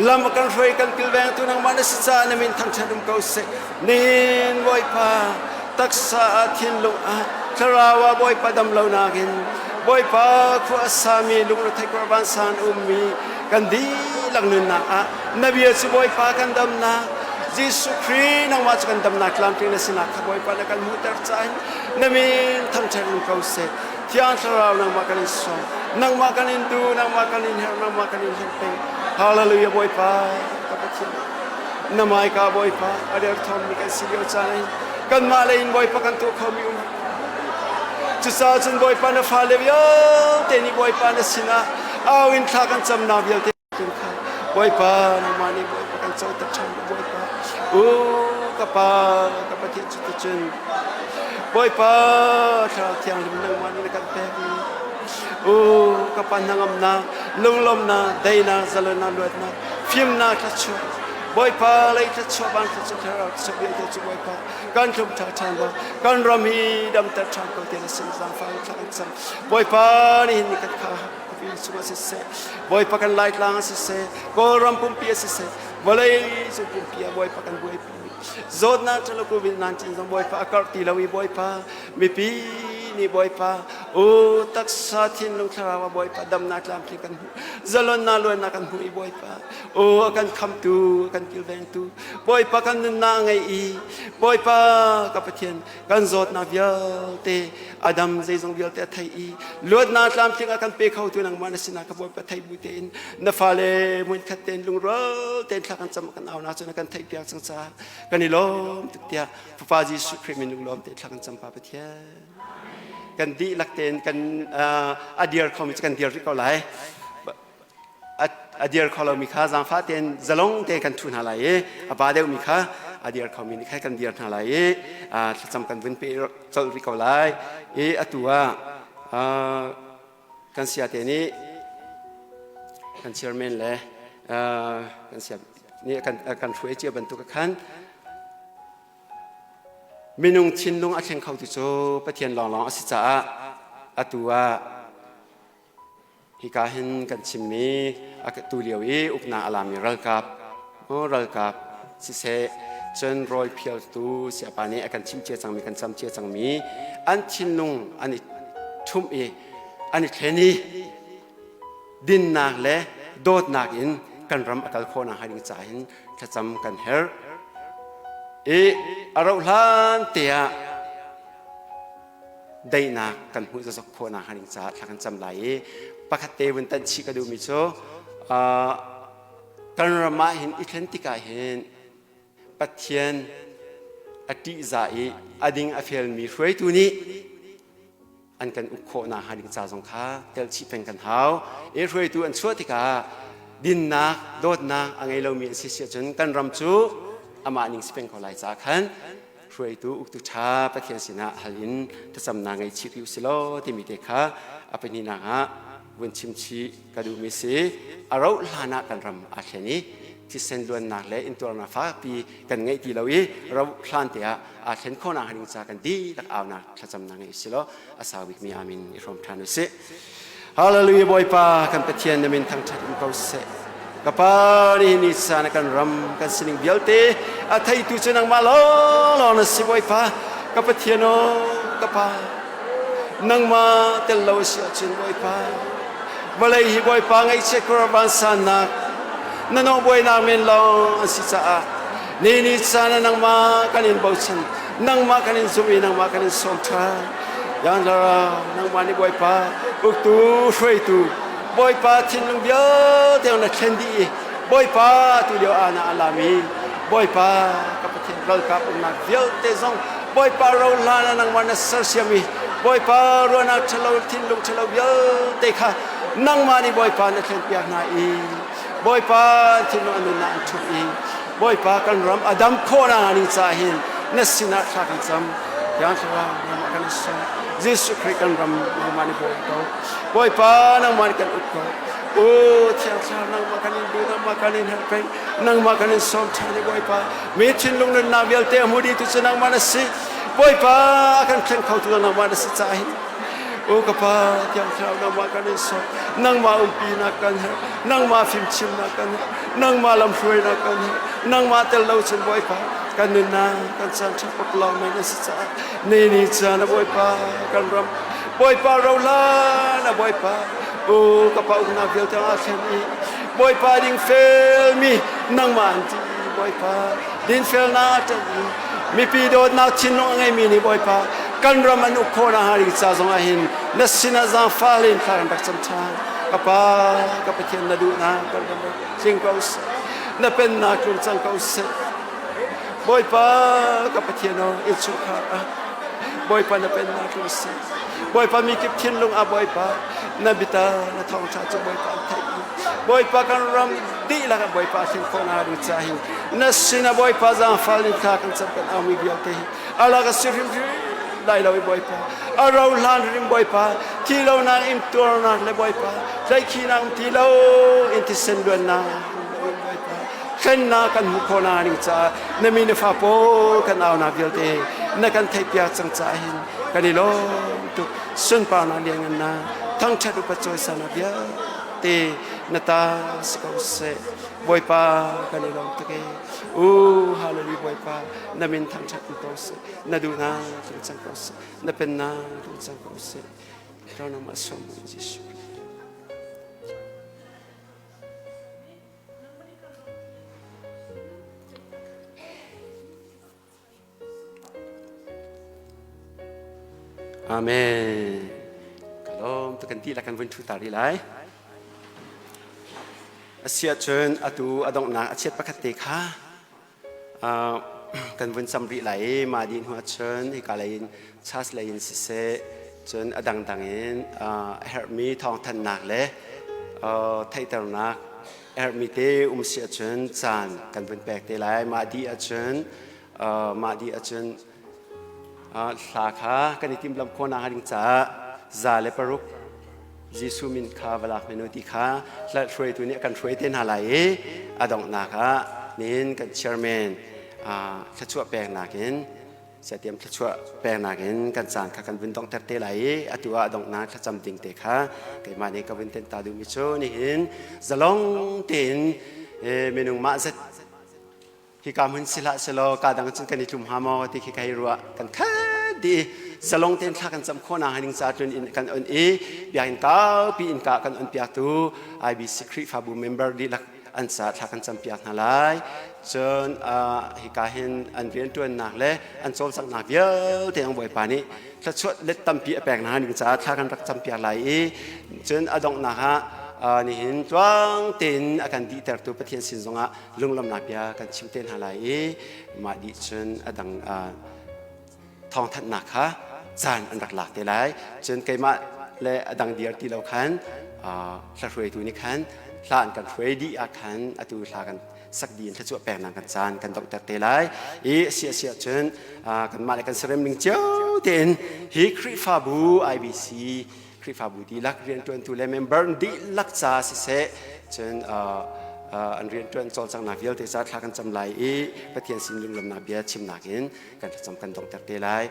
S7: lam kan hruai kan kilvengtu nangmah na si caah na min thangṭhat um ko seh nihin Bawipa taksa ah thinlung ah thlarau ah Bawipa dam lonak in Bawipa khua a sami lungrethei khuar vansan ummi kan dihlak nunnak ah na bia cu Bawipa kan damnak Jesuh Khrih nangmah cu kan damnak tlamtling na sinak kha Bawipa na kan hmuhter caah na min thangṭhat um ko seh Thiang Thlarau nangmah kan in sawm nangmah kan in duh nangmah kan in herh nangmah kan in herh peng Hallelujah Bawipa ka Pathian na maika Bawipa a derthawmmi kan si lio caan in kanmah lei in Bawipa kan tuah khomi um cucaah cun Bawipa na fale vialte nih Bawipa na sinah au in thla kan camnak vialte kha Bawipa nangmah nih Bawipa kan coter ṭhan Bawipa u ka pa ka Pathian cuticun Bawipa Thlarau Thianghlim nangmah nih na kan pekmi u ka pa hnangamnak lunglawmnak daihnak zalonnak luatnak fimnak thluachuah Bawipa lei thluachuah van thluachuah thlarau thluachuah vialte cu Bawipa kan thlum ṭha ṭhan ba kan ram hi damter ṭhan ko te na sin zaangfah in thla kan cam Bawipa nihin ni kan kha khuapi chungah siseh Bawipa kan Laitlang ah siseh Kawlram pumpi ah siseh vawlei cung pumpi ah Bawipa kan buaipi zawtnak ṭhalo COVID-19 zong Bawipa a karh ti lo i Bawipa mipi nih Bawipa u taksa thinlung thlarau ah Bawipa damnak tlamtling kan hmuh zalonnak luannak kan hmuh i Bawipa u a kan khamtu a kan kilvengtu Bawipa kan nunnak a ngei i Bawipa ka Pathian kan zawtnak vialte Adam zeizong vialte a thei i luatnak tlamtling a kan pe khotu nangmah na sinah ka Bawipa thei bu tein na fale hmunkhat tein lungrual tein thla kan cam kan au na cu na kan theih piak cang caah kan i lawm tuk tiah Fapa Jesuh Khrih min lunglawm tein thla kan cam pa Pathian kan dihlak tein kan a dir khomi cu kan dir rih ko lai a dir kho lomi kha zaangfah tein zalong tein kan ṭhu hna lai i a pa deuhmi kha a dir khomi nih kha kan dir hna lai i thlacam kan vun pe colh rih ko lai i atu ah kan siate nih kan chairman le kan sia nih kan hruai cia bantuk khan Minung thinlung a thleng khotu cu Pathian lawnglawng a si caah atu ah hika hin kan chimmi tu lio i uknak a lami ralkap ralkap siseh cun rawl phialtu siapa nih a kan chim cia cangmi kan cam cia cangmi an thinlung an i ṭhumh i an i thlen i dinnak le dawtnak in kan ram a kal khawh nakhnga ding caah hin thlacam kan herh i a rauh hlan te ah daihnak kan hmuh zazok khawh nakhnga ding caah thla kan cam lai i pakhat te vun tanh chih ka duhmi cu kan ram ah hin i thlen tikah hin Pathian a ṭihzah i a ding a felmi hruaitu nih an kan uk khawh nakhnga ding ca zong kha telchih peng kan hau. I hruaitu an chuah tikah dinnak, dawtnak a ngei lomi an si si ahcun kan ram cu amah ning si peng ko lai caah khan hruaitu uktu ṭha Pathian sinah hal in thlacamnak ngei chih rih usih law timi te kha a pahnihnak ah vun chim chih ka duhmi si. A rauh hlan ah kan ram aa thlen i thisen luannak le intuarnak fakpi kan ngeih ti lo i rauh hlan te ah aa thlen khawhnak ding ca kan dihlak aunak thlacamnak ngei si law a sau bikmi amin i hrawm ṭhan usih. Hallelujah Bawipa kan Pathian na min thangṭhat in ko seh. Ka pa nihin ni caan kan ram kan sining vialte a theitu cu nangmah lawnglawng na si Bawipa ka Pathian aw ka pa nangmah tel lo si ahcun Bawipa vawlei hi Bawipa ngaihchiat khuaruah vansannak na nawhbuainak men lawng an si caah ni ni caan ah nangmah kan in bochan nangmah kan in zumh i nangmah kan in sawm ṭhan. Yang Thlarau nangmah nih Bawipa uktu hruaitu Bawipa thinlung vialte na thlen dih i Bawipa tu lio ah na alami Bawipa ka Pathian ralkap umnak vialte zong Bawipa ro hlan ah nangmah na sersiam i Bawipa ruahnak ṭhalo thinlung ṭhalo vialte kha nangmah nih Bawipa na thlenpiak hna i Bawipa thinlung an nunnak an ṭhumh i Bawipa kan ram a dam khawh nakhnga ding caah hin na sinah thla kan cam. Thiang Thlarau nangmah kan sawm. Jesuh Khrih kan ram nangmah nih bawi ko. Bawipa nangmah nih kan uk ko. O Thiang Thlarau nangmah kan in duh, nangmah kan in herh peng, nangmah kan in sawm ṭhan i Bawipa mi thinlung nunnak vialte a hmu dihtu cu nangmah na si. Bawipa a kan thleng khotu nangmah na si caah hin O ka Pa Thiang Thlarau nangmah kan in sawm. Nangmah umpinak kan herh, nangmah fimchimnak kan herh, nangmah lamhruainak kan herh, nangmah tel lo cun Bawipa kan nunnak kan caan ṭha paklawng men a si caah ni ni caan a Bawipa kan ram Bawipa rohlan a Bawipa o ka pa uknak vialte ah thlen i Bawipa ding felmi nangmah an ti Bawipa dinfelnak a ṭanh i mipi dawtnak thinlung a ngeimi nih Bawipa kan ram an uk khawh nakhnga ding ca zong ah hin na sinah zaangfah len thla kan rak cam ṭhan ka pa ka Pathian na duhnak kan ram tling ko seh na pennak tlung cang ko seh Bawipa ka Pathian aw innchungkhar ah Bawipa na pennak tlung seh Bawipa mi kip thinlung ah Bawipa na bita na thawngṭha cu Bawipa an theih Bawipa kan ram dihlak ah Bawipa a thleng khawh nakhnga ding ca hin na sinah Bawipa zaangfah len thla kan cam kan aumi vialte hi alak a si hrimhrim lai lo i Bawipa a ro hlan hrim Bawipa thi lonak in tuarnak le Bawipa tlaihkhihnak um ti lo in thisen luannak Bawipa thlennak kan hmuh khawh nakhnga ding caah na mi na fa pawl kan aunak vialte na kan theihpiak cang caah hin kan i lawm tuk sunparnak lianngannak thangṭhat upat cawisannak vialte na ta si ko seh Bawipa kan i lawm tuk e u hallelujah Bawipa na min thangṭhat in ko seh na duhnak tlung cang ko seh na pennak tlung cang ko seh Ronam asom Jesuh Amen. Kalom tu kan ti la kan vun thu ta ri lai. Asia cun atu adonghnak a chiat pakhat te kha kan vun cam rih lai i mah dih hnu ahcun hika lei in church lei in siseh cun a dangdang in a herhmi thawngthanhnak le theihternak a herhmi te um si ahcun caan kan vun pek te lai. Mah dih ahcun mah dih ahcun hla kha kan i timhlamh khawh nakhnga ding caah 106 Jesuh min kha va lak men u ti kha hruaitu nih a kan hruai te hna lai i a donghnak ah nihin kan chairman thluachuah peknak in siatiam thluachuah peknak in kan caan kha kan vun donghter te lai i atu ah a donghnak thlacam ding te kha keimah nih ka vun ten ta duhmi cu nihin zalong tein minung mah zat hika hmun si hlah selaw ka dang cun kan i tlum hnga maw ti khi ka hei ruah kan khat dih i zalong tein thla kan cam khawh nak ding ca tlun in kan on i biakinn kaupi in ka kan on piaktu IBC Khrihfabu member dihlak an ca thla kan cam piak hna lai cun hika hin an riantuannak le an cawlcanghnak vialte ang Bawipa nih thluachuah let tampi a pek hna ding caah thla kan rak cam piak lai i cun a donghnak ah nihin tluang tein a kan dihtertu Pathian sin zongah lunglawmhnak bia kan chim te hna lai i mah dih cun a dang thawngthanhnak kha caan an rak lak te lai cun keimah le a dang diar ti lo khan hla hruaitu nih khan hla an kan hruai dih ah khan atu hla kan sak dih in thluachuah peknak kan caan kan donghter te lai i a si a si ahcun kanmah le kan serem ning cio tein hi Khrihfabu IBC Khrihfabu dihlak rianṭuantu le member dihlak ca siseh cun an rianṭuan cawlcanghnak vialte ca thla kan cam lai i Pathian sin lunglawmnak bia chimnak in kan thlacam kan donghter te lai.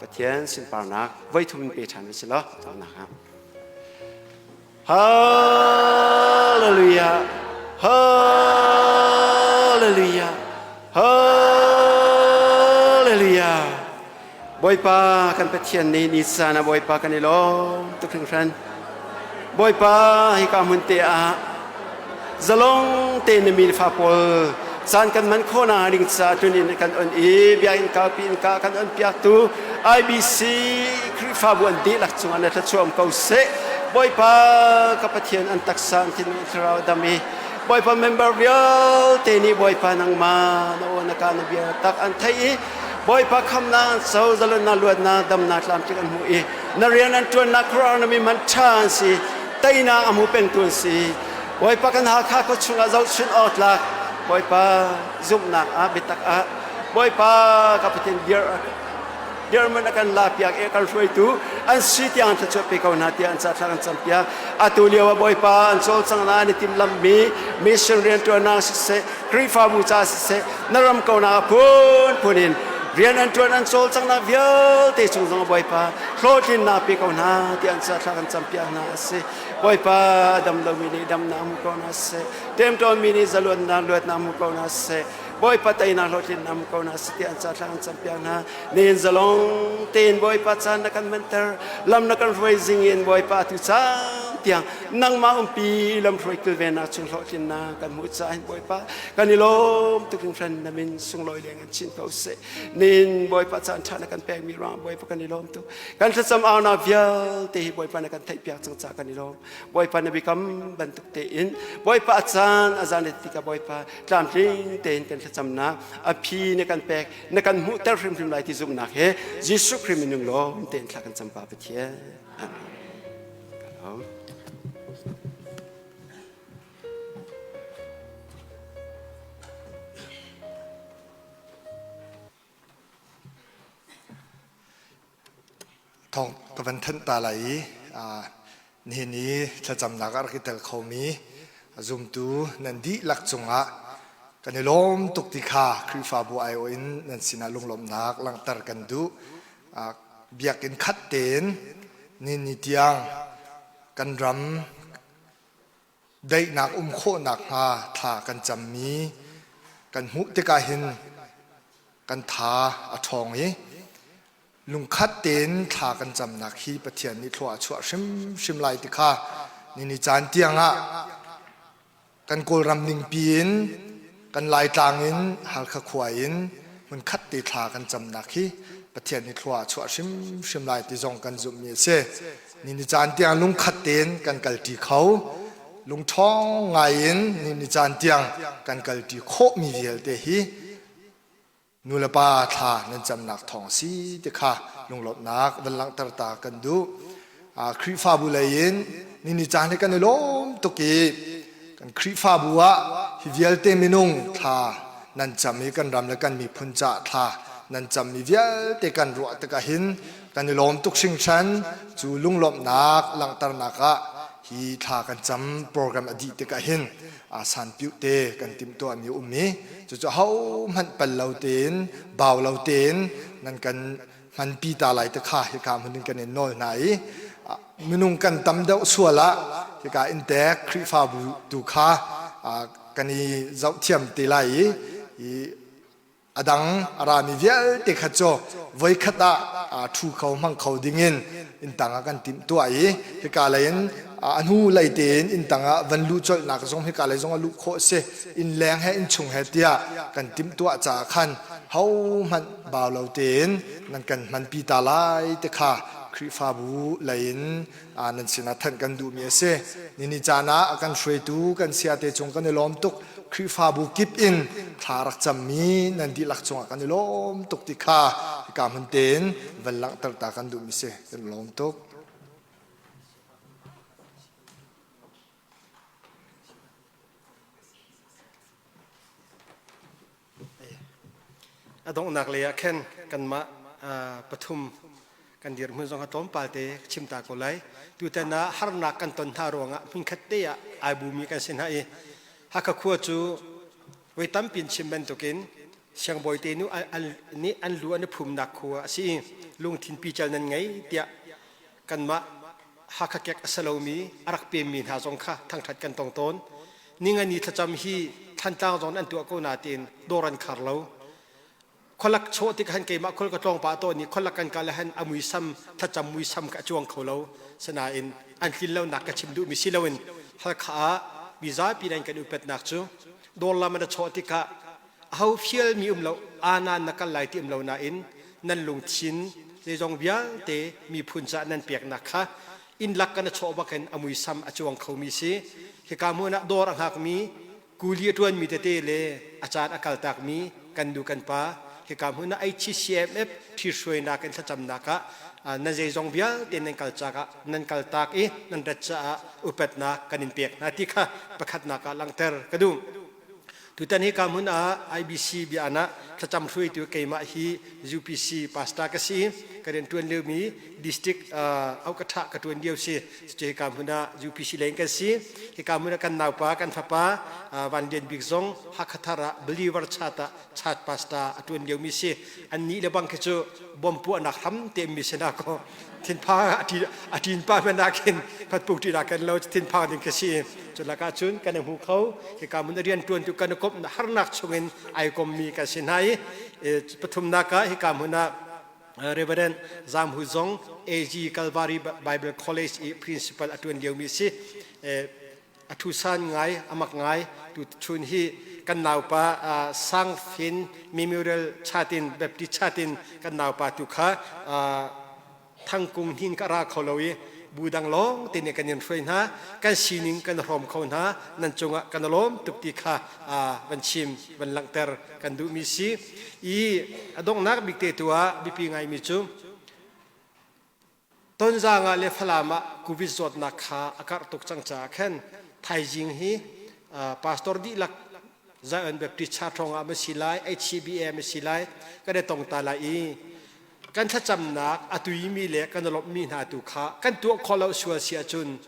S7: Pathian sunparnak voi thum in pe ṭhan u si law cawlnak ah. Hallelujah. Hallelujah. Hallelujah. Bawipa kan Pathian nih ni caan ah Bawipa kan i lawm tuk hringhran. Bawipa hika hmun te ah zalong tein na mi le fa pawl Caan kan man khawhnak ding ca tunin kan on i biakinn kaupi in ka kan on piaktu IBC Khrihfabu an dihlak cungah na thluachuah um ko seh. Bawipa ka Pathian an taksa an thinlung thlarau dam i Bawipa member vialte nih Bawipa nangmah na aw na ka na bia tak an theih i Bawipa khamnak an co zalonnak luatnak damnak tlamtling an hmuh i na rian an ṭuannak khuaruahhar na mi man ṭha an si teinak a hmu pengtu an si Bawipa kan Hakha khua chungah zohchunh awk tlak Bawipa zumhnak ah biatak ah Bawipa ka Pathian dir dirhmun a kan la piak i kan hruaitu an si tiang thluachuah pe ko hna tiah an ca thla kan cam piak atu lio ah Bawipa an cawlcanghnak an i timhlamhmi mission rianṭuannak siseh Khrihfabu ca siseh na ram konak a phunphun in rian an ṭuan an cawlcanghnak vialte cung zong Bawipa hlawhtlinnak pe ko hna tiah an ca thla kan cam piak hna a si Bawipa dam lomi nih damnak hmu ko hna seh ṭemṭawnmi nih zaluannak luatnak hmu ko hna seh Bawipa teinak hlawhtlinnak hmu ko hna seh tiah an ca thla kan cam piak hna nihin zalong tein Bawipa caan na kan manter lam na kan hruai zing in Bawipa tu caan tiang nangmah umpi lam hruai kilvennak chung hlawhtlinnak kan hmuh caah hin Bawipa kan i lawm tuk hringhran na min sunglawi leng in chin ko seh nin Bawipa caan ṭha na kan pekmi ruang Bawipa kan i lawm tuk kan thlacam aunak vialte hi Bawipa na kan theihpiak cang caah kan i lawm Bawipa na biakam bantuk tein Bawipa a caan a zan tikah Bawipa tlamtling tein kan thlacamnak a phi na kan pek na kan hmuhter hrimhrim lai ti zumhnak he Jesuh Khrih minung lawm tein thla kan cam pa Pathian Amen.
S8: Thawng ka van thanh ta lai i nihin i thlacamnak ah rak i tel khomi zumtu nan dihlak cungah kan i lawm tuk ti kha Khrihfabu aiawh in nan sinah lunglawmhnak langhter kan duh. Biakinn khat tein ni ni tiang kan ram daihnak um khawhnak hnga thla kan cammi kan hmuh tikah hin kan tha a ṭhawng i lungkhat tein thla kan camnak hi Pathian nih thlua a chuah hrimhrim lai ti kha nini caan tiangah kan Kawlram ningpi in kan Laitlang in Halkha khua in hmunkhat te thla kan camnak hi Pathian nih thlua a chuah hrimhrim lai ti zong kan zumhmi a si. Nini caan tiang lungkhat tein kan kalṭi kho. Lungṭhawng ngai in nini caan tiang kan kalṭi khawhmi vialte hi nulepa thla nan camnak thawng si ti kha lunglawmhnak van langhter ta kan duh. Khrihfabu lei in nini caan hi kan i lawm tuk i kan Khrihfabu ah hi vialte minung thla nan cam i kan ram le kan miphun cah thla nan cammi vialte kan ruah tikah hin kan i lawm tuk hringhran. Cu lunglawmhnak langhternak ah hi thla kan cam program a dih tikah hin sanpiuh te kan timhtuahmi um i cucu hohmanh pal lo tein bau lo tein nan kan hmanpi ta lai te kha hika hmun in kan in nawl hna i minung kan tam deuh sual ah hika inntek Khrihfabu tu kha kan i zohthiam te lai i a dang a rami vialte kha cu voikhat ah ṭhu kho hmang kho dingin inntang ah kan timhtuah i hika lei in a hnu lei tein inntang ah van luh colhnak zong hika lei zong ah luh khawh a si innleng he innchung he tiah kan timhtuah caah khan hohmanh bau lo tein nan kan hmanpi ta lai ti kha Khrihfabu lei in nan sinah thanh kan duhmi a si. Nini caan ah a kan hruaitu kan siate cung kan i lawm tuk. Khrihfabu kip in thla rak cammi nan dihlak cungah kan i lawm tuk ti kha hika hmun tein van langhter ta kan duhmi si. Kan i lawm tuk.
S3: A donghnak lei ah khan kanmah pathum kan dirhmun zong a tlawmpal te chim ta ko lai. Tutan ah harnak kan ton hna ruangah hmunkhat te ah ai bumi kan si hna i Hakha khua cu voi tampi in chim bantukin siangbawi te nu nih an lu an i phumnak khua a si i lungthin pical nan ngei tiah kanmah Hakha kek a si lomi a rak pemmi hna zong kha thangṭhat kan tong tawn. Ningani thlacam hi Thlantlang zong an tuah ko nain dawr an khar lo. Khualak chawh tik han keimah khual ka tlawng pah tawn i khualak kan kal han a muisam thlacam muisam ka cuang kho lo. Sinain an tlin lonak ka chim duhmi si loin Halkha ah mizapi nan kan upatnak cu dawr lam an a chawh tikah. Aho fialmi um lo, ana na kal lai ti um lo nain nan lungthin zeizong vialte miphun caah nan peknak kha inn lak kan a chawh bakin a muisam a cuang khomi si. Hika hmun ah dawr a hngakmi kuli a ṭuanmi tete le a caan a kaltakmi kan nu kan pa hika hmun ah HCMF ṭhithruainak in thlacamnak ah nan zeizong vialte nan kal caah nan kaltak i nan rat caah upatnak kan in pek hna ti kha pakhatnak ah langhter ka duh. Tutan hi ka hmun ah IBC biaan ah thlacam hruaitu keimah hi UPC pastor ka si. Ka rian ṭuan liomi district aukaṭha ka ṭuan lio si. Cucu hika hmun ah UPC leng kan si. Hika hmun ah kan naupa kan fapa Van Lian Bik zong Hakha ah believer chat ah chat pastor a ṭuan liomi si. Annih le bang khi cu bom puahnak hram te mi si na ko. Thinphang a ṭin pa hmanh ah khin phatpuk ṭi kan lo thinphang ding khi si. Cu lakah cun kan i hmu kho. Hika hmun a rian ṭuantu kan i komh harnak chungin ai kommi kan si hna i pathumnak ah hika hmun ah Reverend Zam Hu Zong AG Calvary Bible College i principal a ṭuan liomi si. A thusan ngai, a mak ngai. Tu chun hi kan naupa Sang Fin Memorial Chatin Baptist Chatin kan naupa tu kha thangkung hin ka ra kho lo i bu dang lawng te nih kan in hruai hna kan sining kan hrawm kho hna nan cungah kan lawm tuk ti kha van chim van langhter kan duhmi si i a donghnak bik te tu ah biapi ngaimi cu Tonzang ah le Falam ah Covid zawtnak kha a karh tuk cang caah khan thaizing hi pastor dihlak Zion Baptist Church ah ma si lai HCBA ma si lai kan i tong ta lai i kan thlacamnak a tuimi le kan lawmhmi hna tu kha kan tuah khawh lo sual si ahcun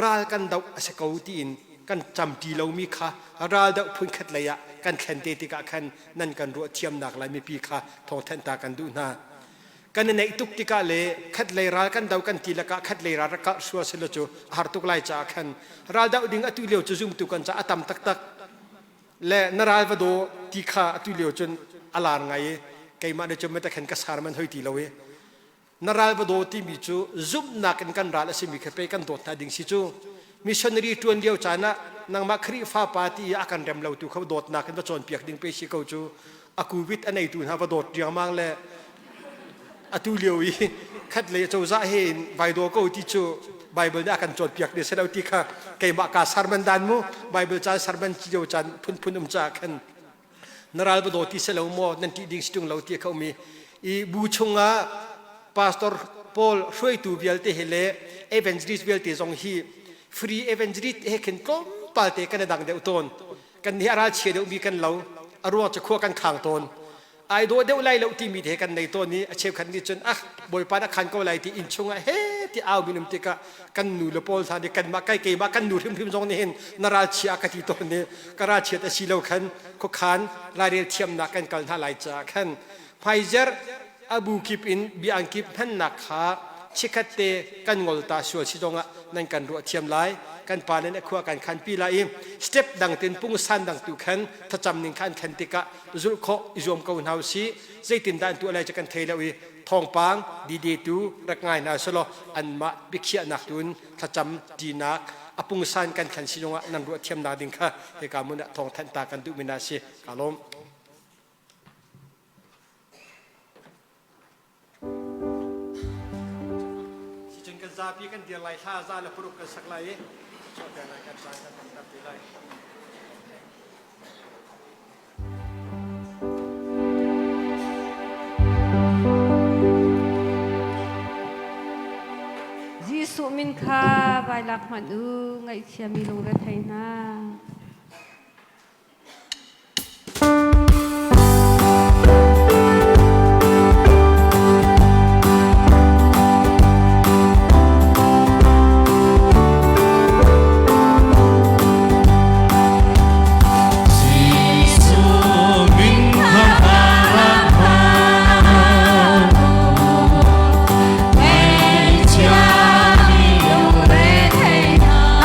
S3: ral kan doh a si ko tiin kan camṭi lomi kha ral doh phunkhat lei ah kan thlen te tikah khan nan kan ruah thiamnak lai mipi kha thawngthanh ta kan duh hna. Kan i neih tuk tikah le khat lei ral kan do kan ti lakah khat lei ral rak karh sual silo cu a har tuk lai caah khan ral doh ding atu lio cu zumtu kan caah a tam taktak le na ral va daw ti kha atu lio cun a lar ngai i keimah nih cun meta khan ka sar man hoi ti lo i na ral va daw timi cu zumhnak in kan ral a simi kha pei kan dawt hna ding si cu missionary ṭuan lio caan ah nangmah Khrihfa pa ti i a kan rem lotu kha dawtnak in va cawnpiak ding pe si ko cu a covid a neitu hna va dawt riangmang le atu lio i khat lei cozah he in vai daw ko ti cu Bible nih a kan cawnpiak ne selo ti kha keimah ka sermon dan mu Bible caan sermon cio caan phunphun um caah khan na ral va daw ti se lo maw nan ṭih ding si ṭung lo ti kha um i i bu chungah pastor paul hruaitu vialte he le evangelist vialte zong hi free evangelist he khin tlawmpal te kan i dang deuh tawn kan nih a ralchia deuh mi kan lo a ruang cu khua kan khang tawn ai dawh deuh lai lo timi te kan nei tawn i a cheukhat nih cun ah bawipa na khan ko lai ti inn chungah he ti au min um tikah kan nu le pawl hna nih kanmah kai keimah kan nu hrimhrim zong nih hin na ralchia ka ti tawn i ka ralchiat a si lo khan khuakhan lairel thiamnak kan kal hna lai caah khan hmaizer a bu kip in biang kip hmannak kha chikhat te kan ngol ta sual si zongah nan kan ruah thiam lai kan pa nan a khua kan khan pi lai i step dang tin pungsan dang tu khan thacam ning kha an thlen tikah zulh khawh i zuam ko hna usih zeitindah an tuah lai cu kan thei lo i thawngpang dide tu rak ngai hna selaw anmah biakhiahnak tun thlacam ṭinak a pungsan kan thlen si zongah nan ruah thiamnak ding kha hika mun ah thawngthanh ta kan duhmi hna si ka lawm. Sicun kan zapi kan dir lai thla za le paruk kan sak lai i chuahter lai kan caan kan tam te lai.
S2: Jesuh min kha vai lak hmanh u ngaihchiami lungrethei hna.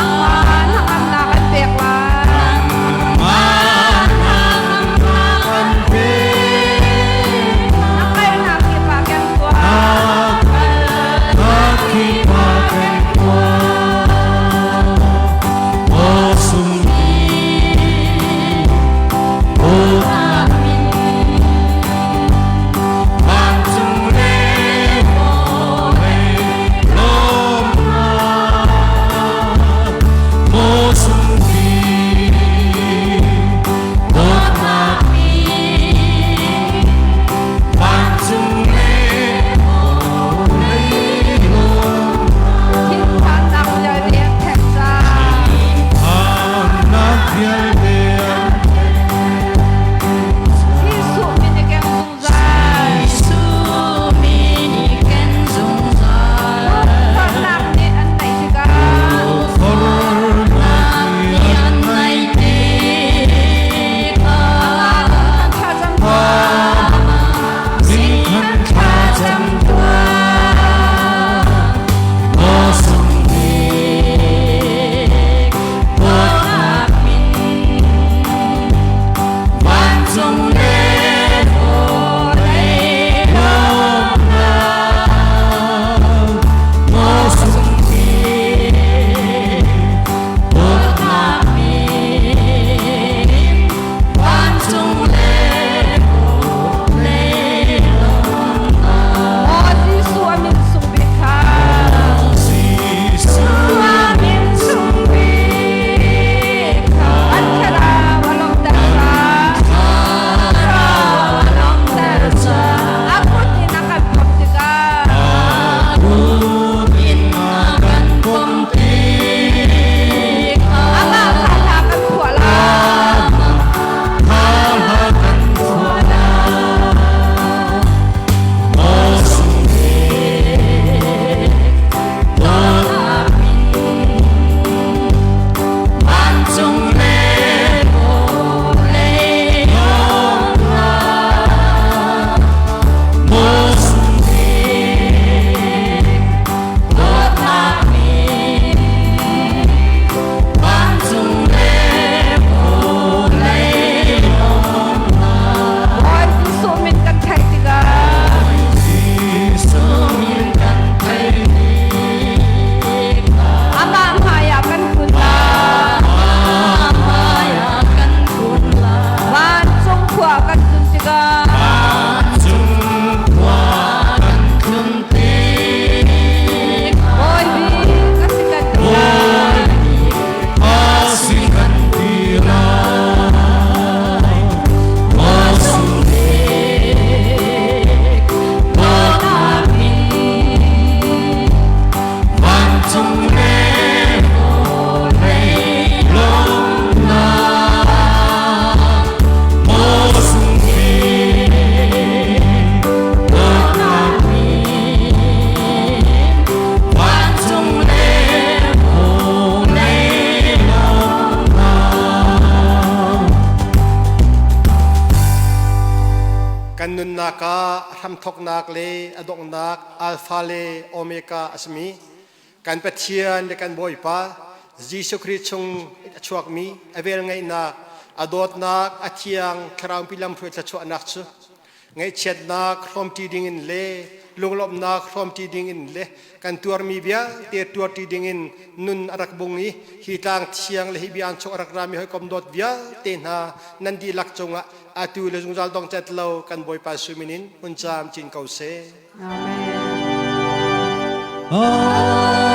S2: Nangmah hnangamnak an pek lai.
S3: nunnak ah hramthoknak le a donghnak Alpha le Omega a simi kan Pathian le kan Bawipa Jesuh Khrih chung a chuakmi a velngeihnak, a dawtnak, a thiang thlarau lamhruai thluachuahnak cu ngaihchiatnak hrawmṭi dingin le lunglawmhnak hrawmṭi dingin le kan tuarmi vialte tuarṭi dingin nun a rak bung i hi tlang thiang le hi biaan chung a rak rami hawikom dawt vialte hna nan dihlak cungah atu le zungzal dongcat lo kan Bawipa Jesuh min in hun caam cin ko seh.
S2: Amen.
S4: Amen.